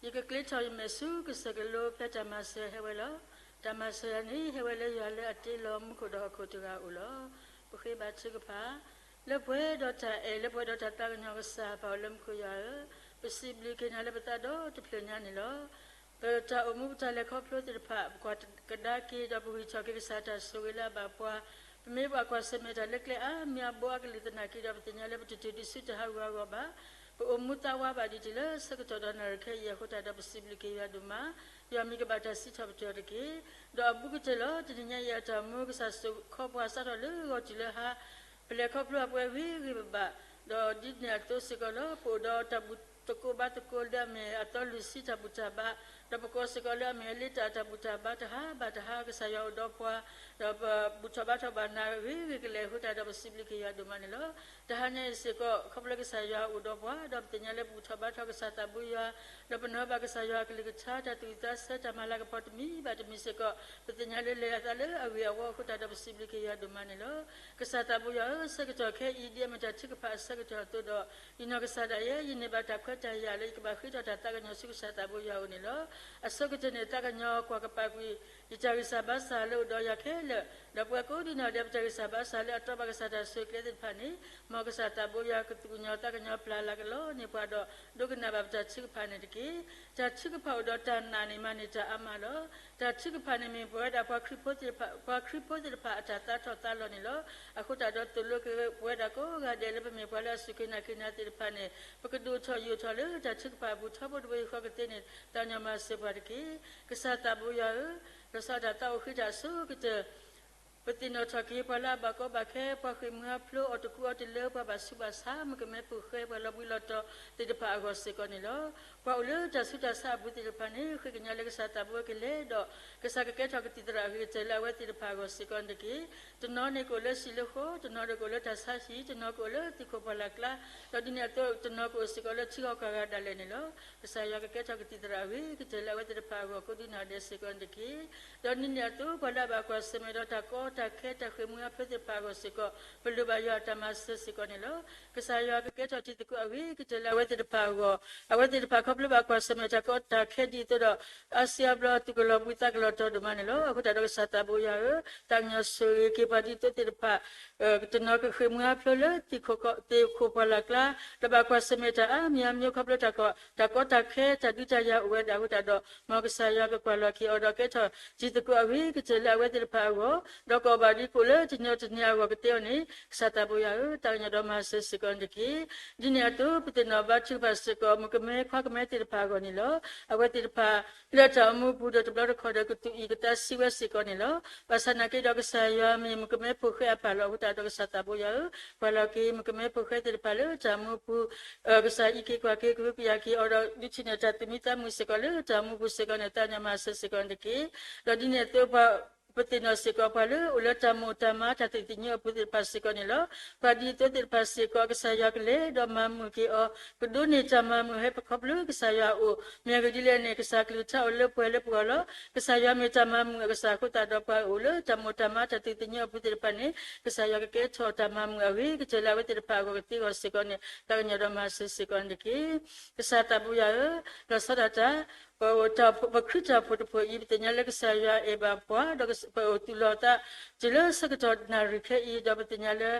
ယကကျ့ထီၣ်ယမဲာ်ဆူကစၢၢ်ကလိဖဲတၢ်မၤစၢၤဟဲဝဲလီၤ. တၢ်မၤစၢၤယၤန့ၣ် ဟဲဝဲလၢယွၤလၢအတ့လီၤမူခိၣ်ဒီးဟီၣ်ခိၣ်တဂၤအအိၣ်လီၤ. ပဃ့ဘါထုကဖၣ် လၢပှဲၤဒီးတၢ်အဲၣ် လၢပှဲၤဒီးတၢ်သးကညီၤကစၢ် ပၢ်အိၣ်လၢမူခိၣ်ယွၤဧၢ, ပစံးဘျုးက့ၤနၤလၢပသးဒီတဖျၢၣ်ညါန့ၣ်လီၤ. ပတၢ်အိၣ်မူပတၢ်လဲၤခီဖျိသ့ၣ်တဖၣ် ပကွၢ်ကဒါက့ၤဒီးပဂံၢ်ထီၣ်က့ၤကစၢ်တၢ်ဆိၣ်ဂ့ၤလၢအဘၣ်ပှၤ, ပမ့ၢ်ပှၤကွၢ်ဆၢၣ်မဲာ်တၢ်လၢကျဲအါမံၤအါဘိအါကလုာ်သနာ်က့ဒီး ပသ့ၣ်ညါလၢပတတုၤဒံးဆူတၢ်ဟးဂူာ်ဟးဂီၤဘၣ်. ပအိၣ်မူသးဝးဘၣ်ဒံးတုၤလၢဆၢကတီၢ်ဒီးနၣ်ရံၣ်ခဲအံၤအဃိသတးဒီး ပစံးဘျုးက့ၤယွၤဒိၣ်မး, ယွၤမံၤကဘၣ်တၢ်စံးထီၣ်ပတြၢၤတက့ၢ်. ဒီးအဘူးကတၢၢ်လီၤ တနံၤညါအံၤအတၢ်အိၣ်မူ ကစၢ်စိာ်ခီပှၤစးထီၣ်လၢဂီၤတုၤလၢဟါ, ပလဲၤခီဖျိအပှဲၤဂ့ၤဂ့ၤဘၣ်ဘၣ်, ဒီးဒ်န့ၣ်အသိးစ့ၢ်ကီးလီၤ ပအိၣ်ဒီးတၢ်ဘူၣ်သကိးဘါသကိးလၢအမ့ၢ်အသီလွံၢ်ဆံတၢ်ဘူၣ်တၢ်ဘါ, ဒီးပကိးစ့ၢ်ကီးလၢအမ့ၢ်အလ့တၢ်တၢ်ဘူၣ်တၢ်ဘါတဟါဘၣ်တဟါ ကစၢ်ယွၤအိၣ်ဒီးပှၤ, ဒီးပဘူၣ်ထီၣ်ဘါထီၣ်ဘၣ်နၤဂ့ၤဂ့ၤကလဲာ်အဃိသတးဒီး ပစံးဘျုးက့ၤယွၤဒိၣ်မးန့ၣ်လီၤ. တဟါညါအံၤစ့ၢ်ကီး ခီဖျိကစၢ်ယွၤအိၣ်ဒီးပှၤ ဒီးပသ့ၣ်ညါလၢပဘူၣ်ထီၣ်ဘါထီၣ်ကစၢ်သးဘိယွၤ, ဒီးပနီၣ်ဘၣ်ကစၢ်ယွၤအကလုၢ်ကထါ တၢ်သူၣ်ဝံၣ်သးဆၢ တၢ်မၤလၤကပီၤတမံၤဘၣ်တမံၤစ့ၢ်ကီး ပသ့ၣ်ညါလၢလဲၤအသးလၢအဂ့ၤအဝီအဃိသတးဒီး ပစံးဘျုးက့ၤယွၤဒိၣ်မးန့ၣ်လီၤ. ကစၢ်သးဘိယွၤဧၢ, ဆၢကတီၢ်ခဲအံၤ ဒ်အမ့ၢ်တၢ်ထုကဖၣ်အဆၢကတီၢ်အသိးဒီး ယနီၢ်ကစၢ်ဒၣ်ယဲ ယန့ၢ်ဘၣ်တၢ်ခွဲးတၢ်ယာ်လၢယကဘၣ်ဃ့ထီၣ်တၢ်သးကညီၤဆူကစၢ်သးဘိယွၤအအိၣ်န့ၣ်လီၤ. အဆိကတၢၢ်န့ၣ် သးကညီၤကွၢ်ကပာ်ကွံာ် ယတၢ်ဂံၢ်စၢ်ဘါစၢ်လၢအိၣ်ဒီးယၤခဲလၢာ်, ဒီးပဝဲကိးဒံနီၢ်ဒဲး ပတၢ်ဂံၢ်စၢ်ဘါစၢ်လၢအတီဘၣ်ကစၢ်တၢ်ဆိၣ်ဂ့ၤကျဲသ့ၣ်တဖၣ်န့ၣ် မ်ကစၢ်သးဘိယွၤကသးကညီၤသးကညီၤပျၢ်လၤကလီန့ၢ်ပှၤဒီး ဒိကနၣ်ဘၣ်ပတၢ်ထုကဖၣ်န့ၣ်တက့ၢ်. တၢ်ထုကဖၣ်အိၣ်ဒီးတၢ်နာ်န့ၣ် မၤန့ၢ်တၢ်အါမးလီၤ. တၢ်ထုကဖၣ်န့ၣ်မ့ၢ်ပဝဲဒၣ်ပှၤခရံာ်ဖိသ့ၣ်တဖၣ်, ပှၤခရံာ်ဖိသ့ၣ်တဖၣ်အတၢ်သးထီၣ်သးလီၤန့ၣ်လီၤ. အဃိသတးဒီးသိၣ်လိက့ၤပဝဲဒၣ်ကိးဂၤဒဲးလၢပမ့ၢ်ပှၤလၢအစူၢ်က့ၤနာ်က့ၤနၤသ့ၣ်တဖၣ်န့ၣ် ပကဒိၣ်ထီၣ်ယိာ်ထီၣ်လၢတၢ်ထုကဖၣ်အပူၤ ထီဘိတဘိယူၢ်ဃီကသ့န့ၣ် သးကညီၤမၤစၢၤပှၤတက့ၢ်. ကစၢ်သးဘိယွၤဧၢ, လီၤဆီဒၣ်တၢ်သးအိၣ်ဃ့တၢ်အဆိကတၢၢ် ပသ့ၣ်နီၣ်ထီၣ်က့ၤပှၤလၢအဘၣ်ကီဘၣ်ခဲ, ပှၤဃ့ၢ်မှံဟးဖျိးအီၣ်တကူအီတလၢ, ပှၤဘၣ်ဆူးဘၣ်ဆါ, မုၣ်ကမဲဖိဃဲ, ပှၤလီၤဘှံးလီၤတီၤသ့ၣ်တဖၣ်အဂီၢ်စ့ၢ်ကီးန့ၣ်လီၤ. ပှၤအိၣ်လၢတၢ်ဆူးတၢ်ဆါအပူၤသ့ၣ်တဖၣ်န့ၣ် ဃ့ကညးလၢကစၢ်သးဘိကလဲၤဒီး ကစၢ်ကကဲထီၣ်ကသံၣ်သရၣ်အဂ့ၤကတၢၢ်လၢအဝဲသ့ၣ်တဖၣ်အဂီၢ်စ့ၢ်ကီးန့ၣ်တက့ၢ်. တနီၤန့ၣ်ကအိၣ်လၢဟံၣ်လၢဃီ, တနီၤဒီးကအိၣ်လၢတၢ်ဆါဟံၣ်, တနီၤကအိၣ်လၢသံၣ်ခိၣ်ပှၢ်လၢ်ကျါ, ဒီးဒ်န့ၣ်အသိး တနီၤကအိၣ်စ့ၢ်ကီးလၢထံဂီၤကီၢ်ဂၤဒၣ်လဲာ်န့ၣ်လီၤ. ကစၢ်ယွၤကကဲထီၣ်ကသံၣ်သရၣ်အဂ့ၤကတၢၢ်လၢအဝဲသ့ၣ်တဖၣ်အဂီၢ် ကိးဒံနီၢ်ဒဲးစ့ၢ်ကီးန့ၣ်တက့ၢ်. ဒီးဒ်န့ၣ်အသိး ပှၤလၢအဘၣ်ကွၢ်ဆၢၣ်မဲာ်ဒီးတၢ်ကီတၢ်ခဲ တၢ်ဃ့ၢ်မှံဟးဖျိးသ့ၣ်တဖၣ်အဂီၢ်စ့ၢ်ကီး ပလိၣ်ဘၣ်ယွၤအတၢ်မၤစၢၤစ့ၢ်ကီးန့ၣ်လီၤ. ကစၢ်ယွၤကကဲထီၣ်တံၤသကိးအဂ့ၤကတၢၢ်လၢအဝဲသ့ၣ်တဖၣ်အဂီၢ်, အဝဲသ့ၣ်တဖၣ်ခီဖျိဘၣ်ကွၢ်ဆၢၣ်မဲာ်တၢ်ကီတၢ်ခဲဒ်အသိးဒီး အါစုအါဘျီသူၣ်ကလီၤဘှံးသးကလီၤတီၤဒိၣ်မးန့ၣ်လီၤ. အဃိသတးဒီးကစၢ်သးဘိယွၤဧၢ, သးကညီၤဆိၣ်ဂ့ၤက့ၤပှၤဒ်သိးသ့ၣ်တဖၣ် တနီၤကဃ့ၢ်မှံဟးဖျိးလၢသံၣ်ခိၣ်ပှၢ်လၢ်ကျါ, ဒီးဘၣ်ကွၢ်ဆၢၣ်မဲာ်တၢ်အါမံၤအါမံၤ ခီဖျိတၢ်ကီတၢ်ခဲ တၢ်ဒုးတၢ်ယၤအိၣ်ဝဲဒၣ်အဃိသတးဒီး မ်ကစၢ်ယွၤကကွၢ်လီၤက့ၤအီၤဒီးကဲထီၣ်တံၤသကိးအဂ့ၤကတၢၢ်လၢအဝဲသ့ၣ်တဖၣ်အဂီၢ်, ဒီးကအိၣ်ဘၣ်ဒ်ကိၣ်လၢတနံၤအီၤတနံၤအဂီၢ်ကသ့အီၤန့ၣ် ကစၢ်သးဘိယွၤဧၢ, သးကညီၤဒီးမၤစၢၤစ့ၢ်ကီးန့ၣ်တက့ၢ်. ဒ်န့ၣ်အသိး ပသ့ၣ်နီၣ်ဘါထုကဖၣ်စ့ၢ်ကီး မုၣ်ကမဲခွါကမဲသ့ၣ်တဖၣ်အဂီၢ်န့ၣ်လီၤ. အဝဲသ့ၣ်တဖၣ် လၢတၢ်အိၣ်မူပူၤဒီးတဘျီတခီၣ်ဒီးကသူၣ်အုးကသးဆံးဝဲစ့ၢ်ကီးန့ၣ်လီၤ. ဘၣ်ဆၣ်နာ်က့ဒီးကစၢ်ယွၤမ့ၢ်မုၣ်ကမဲဖိဃဲအပၢ်လီၤ. အဃိသတးဒီးကစၢ်သးဘိယွၤဧၢ, ကွၢ်လီၤက့ၤ မုၣ်ကမဲဖိဃဲသ့ၣ်တဖၣ်လၢတၢ်အိၣ်မူပူၤ ကစၢ်အံးက့ၤကွၢ်က့ၤ ကဟုကယာ်က့ၤအီၤဒီး ဒုးထံၣ်န့ၢ်တၢ်သူၣ်မံသးမုာ်စ့ၢ်ကီးလၢတၢ်အိၣ်မူပူၤစ့ၢ်ကီးန့ၣ် သးကညီၤမၤစၢၤစ့ၢ်ကီးန့ၣ်တက့ၢ်. ဒီးဒ်န့ၣ်အသိး ပသ့ၣ်နီၣ်စ့ၢ်ကီးပှၤလၢအိၣ်လၢတၢ်မိၣ်တၢ်မၤ တၢ်သးသ့ၣ်ညါအပူၤသ့ၣ်တဖၣ်စ့ၢ်ကီးန့ၣ်လီၤ. ပှၤဒ်သိးသ့ၣ်တဖၣ်စ့ၢ်ကီး ကစၢ်ယွၤကလဲၤဒီးမၤမုာ်က့ၤအီၤ, ကဒိးန့ၢ်တၢ်မၤမုာ်ဟဲပခီဖျိကစၢ်ယွၤအအိၣ်, မ့ၢ်အဂ့ၢ်ဒ်လဲၣ်န့ၣ် ကစၢ်ကလုၢ်ကထါအိၣ်လၢပှဲၤလၢပဂီၢ်လီၤ. ကစၢ်ယွၤမ့ၢ်တၢ်မၤမုာ်အကစၢ်အဃိသတးဒီး ပှၤအိၣ်လၢတၢ်မိၣ်တၢ်မၤ တၢ်သးသ့ၣ်ညါအပူၤသ့ၣ်တဖၣ်န့ၣ် ကစၢ်ယွၤကကဲထီၣ်တၢ်မၤမုာ်အဂ့ၤကတၢၢ်လၢအဝဲသ့ၣ်တဖၣ်အဂီၢ်ကသ့အဂီၢ်စ့ၢ်ကီးန့ၣ် သးကညီၤဒီးမၤစၢၤစ့ၢ်ကီးန့ၣ်တက့ၢ်. ကစၢ်သးဘိယွၤဧၢ, လီၤဆီဒၣ်တၢ် ပဝဲတၢ်အိၣ်ဖှိၣ် ပခရံာ်တၢ်အိၣ်ဖှိၣ်တဖှိၣ်အံၤ ပသ့ၣ်ညါလၢကစၢ်ယွၤအဲၣ်ဘၣ်ပှၤ ဒီးပအိၣ်သူၣ်လီၤသး တုၤလၢဆၢကတီၢ်နၣ်ရံၣ်ခဲအံၤ ဒီးပသ့ၣ်ညါလၢ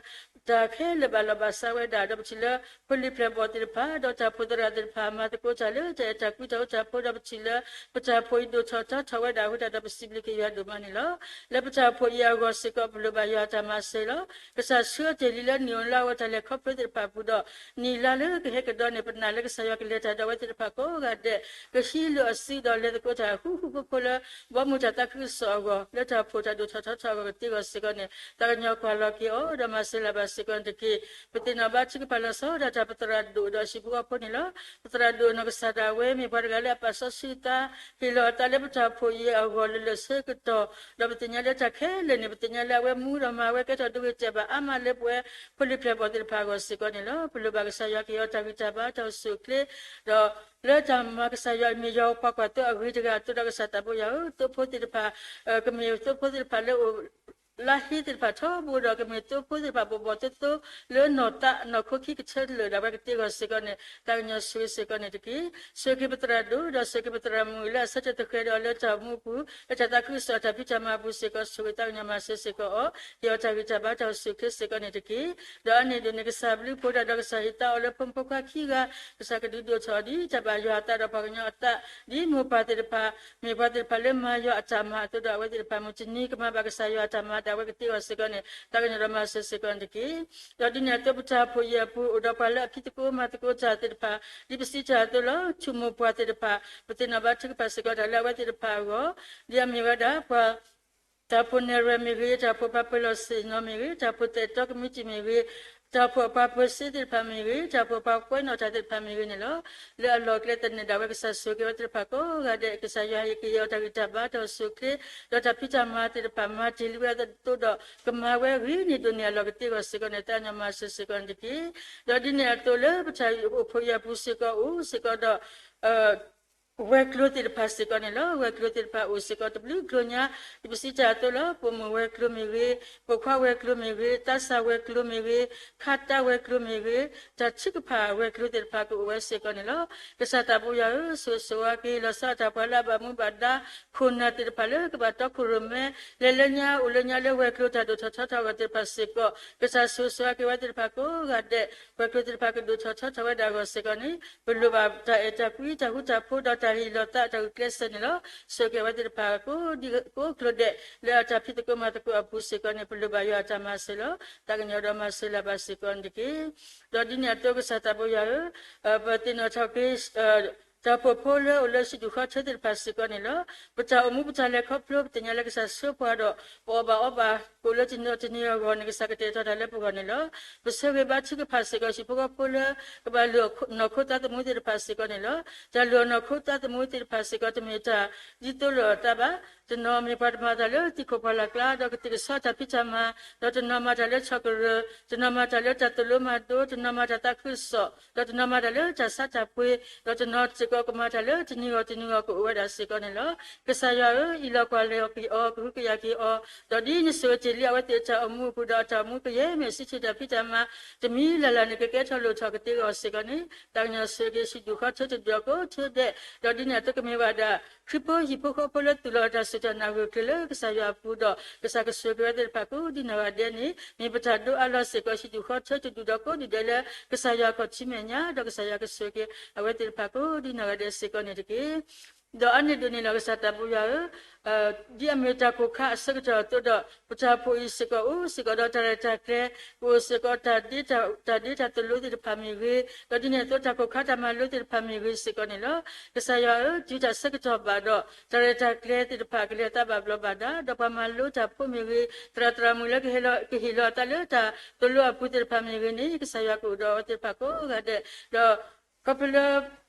တၢ်ခဲလၢာ်ဘၣ်လီၤဘၣ်စးဝဲဒၣ် ဒီးပထံၣ်လၢဖိလံၤဖျၢၣ်ဘီၣ်သ့ၣ်တဖၣ် ဒီးတၢ်အိၣ်ဖှိၣ်သရၣ်သ့ၣ်တဖၣ် မၤသကိးတၢ်လၢတၢ်အဲၣ်တၢ်ကွံတၢ်အိၣ်တၢ်ဖှိၣ် ဒီးပထံၣ်လၢ ပတၢ်အိၣ်ဖှိၣ်အံၤဒိၣ်ထီၣ်ထီထီၣ်ဝဲဒၣ်အဃိသတးဒီး ပစံးဘျုးက့ၤယွၤဒိၣ်မးန့ၣ်လီၤ. လၢပတၢ်အိၣ်ဖှိၣ်အံၤအဂီၢ်စ့ၢ်ကီး ပလိၣ်ဘၣ်ယွၤအတၢ်မၤစၢၤလီၤ. ကစၢ်ဆှၢတ့ၢ်လံလၢနံၣ်အိၣ်လါအိၣ်တၢ်လဲၤခီဖျိသ့ၣ်တဖၣ်အပူၤဒီး နံၣ်လါလၢကဟဲကဒီးန့ၣ် ပနာ်လၢကစၢ်ယွၤကလဲၤတၢ်ဒီးအဝဲသ့ၣ်တဖၣ်ကိးဂၤဒဲး ကဟံးလိာ်အစုဒီးလဲၤသကိးတၢ်ဃူဃူဖိးဖိးလၢ ဘီမုၢ်တၢ်သးခုကစီၣ်အဂီၢ် လၢတၢ်အိၣ်ဖှိၣ်တၢ်ဒိၣ်ထီၣ်ထီထီၣ်အဂီၢ်ကသ့အဂီၢ်စ့ၢ်ကီးန့ၣ် သးကညီၤကွၢ်လီၤက့ၤအီၤ ဒီးမၤစၢၤလၢၤဘၣ်စ့ၢ်ကီးန့ၣ်တက့ၢ်. ပသ့ၣ်နီၣ်ဘါထုကဖၣ်လီၤဆီဒၣ်တၢ် ပသရၣ်ဒိၣ်ဒီးအဟံၣ်ဖိဃီဖိန့ၣ်လီၤ. ပသရၣ်ဒိၣ်အနီၢ်ကစၢ်ဒၣ်ဝဲ မ့ၢ်ပှၤတဂၤလၢအပာ်စီဆှံအသး ဟ့ၣ်လီၤအသးလၢပတၢ်အိၣ်ဖှိၣ်အံၤအဂီၢ်လၢလၢာ်ဆၢကတီၢ် ဒီးပသ့ၣ်ညါလၢတၢ်ခဲလၢာ်န့ၣ် ပသ့ၣ်ညါလၢအဝဲမူဒီးမၤဝဲကဲထီၣ်ဒိဂ့ၤတဲာ်ဘၣ်အါမးလၢပဝဲဖိလံၤဖျၢၣ်ဘီၣ်သ့ၣ်တဖၣ်အဂီၢ်စ့ၢ်ကီးန့ၣ်လီၤ. ပလိၣ်ဘၣ်ကစၢ်ယွၤကဟ့ၣ်အီၤတၢ်ဂံၢ်တၢ်ဘါတၢ်အိၣ်ဆူၣ်အိၣ်ချ့ ဒီးလၢတၢ်မၤကစၢ်ယွၤအံၤမ့ၢ်ယွၤပှၤကွၢ်သိအဂ့ၤတဂၤအသိးဒီး ကစၢ်သးဘိယွၤဧၢ, သိဖိသ့ၣ်တဖၣ် ကမ့ၢ်သိဖိသ့ၣ်တဖၣ်လၢအိၣ် လါဟ့သ့ၣ်တဖၣ်ထီဘိဒီး ကမ့ၢ်သိဖိသ့ၣ်တဖၣ်ဘီၣ်ဘီၣ်သိသိ လၢနီၢ်သးနီၢ်ခိခံကထၢလၢာ်ဒၣ်ဝဲကသ့အဂီၢ်စ့ၢ်ကီးန့ၣ် သးကညီၤဆိၣ်ဂ့ၤစ့ၢ်ကီးန့ၣ်တက့ၢ်. ဆိၣ်ဂ့ၤက့ၤပသရၣ်ဒိၣ် ဒီးဆိၣ်ဂ့ၤက့ၤပသရၣ်မုၣ်လၢအဆၢတဲာ်သဃဲၤဒီးအီၤလၢတၢ်အိၣ်မူအပူၤ လၢတၢ်သးခုကစီၣ်အတၢ်ဖံးတၢ်မၤအပူၤစ့ၢ်ကီး ဆိၣ်ဂ့ၤသးကညီၤမၤစၢၤစ့ၢ်ကီးအီၤ ကဟ့ၣ်အီၤတၢ်ဂံၢ်တၢ်ဘါတၢ်အိၣ်ဆူၣ်အိၣ်ချ့စ့ၢ်ကီးန့ၣ်တက့ၢ်. ဒီးအါန့ၢ်ဒိၣ်န့ၣ် ကစၢ်ဘျုးဖှိၣ်တၢ်ဒီးကစၢ်ဟ့ၣ်သါအီၤလၢဖိမုၣ်ဖိခွါခံဂၤ ကစၢ်ကဒုးဒိၣ်ထီၣ်အီၤဒ်တၢ်ဘၣ်ယွၤအသးဒီးပှၤကညီအသး ဒ်မိၢ်ပၢ်သ့ၣ်တဖၣ် မ့ၢ်ပှၤသ့ၣ်တဖၣ်လၢမၤယွၤအတၢ်မၤအသိးဒီး အဝဲသ့ၣ်တဖၣ်မုၢ်တနံၤကမၤဘၣ်ကစၢ်ယွၤအတၢ်မၤဒၣ် အဝဲကသ့အဂီၢ်စ့ၢ်ကီးန့ၣ် သးကညီၤဒီးမၤစၢၤစ့ၢ်ကီးန့ၣ်တက့ၢ်. ဒီးဒ်န့ၣ်အသိး ပတၢ်အိၣ်ဖှိၣ်အံၤအပူၤ အိၣ်ဒီးပှၤလၢအဖံးသကိးမၤသကိးတၢ်သ့ၣ်တဖၣ် ဒ်ပစံးတၢ်အသိးလီၤ. ထူၣ်မိၢ်ပှၢ်သ့ၣ်တဖၣ် ပသ့ၣ်နီၣ်ဘၣ်ထုကဖၣ်စ့ၢ်ကီးတၢ်လၢအဝဲသ့ၣ်တဖၣ်အဂီၢ် ဒ်အမ့ၢ်ဝဲဒၣ်ပှၤ တၢ်အိၣ်ဖှိၣ်နဲၣ်ရွဲၣ်မ့ၢ်ဂ့ၤ, တၢ်အိၣ်ဖှိၣ်ပှၤပၢၤလီၢ်ဆ့ၣ်နီၤမ့ၢ်ဂ့ၤ, တၢ်အိၣ်ဖှိၣ်သဲးတီကမံးတံာ်မ့ၢ်ဂ့ၤ, တၢ်အိၣ်ဖှိၣ်ပှၤပၢၤစ့သ့ၣ်တဖၣ်မ့ၢ်ဂ့ၤ, တၢ်အိၣ်ဖှိၣ်ပှၤကွဲးနီၣ်တၢ်သ့ၣ်တဖၣ်မ့ၢ်ဂ့ၤန့ၣ်လီၤ. လၢအလီၢ်ကျဲသနၢၣ်ဒၣ်ဝဲ ကစၢ်ဆိၣ်ဂ့ၤဝဲသ့ၣ်တဖၣ်ကိးဂၤဒဲး, ကစၢ်ယွၤဟ့ၣ်က့ၤအီၤတၢ်ဂံၢ်တၢ်ဘါ တၢ်အိၣ်ဆူၣ်အိၣ်ချ့ ဒီးတၢ်ဖံးတၢ်မၤသ့ၣ်တဖၣ် မၤတ့ၢ်လံဝဲအသိးဒီး ကမၤဝဲဂ့ၤန့ၢ်ဒိၣ်န့ၢ်အလီၢ်ကသ့အဂီၢ်စ့ၢ်ကီးန့ၣ် သးကညီၤမၤစၢၤစ့ၢ်ကီးန့ၣ်တက့ၢ်. ဒီးဒ်န့ၣ်အသိးလၢပတၢ်အိၣ်ဖှိၣ်အံၤအပူၤစ့ၢ်ကီးအိၣ်စ့ၢ်ကီးဒီး ဝဲၤကျိၤသ့ၣ်တဖၣ်စ့ၢ်ကီးန့ၣ်လီၤ. ဝဲၤကျိၤသ့ၣ်တဖၣ်အိၣ်စ့ၢ်ကီးတဘျုးကျိၤညါ, ဒ်ပစံးတၢ်အသိးလီၤ. ပိာ်မုၣ်ဝဲၤကျိၤမ့ၢ်ဂ့ၤ, ပိာ်ခွါဝဲၤကျိၤမ့ၢ်ဂ့ၤ, သးစၢ်ဝဲၤကျိၤမ့ၢ်ဂ့ၤ, ခါတၢ်ဝဲၤကျိၤမ့ၢ်ဂ့ၤ, တၢ်ထုကဖၣ်ဝဲၤကျိၤသ့ၣ်တဖၣ်ကအိၣ်ဝဲစ့ၢ်ကီးန့ၣ်လီၤ. ကစၢ်သးဘိယွၤဧၢ, ဆိၣ်ဂ့ၤဆိၣ်ဝါက့ၤ လီၤဆီဒၣ်တၢ်ပှၤလၢအဘၣ်မူဘၣ်ဒါ ခိၣ်နၢ်သ့ၣ်တဖၣ်လၢကဘၣ်တီခိၣ်ရိၣ်မဲ လဲၤလၢညါအိၣ်လၢညါလၢဝဲၤကျိၤတၢ်ဒိၣ်ထီၣ်ထီထီၣ်အဂီၢ်သ့ၣ်တဖၣ်စ့ၢ်ကီး, ကစၢ်ဆိၣ်ဂ့ၤဆိၣ်ဝါက့ၤဝဲသ့ၣ်တဖၣ်ကိးဂၤဒဲး, ဝဲၤကျိၤသ့ၣ်တဖၣ်ကဒိၣ်ထီၣ်ထီထီၣ်ဝဲဒၣ်အဂီၢ်စ့ၢ်ကီးန့ၣ် ပလိၣ်ဘၣ်တၢ်အဲၣ်တၢ်ကွံ တၢ်ဃူတၢ်ဖိး ဒီးတၢ်ဟ့ၣ်လီၤသးတၢ်ဂုာ်ကျဲးစၢးန့ၣ်လီၤ. ဆိၣ်ဂ့ၤဝဲသ့ၣ်တဖၣ်ကိးဒံကိးကျိၤဒဲး လၢအတၢ်ဖံးသကိးမၤသကိးအပူၤစ့ၢ်ကီးန့ၣ် ပလိၣ်ဘၣ်ယွၤအတၢ်မၤစၢၤလီၤ. သးကညီၤဒီးမၤစၢၤလၢ်ဘၣ်စ့ၢ်ကီးန့ၣ်တက့ၢ်. ဒီးဒ်န့ၣ်အသိးကစၢ်သးဘိယွၤဧၢ, ပသ့ၣ်နီၣ်ထီၣ်က့ၤ တၢ်အိၣ်ဖှိၣ်ဖိလၢအိၣ်လၢဟံၣ်ဒူၣ်ဃီထၢသ့ၣ်တဖၣ်စ့ၢ်ကီးန့ၣ်လီၤ. ပတၢ်အိၣ်မူပတၢ်လဲၤခီဖျိ ပသ့ၣ်ညါလၢကစၢ်ဆှၢပှၤဒီး ပအီၣ်ဘၣ်အီဘၣ် ကအိၣ်လၢတနံၤတနံၤအဂီၢ်န့ၣ် ကစၢ်ကတဲာ်ကတီၤတၢ်လၢပဂီၢ်န့ၣ်လီၤ. ပဆၢဂ့ၤဘါထုကဖၣ်စ့ၢ်ကီး ဟံၣ်ဖိဃီဖိလၢ ကဘၣ်လုၢ်အီၣ်နီၢ်ခိသးသမူသ့ၣ်တဖၣ်စ့ၢ်ကီးန့ၣ်လီၤ. တၢ်လုၢ်အီၣ်နီၢ်ခိသးသမူသ့ၣ်တဖၣ်စ့ၢ်ကီး တမ့ၢ်တၢ်ဒ်သိးလိာ်အသးဘၣ်. တနီၤမ့ၢ်ပှၤတမၤတၢ်လၢသံၣ်ခိၣ်ဖီလာ်ကျါ ဒီးကသ့ၣ်ကဆီတၢ်ဖံးတၢ်မၤ, ဒီးတနီၤမၤတၢ်လၢဆီၣ်ကရၢၢ်, တနီၤမၤတၢ်လၢတၢ်သိၣ်လိမၤဒိ, တနီၤမၤတၢ်သးခုကစီၣ်, ဒီးတနီၤမၤတၢ်လၢတၢ်ဆါတၢ်ပှ့ၤ, ဒီးတနီၤစ့ၢ်ကီးကမၤတၢ်လၢတနံၤဂီၢ်တနံၤဂီၢ်ကအိၣ်ဝဲဒၣ်စ့ၢ်ကီးန့ၣ်လီၤ. ကစၢ်ယွၤဧၢ, အံးလီၤကွၢ်လီၤက့ၤအီၤ, ကဟုကယာ်က့ၤအီၤ, ဒီးဒ်နဆိၣ်ဂ့ၤတ့ၢ်လံအဝဲသ့ၣ်အတၢ်အိၣ်မူအပူၤဒီးအတၢ်အိၣ်မူကယဲၢ်မ့ၢ်စံးဆၢတၢ်ဖံးတၢ်မၤ တမံၤလၢ်လၢ်န့ၣ် ကကဲထီၣ်လိၣ်ထီၣ်ကသ့အဂီၢ်စ့ၢ်ကီးန့ၣ် သးကညီၤဆိၣ်ဂ့ၤက့ၤ ဟံၣ်ဒူၣ်ဃီထၢတဒူၣ်ဒီးကိးထၢဒဲး, ဒီးဒ်န့ၣ်အသိးကမ့ၢ်ဝဲဒၣ် ခရံာ်ဖိဟံၣ်ဖိဃီဖိလၢသူၣ်လီၤတၢ်စူၢ်တၢ်နာ်ဂၢၢ်ကျၢၤလၢကစၢ်ယွၤအပူၤဒီး ကစၢ်ကဆိၣ်ဂ့ၤက့ၤဝဲသ့ၣ်တဖၣ်ကိးဒ်နီၢ်ဂၤဒဲးန့ၣ် မ့ၢ်ပတၢ်ဒိးအါလီၤစ့ၢ်ကီး ဟံၣ်ဒူၣ်ဃီထၢတဒူၣ်ဒီးကိးဒူၣ်ဒဲးလၢ ကစၢ်ယွၤခီၣ်ထံးမဲာ်ညါ ဒီးကစၢ်ယွၤကဆိၣ်ဂ့ၤက့ၤ အဝဲသ့ၣ်တဖၣ်ကိးဒ်နီၢ်ဂၤဒဲးစ့ၢ်ကီးန့ၣ်တက့ၢ်. ဒီးအါန့ၢ်ဒိၣ်န့ၣ်လီၤ ကစၢ်သးဘိယွၤဧၢ, ဒ်အမ့ၢ်တၢ်ကိၢ်ခါအဆၢကတီၢ်အသိးဒီး ပတၢ်အိၣ်ဖှိၣ်အံၤစ့ၢ်ကီးအိၣ်စ့ၢ်ကီးဒီးတၢ်ရဲၣ်တၢ်ကျဲၤ, ကအိၣ်စ့ၢ်ကီး တၢ်ဒ့တၢ်သိၣ်လိသ့ၣ်တဖၣ်မ့ၢ်ဂ့ၤ, ဒီးဒ်န့ၣ်အသိးတၢ်ကိၢ်ခါတၢ်မၤလိသ့ၣ်တဖၣ်မ့ၢ်ဂ့ၤစ့ၢ်ကီးန့ၣ်လီၤ. ကစၢ်ယွၤဧၢ, တုၤတၢ်ဆၢကတီၢ်ဘၣ်ဒီး တၢ်ရဲၣ်တၢ်ကျဲၤသ့ၣ်တဖၣ်ကလဲၤအသးဘၣ်ဘျီးဘၣ်ဒါ, ဒီးပှၤမၤလိတၢ်ဖိမ့ၢ်ဂ့ၤ, သရၣ်သရၣ်မုၣ်လၢကဟ့ၣ်လီၤအသးလၢတၢ်သိၣ်လိအပူၤသ့ၣ်တဖၣ်မ့ၢ်ဂ့ၤန့ၣ် ကစၢ်ယွၤကအိၣ်ဒီးအဝဲသ့ၣ်တဖၣ်ကိးဂၤဒဲး, ဒီး ခီဖျိလၢ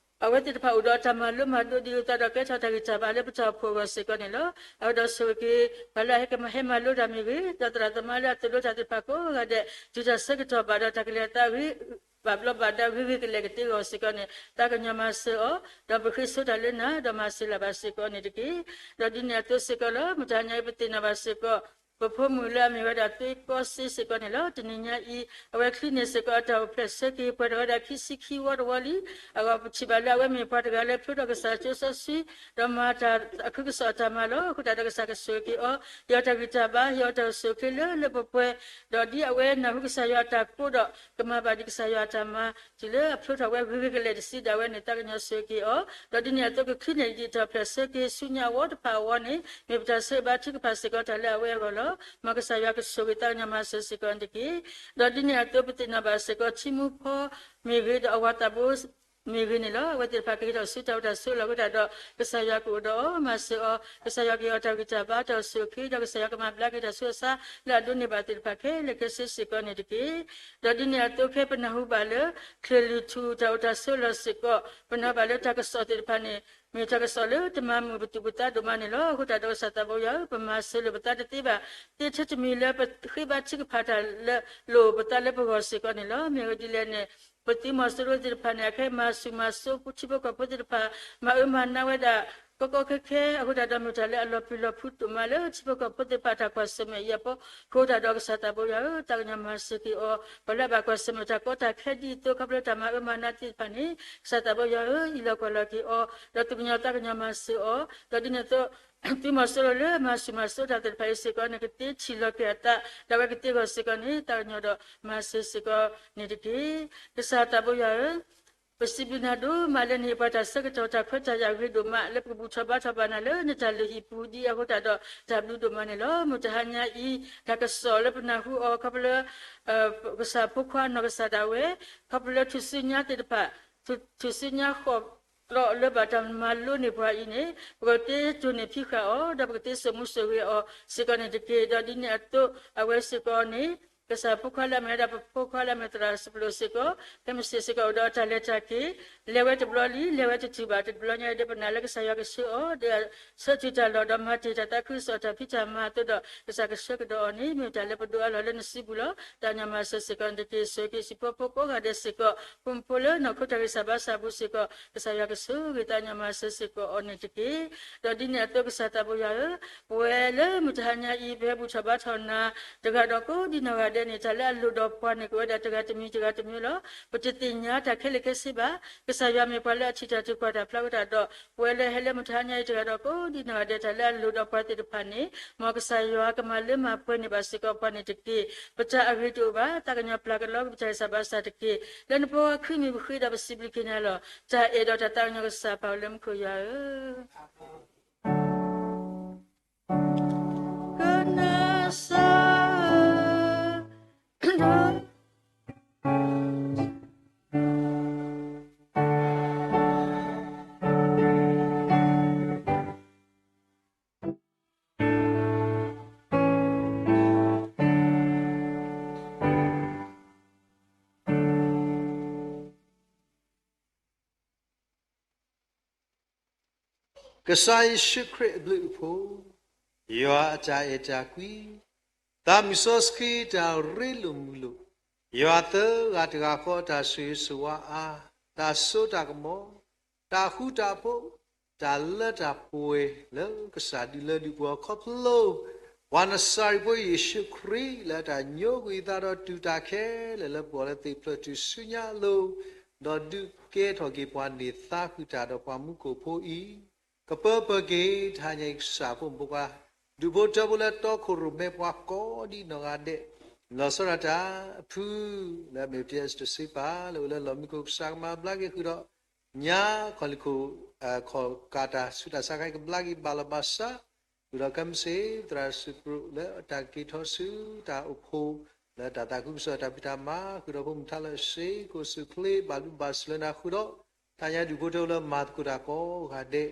အဝဲသ့ၣ်တဖၣ်အိၣ်ဒီးတၢ်မၤလိမၤဒိးဒ်သိးဒီးကဲထီၣ်တၢ်ဂံၢ်တၢ်ဘါလၢပတၢ်အိၣ်ဖှိၣ်အဂီၢ်စ့ၢ်ကီးန့ၣ်လီၤ. အဝဲဒီးဆိၣ်ဂ့ၤက့ၤပှၤလၢအဟဲမၤဟဲမၤလိတၢ်မ့ၢ်ဂ့ၤ, ဒီးသရၣ်သမါလၢအသိၣ်လိတၢ်သ့ၣ်တဖၣ်ကိးဂၤဒဲး, တုၤတၢ်ဆၢကတီၢ်ဘၣ်ဒီးတၢ်ကလဲၤအသးဂ့ၤ ဘၣ်ဘျီးဘၣ်ဒါဂ့ၤဂ့ၤကလဲာ်ကသ့အဂီၢ်စ့ၢ်ကီးန့ၣ် သးကညီၤမၤစၢၤအီၤ, ဒီးပဃ့ဆိတၢ်လၢနၤ ဒီးမၤစၢၤလၢ်ဘၣ်စ့ၢ်ကီးန့ၣ်တက့ၢ်. ဒီးဒ်န့ၣ်အသိးစ့ၢ်ကီးလီၤ. မတၤညါအံၤပသ့ၣ်နီၣ်ဘၣ်စ့ၢ်ကီး ပဖိမုၣ်လၢအမ့ၢ်ဝဲဒၣ်သွ့ကီစ့စ့ၢ်ကီးန့ၣ်လီၤ. တနံၤညါအံၤ အဝဲချံးန့ၢ်စ့ၢ်ကီးအတၢ်အိၣ်ဖျဲၣ်ဆၢက့ၤပှၤတဂၤဝဲဒၣ်ခံဆံခံဝီတဝီလံ. အဂီၢ်ပထံၣ်ဘၣ်လၢအဝဲမ့ၢ်ပှၤတဂၤလၢဖျိထီၣ်ကစၢ်အစိစီဆှံ ဒီးမၤတၢ်အခုကစီၣ်အတၢ်မၤလီၤ. အဃိသတးဒီးကစၢ်ကဆိၣ်ဂ့ၤက့ၤအီၤ, ဟ့ၣ်အီၤတၢ်ဂံၢ်တၢ်ဘါ, ဟ့ၣ်အီၤတၢ်အိၣ်ဆူၣ်အိၣ်ချ့လၢလၢပှဲၤပှဲၤ, ဒီးဒ်အဝဲနၢ်ဟူကစၢ်ယွၤအတၢ်ကိးဒီး ကမၤဘၣ်ဒံးကစၢ်ယွၤအတၢ်မၤ တုၤလၢအဖျိထီၣ်ဝဲဂ့ၤဂ့ၤကလဲာ်တစုဒၣ်ဝဲန့ၣ် သးကညီၤဆိၣ်ဂ့ၤက့ၤအီၤ, ဒီးဒ်န့ၣ်အသိးကချံးန့ၢ်ဒံးတၢ်အိၣ်ဖျဲၣ်ဆၢက့ၤဆူညါအဝီတဖၣ်အဝီန့ၣ် မ့ၢ်ပတၢ်ဆၢဂ့ၤဘါထုကဖၣ်စ့ၢ်ကီးတၢ်လၢအဝဲအဂီၢ်လီၤ. မ်ကစၢ်ယွၤကဆိၣ်ဂ့ၤသးကညီၤမၤစၢၤစ့ၢ်ကီးန့ၣ်တက့ၢ်. ဒီးဒ်န့ၣ်အသိးပသ့ၣ်နီၣ်ဘၣ်စ့ၢ်ကီး ထံမူဖီမ့ၢ်ဂ့ၤ ဒီးအဝၤသးဘိ မ့ၢ်ဂ့ၤန့ၣ်လီၤ. အဝဲသ့ၣ်တဖၣ်ကဟ့ၣ်ထီၣ်ဆူတၢ်အိၣ်တၢ်ဆိးလီၤ. အဃိသတးဒီး ကစၢ်ယွၤကအိၣ်ဒီးအီၤ မၤစၢၤအီၤ, ကစၢ်ယွၤကဟ့ၣ်အီၤတၢ်ဂံၢ်တၢ်ဘါ တၢ်အိၣ်ဆူၣ်အိၣ်ချ့ ဒီးကစၢ်ယွၤကမၤဘျါက့ၤတၢ်ဆူးတၢ်ဆါ လၢအဒိးန့ၢ်ဘၣ်သ့ၣ်တဖၣ်ခဲလၢာ်ခဲဆ့စ့ၢ်ကီးန့ၣ်တက့ၢ်. ဒီးဒ်န့ၣ်အသိးခဲပနၢ်ဟူဘၣ်လၢ ချ့ၣ်လုၢ်ထူၣ်တၢ်အိၣ်တၢ်ဆိးလီၤစ့ၢ်ကီး ပနၢ်ဟူဘၣ်လၢတၢ်ကစီၣ်သ့ၣ်တဖၣ်န့ၣ် မ့ၢ်တၢ်ကစီၣ်လၢတမၤမုာ်ပသူၣ်ပသးဒိၣ်မးန့ၣ်လီၤ. အဃိသတးဒီးကစၢ်သးဘိယွၤဧၢ, ပမၤစၢၤလိာ်ပသးတသ့ဘၣ် သ့ထဲတမံၤလၢပဃ့ဘါထုကဖၣ်တၢ်လၢလိၣ်ပသးလၢပဂီၢ်စ့ၢ်ကီးန့ၣ်လီၤ. မ့ၢ်ဝဲဒ်လဲၣ်န့ၣ် ပသုးမီၤစိရိၤသ့ၣ်တဖၣ်န့ၣ် အခဲမၤဆူၣ်မၤစိ ထံဖိကီၢ်ဖိသ့ၣ်တဖၣ် မၤအၢမၤနးဝဲဒၣ် ကီကီခဲခဲ အဃိသတးဒီးမ့ၢ်တၢ်လၢအလီၤပျံၤလီၤဖုးဒိၣ်မးလၢ ထံဖိကီၢ်ဖိသ့ၣ်တဖၣ်တၢ်ကွၢ်ဆၢၣ်မဲာ်အံၤအဖီခိၣ် အဃိသတးဒီးကစၢ်သးဘိယွၤဧၢ, သးကညီၤမၤစၢၤက့ၤအီၤ, ပှၤလၢအဘၣ်ကွၢ်ဆၢၣ်မဲာ်တၢ်ကီတၢ်ခဲဒ်သိး ခီဖျိတၢ်မၤအၢမၤနးသ့ၣ်တဖၣ်န့ၣ် ကစၢ်သးဘိယွၤဧၢ, အံးလီၤကွၢ်လီၤက့ၤအီၤ, ဒီးသုးကညီၤသးကညီၤမၤစၢၤအီၤ, ဒီးဒ်န့ၣ်အသိး သုးမီၤစိရိၤလၢမၤဆူၣ်မၤစိတၢ်သ့ၣ်တဖၣ်အံၤစ့ၢ်ကီးန့ၣ် ကသ့ထံၣ်လီၤက့ၤအသး ဒၣ်ဝဲကသ့အဂီၢ်စ့ၢ်ကီးန့ၣ် သးကညီၤဒီးမၤစၢၤစ့ၢ်ကီးန့ၣ်တက့ၢ်. ကစၢ်သးဘိယွၤဧၢ, ပစံးဘျုးနၤဒိၣ်မးလၢနဟ့ၣ်ပှၤတၢ်ဆၢကတီၢ်တၢ်ခွဲးတၢ်ယာ်ဂ့ၤဒိၣ်မး လၢပကဘူၣ်ထီၣ်ဘါထီၣ်ဘၣ်နၤလၢနတၢ်လုၢ်ဟံၣ်ပူၤဒ်အဃိသတးဒီး တၢ်ဘျုးဒိၣ်မးန့ၣ်လီၤ. မုၢ်တဟါညါအံၤ တၢ်ကစီၣ်လၢပနၢ်ဟူအီၤ ခီဖျိလၢ ကစၢ်ဖိခွါနီၢ်ကစၢ်ဒၣ်ဝဲ ခီဖျိလၢထူၣ်စုညါသ့ၣ်တဖၣ် ထူၣ်စုညါဃီၣ်လီၤလၢဘၣ်တၢ်မၤလိန့ၢ်ပှၤအံၤန့ၣ် ပကသ့တိၢ်န့ၢ်ဖံးဃာ်အီၤ ဒီးပကသ့စိာ်မူစိာ်ဂဲၤအီၤစ့ၢ်ကီးန့ၣ်တက့ၢ်. ဒီးဒ်န့ၣ်အသိး အဝဲစ့ၢ်ကီးန့ၣ် ကစၢ်ဖိခွါလၢအမ့ၢ်ဝဲဒၣ်ပဖိခွါလၢအမ့ၢ်သရၣ်စံးပလိၣ်စ့ၢ်ကီး ခဲမုၢ်ဆ့ၣ်စ့ၢ်ကီးအိၣ်ဒီးတၢ်လဲၤတၢ်က့ၤ လဲၤဝဲတဘျီလံ လဲၤဝဲတတုၤဘၣ် တဘျီညါအံၤဒီးပနာ်လၢကစၢ်ယွၤကဆှၢအီၤ ဒီးဆၢထၢၣ်တၢ်လီၢ်ဒီးမၤတ့ၢ်တၢ်သးခုကစီၣ်တၢ်ဖံးတၢ်မၤအသိးဒီး ကစၢ်ကဆှၢကဒီးအီၤန့ၣ် မ့ၢ်တၢ်လၢပဒိးအါလီၤလၢနစုပူၤလီၤ. သးကညီၤမၤစၢၤစ့ၢ်ကီးန့ၣ်တက့ၢ်. ဆိၣ်ဂ့ၤက့ၤစံးပီဖိကိးဂၤဒဲးစ့ၢ်ကီး ဖိမုၣ်ဖိလၢနီၢ်ခိတၢ်ဂံၢ်စၢ်ဘါစၢ်အပူၤစ့ၢ်ကီး ကစၢ်ယွၤကဆိၣ်ဂ့ၤသးကညီၤမၤစၢၤစ့ၢ်ကီးအီၤန့ၣ်တက့ၢ်. ဒီးဒ်န့ၣ်အသိးကစၢ်သးဘိယွၤဧၢ, ပဝဲလၢမုၢ်တဟါညါအံၤ ပဟဲဘူၣ်ထီၣ်ဘါထီၣ်နၤ တဂၤဒီးကိးဒံနီၢ်ဂၤဒဲးန့ၣ် တၢ်လၢအလိၣ်ဒီးပှၤန့ၣ် ကဝဲဒၣ်တဂၤတမံၤတဂၤတမံၤလီၤ. ပတသ့ၣ်ညါတၢ်ခဲလၢာ်ခဲဆ့ဘၣ်. ကစၢ်ယွၤမ့ၢ်ပှၤလၢအထံၣ်တၢ်ထုကဖၣ်တၢ်ဖျါဝဲဒၣ်ဒီး ပဝဲလၢဟဲလၢမုၢ်တဟါညါအံၤတဂၤဒီးကိးဒံနီၢ်ဂၤဒဲး တၢ်လၢအလိၣ်ဒီးပှၤသ့ၣ်တဖၣ်န့ၣ် မ်ကစၢ်ယွၤကမၤလၢမၤပှဲၤန့ၢ်ဘၣ်စ့ၢ်ကီးပှၤန့ၣ်တက့ၢ်. ပတၢ်အဂ့ၤတအိၣ်ဘၣ်. သးကညီၤပျၢ်ကလီက့ၤပတၢ်ဂံၢ်စၢ်ဘါစၢ်တက့ၢ်. လၢနဖိခွါခရံာ်မံၤပဃ့ဒီးပစံးဘျုးက့ၤနၤလီၤ. တၢ်အဲၣ်ဒီးတၢ်သးကညီၤကစၢ်ပၢ်လၢမူခိၣ်ယွၤဧၢ ကနၣ်စၢ်ဧၢ ကစၢ်ယ့ၣ်ၡူးခရံာ်အဘျုးအဖှိၣ်, ယွၤအတၢ်အဲၣ်တၢ်ကွံ, သးမုၢ်စီဆှံတၢ်ရ့လိာ်မုာ်လိာ်, ယွၤသၢဂၤတဂၤဃီအတၢ်ဆိၣ်ဂ့ၤဆိၣ်ဝါအါ, တၢ်စိတၢ်ကမီၤ, တၢ်ဃူတၢ်ဖိး, တၢ်လၢတၢ်ပှဲၤလၢကစၢ်ဒုးလၢဒုးပှၤခီဖျိ ပှၤနစၤရ့းဖိယ့ၣ်ၡူးခရံာ်လၢအတၢ်ညိကွံာ်သးဒီးတူၢ်တၢ်ခဲလၢာ်လၢပဂီၢ်လၢသ့ၣ်ဖျၢၣ်ထူၣ်စုညါအလိၤ, ဒီးဒုးကဲထီၣ်က့ၤပှၤန့ၢ်သါဃုာ်တၢ်ဒီးပှၤမူခိၣ်ဖိအံၤ, ကပၢပၢၢ်က့ၤ တဟါညါအံၤကစၢ်ဖိမုၣ်ဖိခွါ ဒူၣ်ဖိထၢဖိလၢတီခိၣ်ရိၣ်မဲပှၤကိးဒံနီၢ်ဂၤဒဲး, လီၤဆီဒၣ်တၢ်အဖု လၢအမ့ၢ်ပတဲအစတၢ်စ့ပာ် လၢအိၣ်လၢလီၢ်မံခိၣ်ကစၢ်ကမၤဘျါက့ၤဃုာ်ဒီး ညါခီၣ်လံၢ်ခိၣ် ခီၣ်ကးတၢ်ဆူးတၢ်ဆါခါအံၤကဘျါက့ၤဘၣ်လီၤဘၣ်စး, ဃုာ်ဒီးခဲမုၢ်ဆ့ၣ် သရၣ်စံးပရူးလၢအတၢ်က့ၤထီၣ်ဆူတၢ်အိၣ်ဖှိၣ် လၢတၢ်သးခုကစီၣ်တၢ်ဖံးတၢ်မၤ ဃုာ်ဒီးဖိမုၣ်ထါလၢအစ့ ကိးစူၣ်ချ့ ဘၣ်ဒူဘၣ်စၢၤလၢနၤဃုာ်ဒီး တၢ်ညါဒူၣ်ဖိထၢဖိလၢမၤသကိးတၢ်ကိးဂၤဒဲး,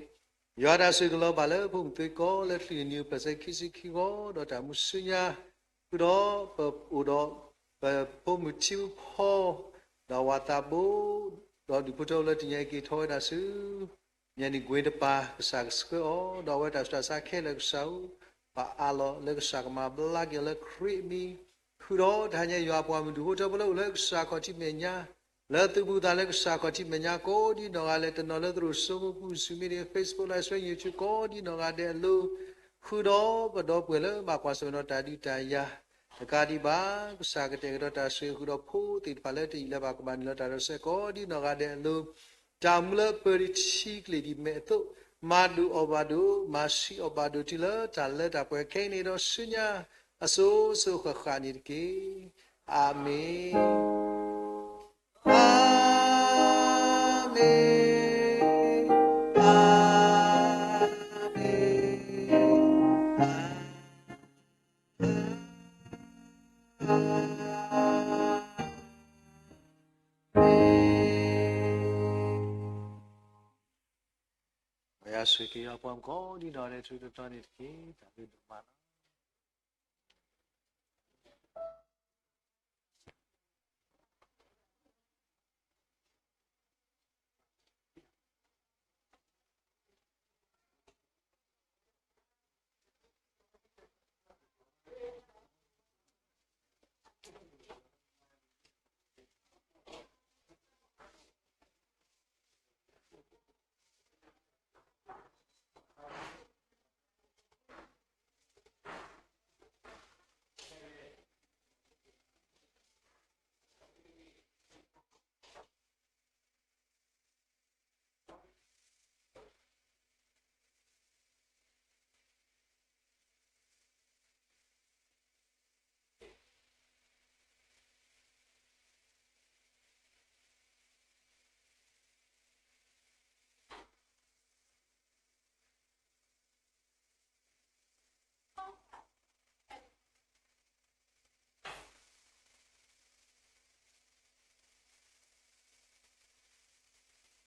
ယွၤတၢ်ဆိၣ်ဂ့ၤကလီၤဘၣ်လၢဖိမုၣ်သုးကီးလၢချံၣ်နံၣ်နံၣ်အိၣ်ဖျဲၣ်ဆၢခံဆံခံဂီၤ ဒီးတၢ်မူဆူညါ ဃုာ်ဒီးပအိၣ်ဒီး ပဖိမုၣ်ထံဖီ ဒီးဝၤသးဘိ ဒီးဒူၣ်ဖိထၢဖိလၢတနံၤအံၤက့ၤထီၣ်ဝဲဒၣ်ဆူ ညါနံၣ်ကွ့တပၤ ကစၢ်ကဆှၢအီၤ ဒီးအဝဲတၢ်ဆူးတၢ်ဆါခဲလၢာ်ကစၢ်ဧၢ, ပအးလီၤလၢကစၢ်ကမၤဘျါက့ၤအီၤလၢခရံာ်အမံၤ, ဃုာ်ဒီးတဟါညါယွၤအပှၤမုၣ်ဒူၣ်ဖိထၢဖိလၢအိၣ်လၢကစၢ်ခီၣ်ထံးမဲာ်ညါ လၢသုးဘူးသးလၢကစၢ်ခီၣ်ထံးမဲာ်ညါကိးဒံနီၢ်ဂၤလဲၣ် တနီၤလၢသရိာ်စိမိပူၤ ဆူမ့ၢ်ဒ် Facebook Live Stream YouTube ကိးဒံနီၢ်ဂၤဒဲးအလိၤ, ဃုာ်ဒီးပဒီပုၢ်ဝဲၢ်လၢဘၣ်ကွၢ်ဆၢၣ်မဲာ်ဒီးတၢ်ဒုးတၢ်ယၤ တကးဒံးဘၣ် ကစၢ်ကတဲာ်ကတီၤတၢ်ဆိၣ်ဂ့ၤဃုာ်ဒီးဖိသ့ၣ်တဖၣ်လၢတယံာ်လၢဘၣ်ကဘၣ်နုာ်လီၤတၢ်ဒီးစဲး ကိးဒံနီၢ်ဂၤဒဲးအလိၤ, တၢ်မူလၢပၢၤဒံးထံကျ့ၣ်ဒံးမဲာ်အသိး, မၤဒိၣ်အီၣ်ဘၣ်ဒိၣ် မၤဆံးအီၣ်ဘၣ်ဒိၣ်တုၤလၢတၢ်လၢတၢ်ပှဲၤခဲအံၤန့ၣ်ဒီးဆူညါ အစိၤစိၤဃၣ်ဃၣ်န့ၣ်တက့ၢ်. အၤမ့ၣ်, အၤမ့ၣ်, အၤမ့ၣ်, အၤမ့ၣ်. ပယွၤဆိၣ်ဂ့ၤက့ၤယွၤအပှၤကိးဒံနီၢ်ဂၤဒဲးထူးထူးတီၤတီၤန့ၣ်တက့ၢ်. တၢ်ဘျုးဒိၣ်မးလီၤ.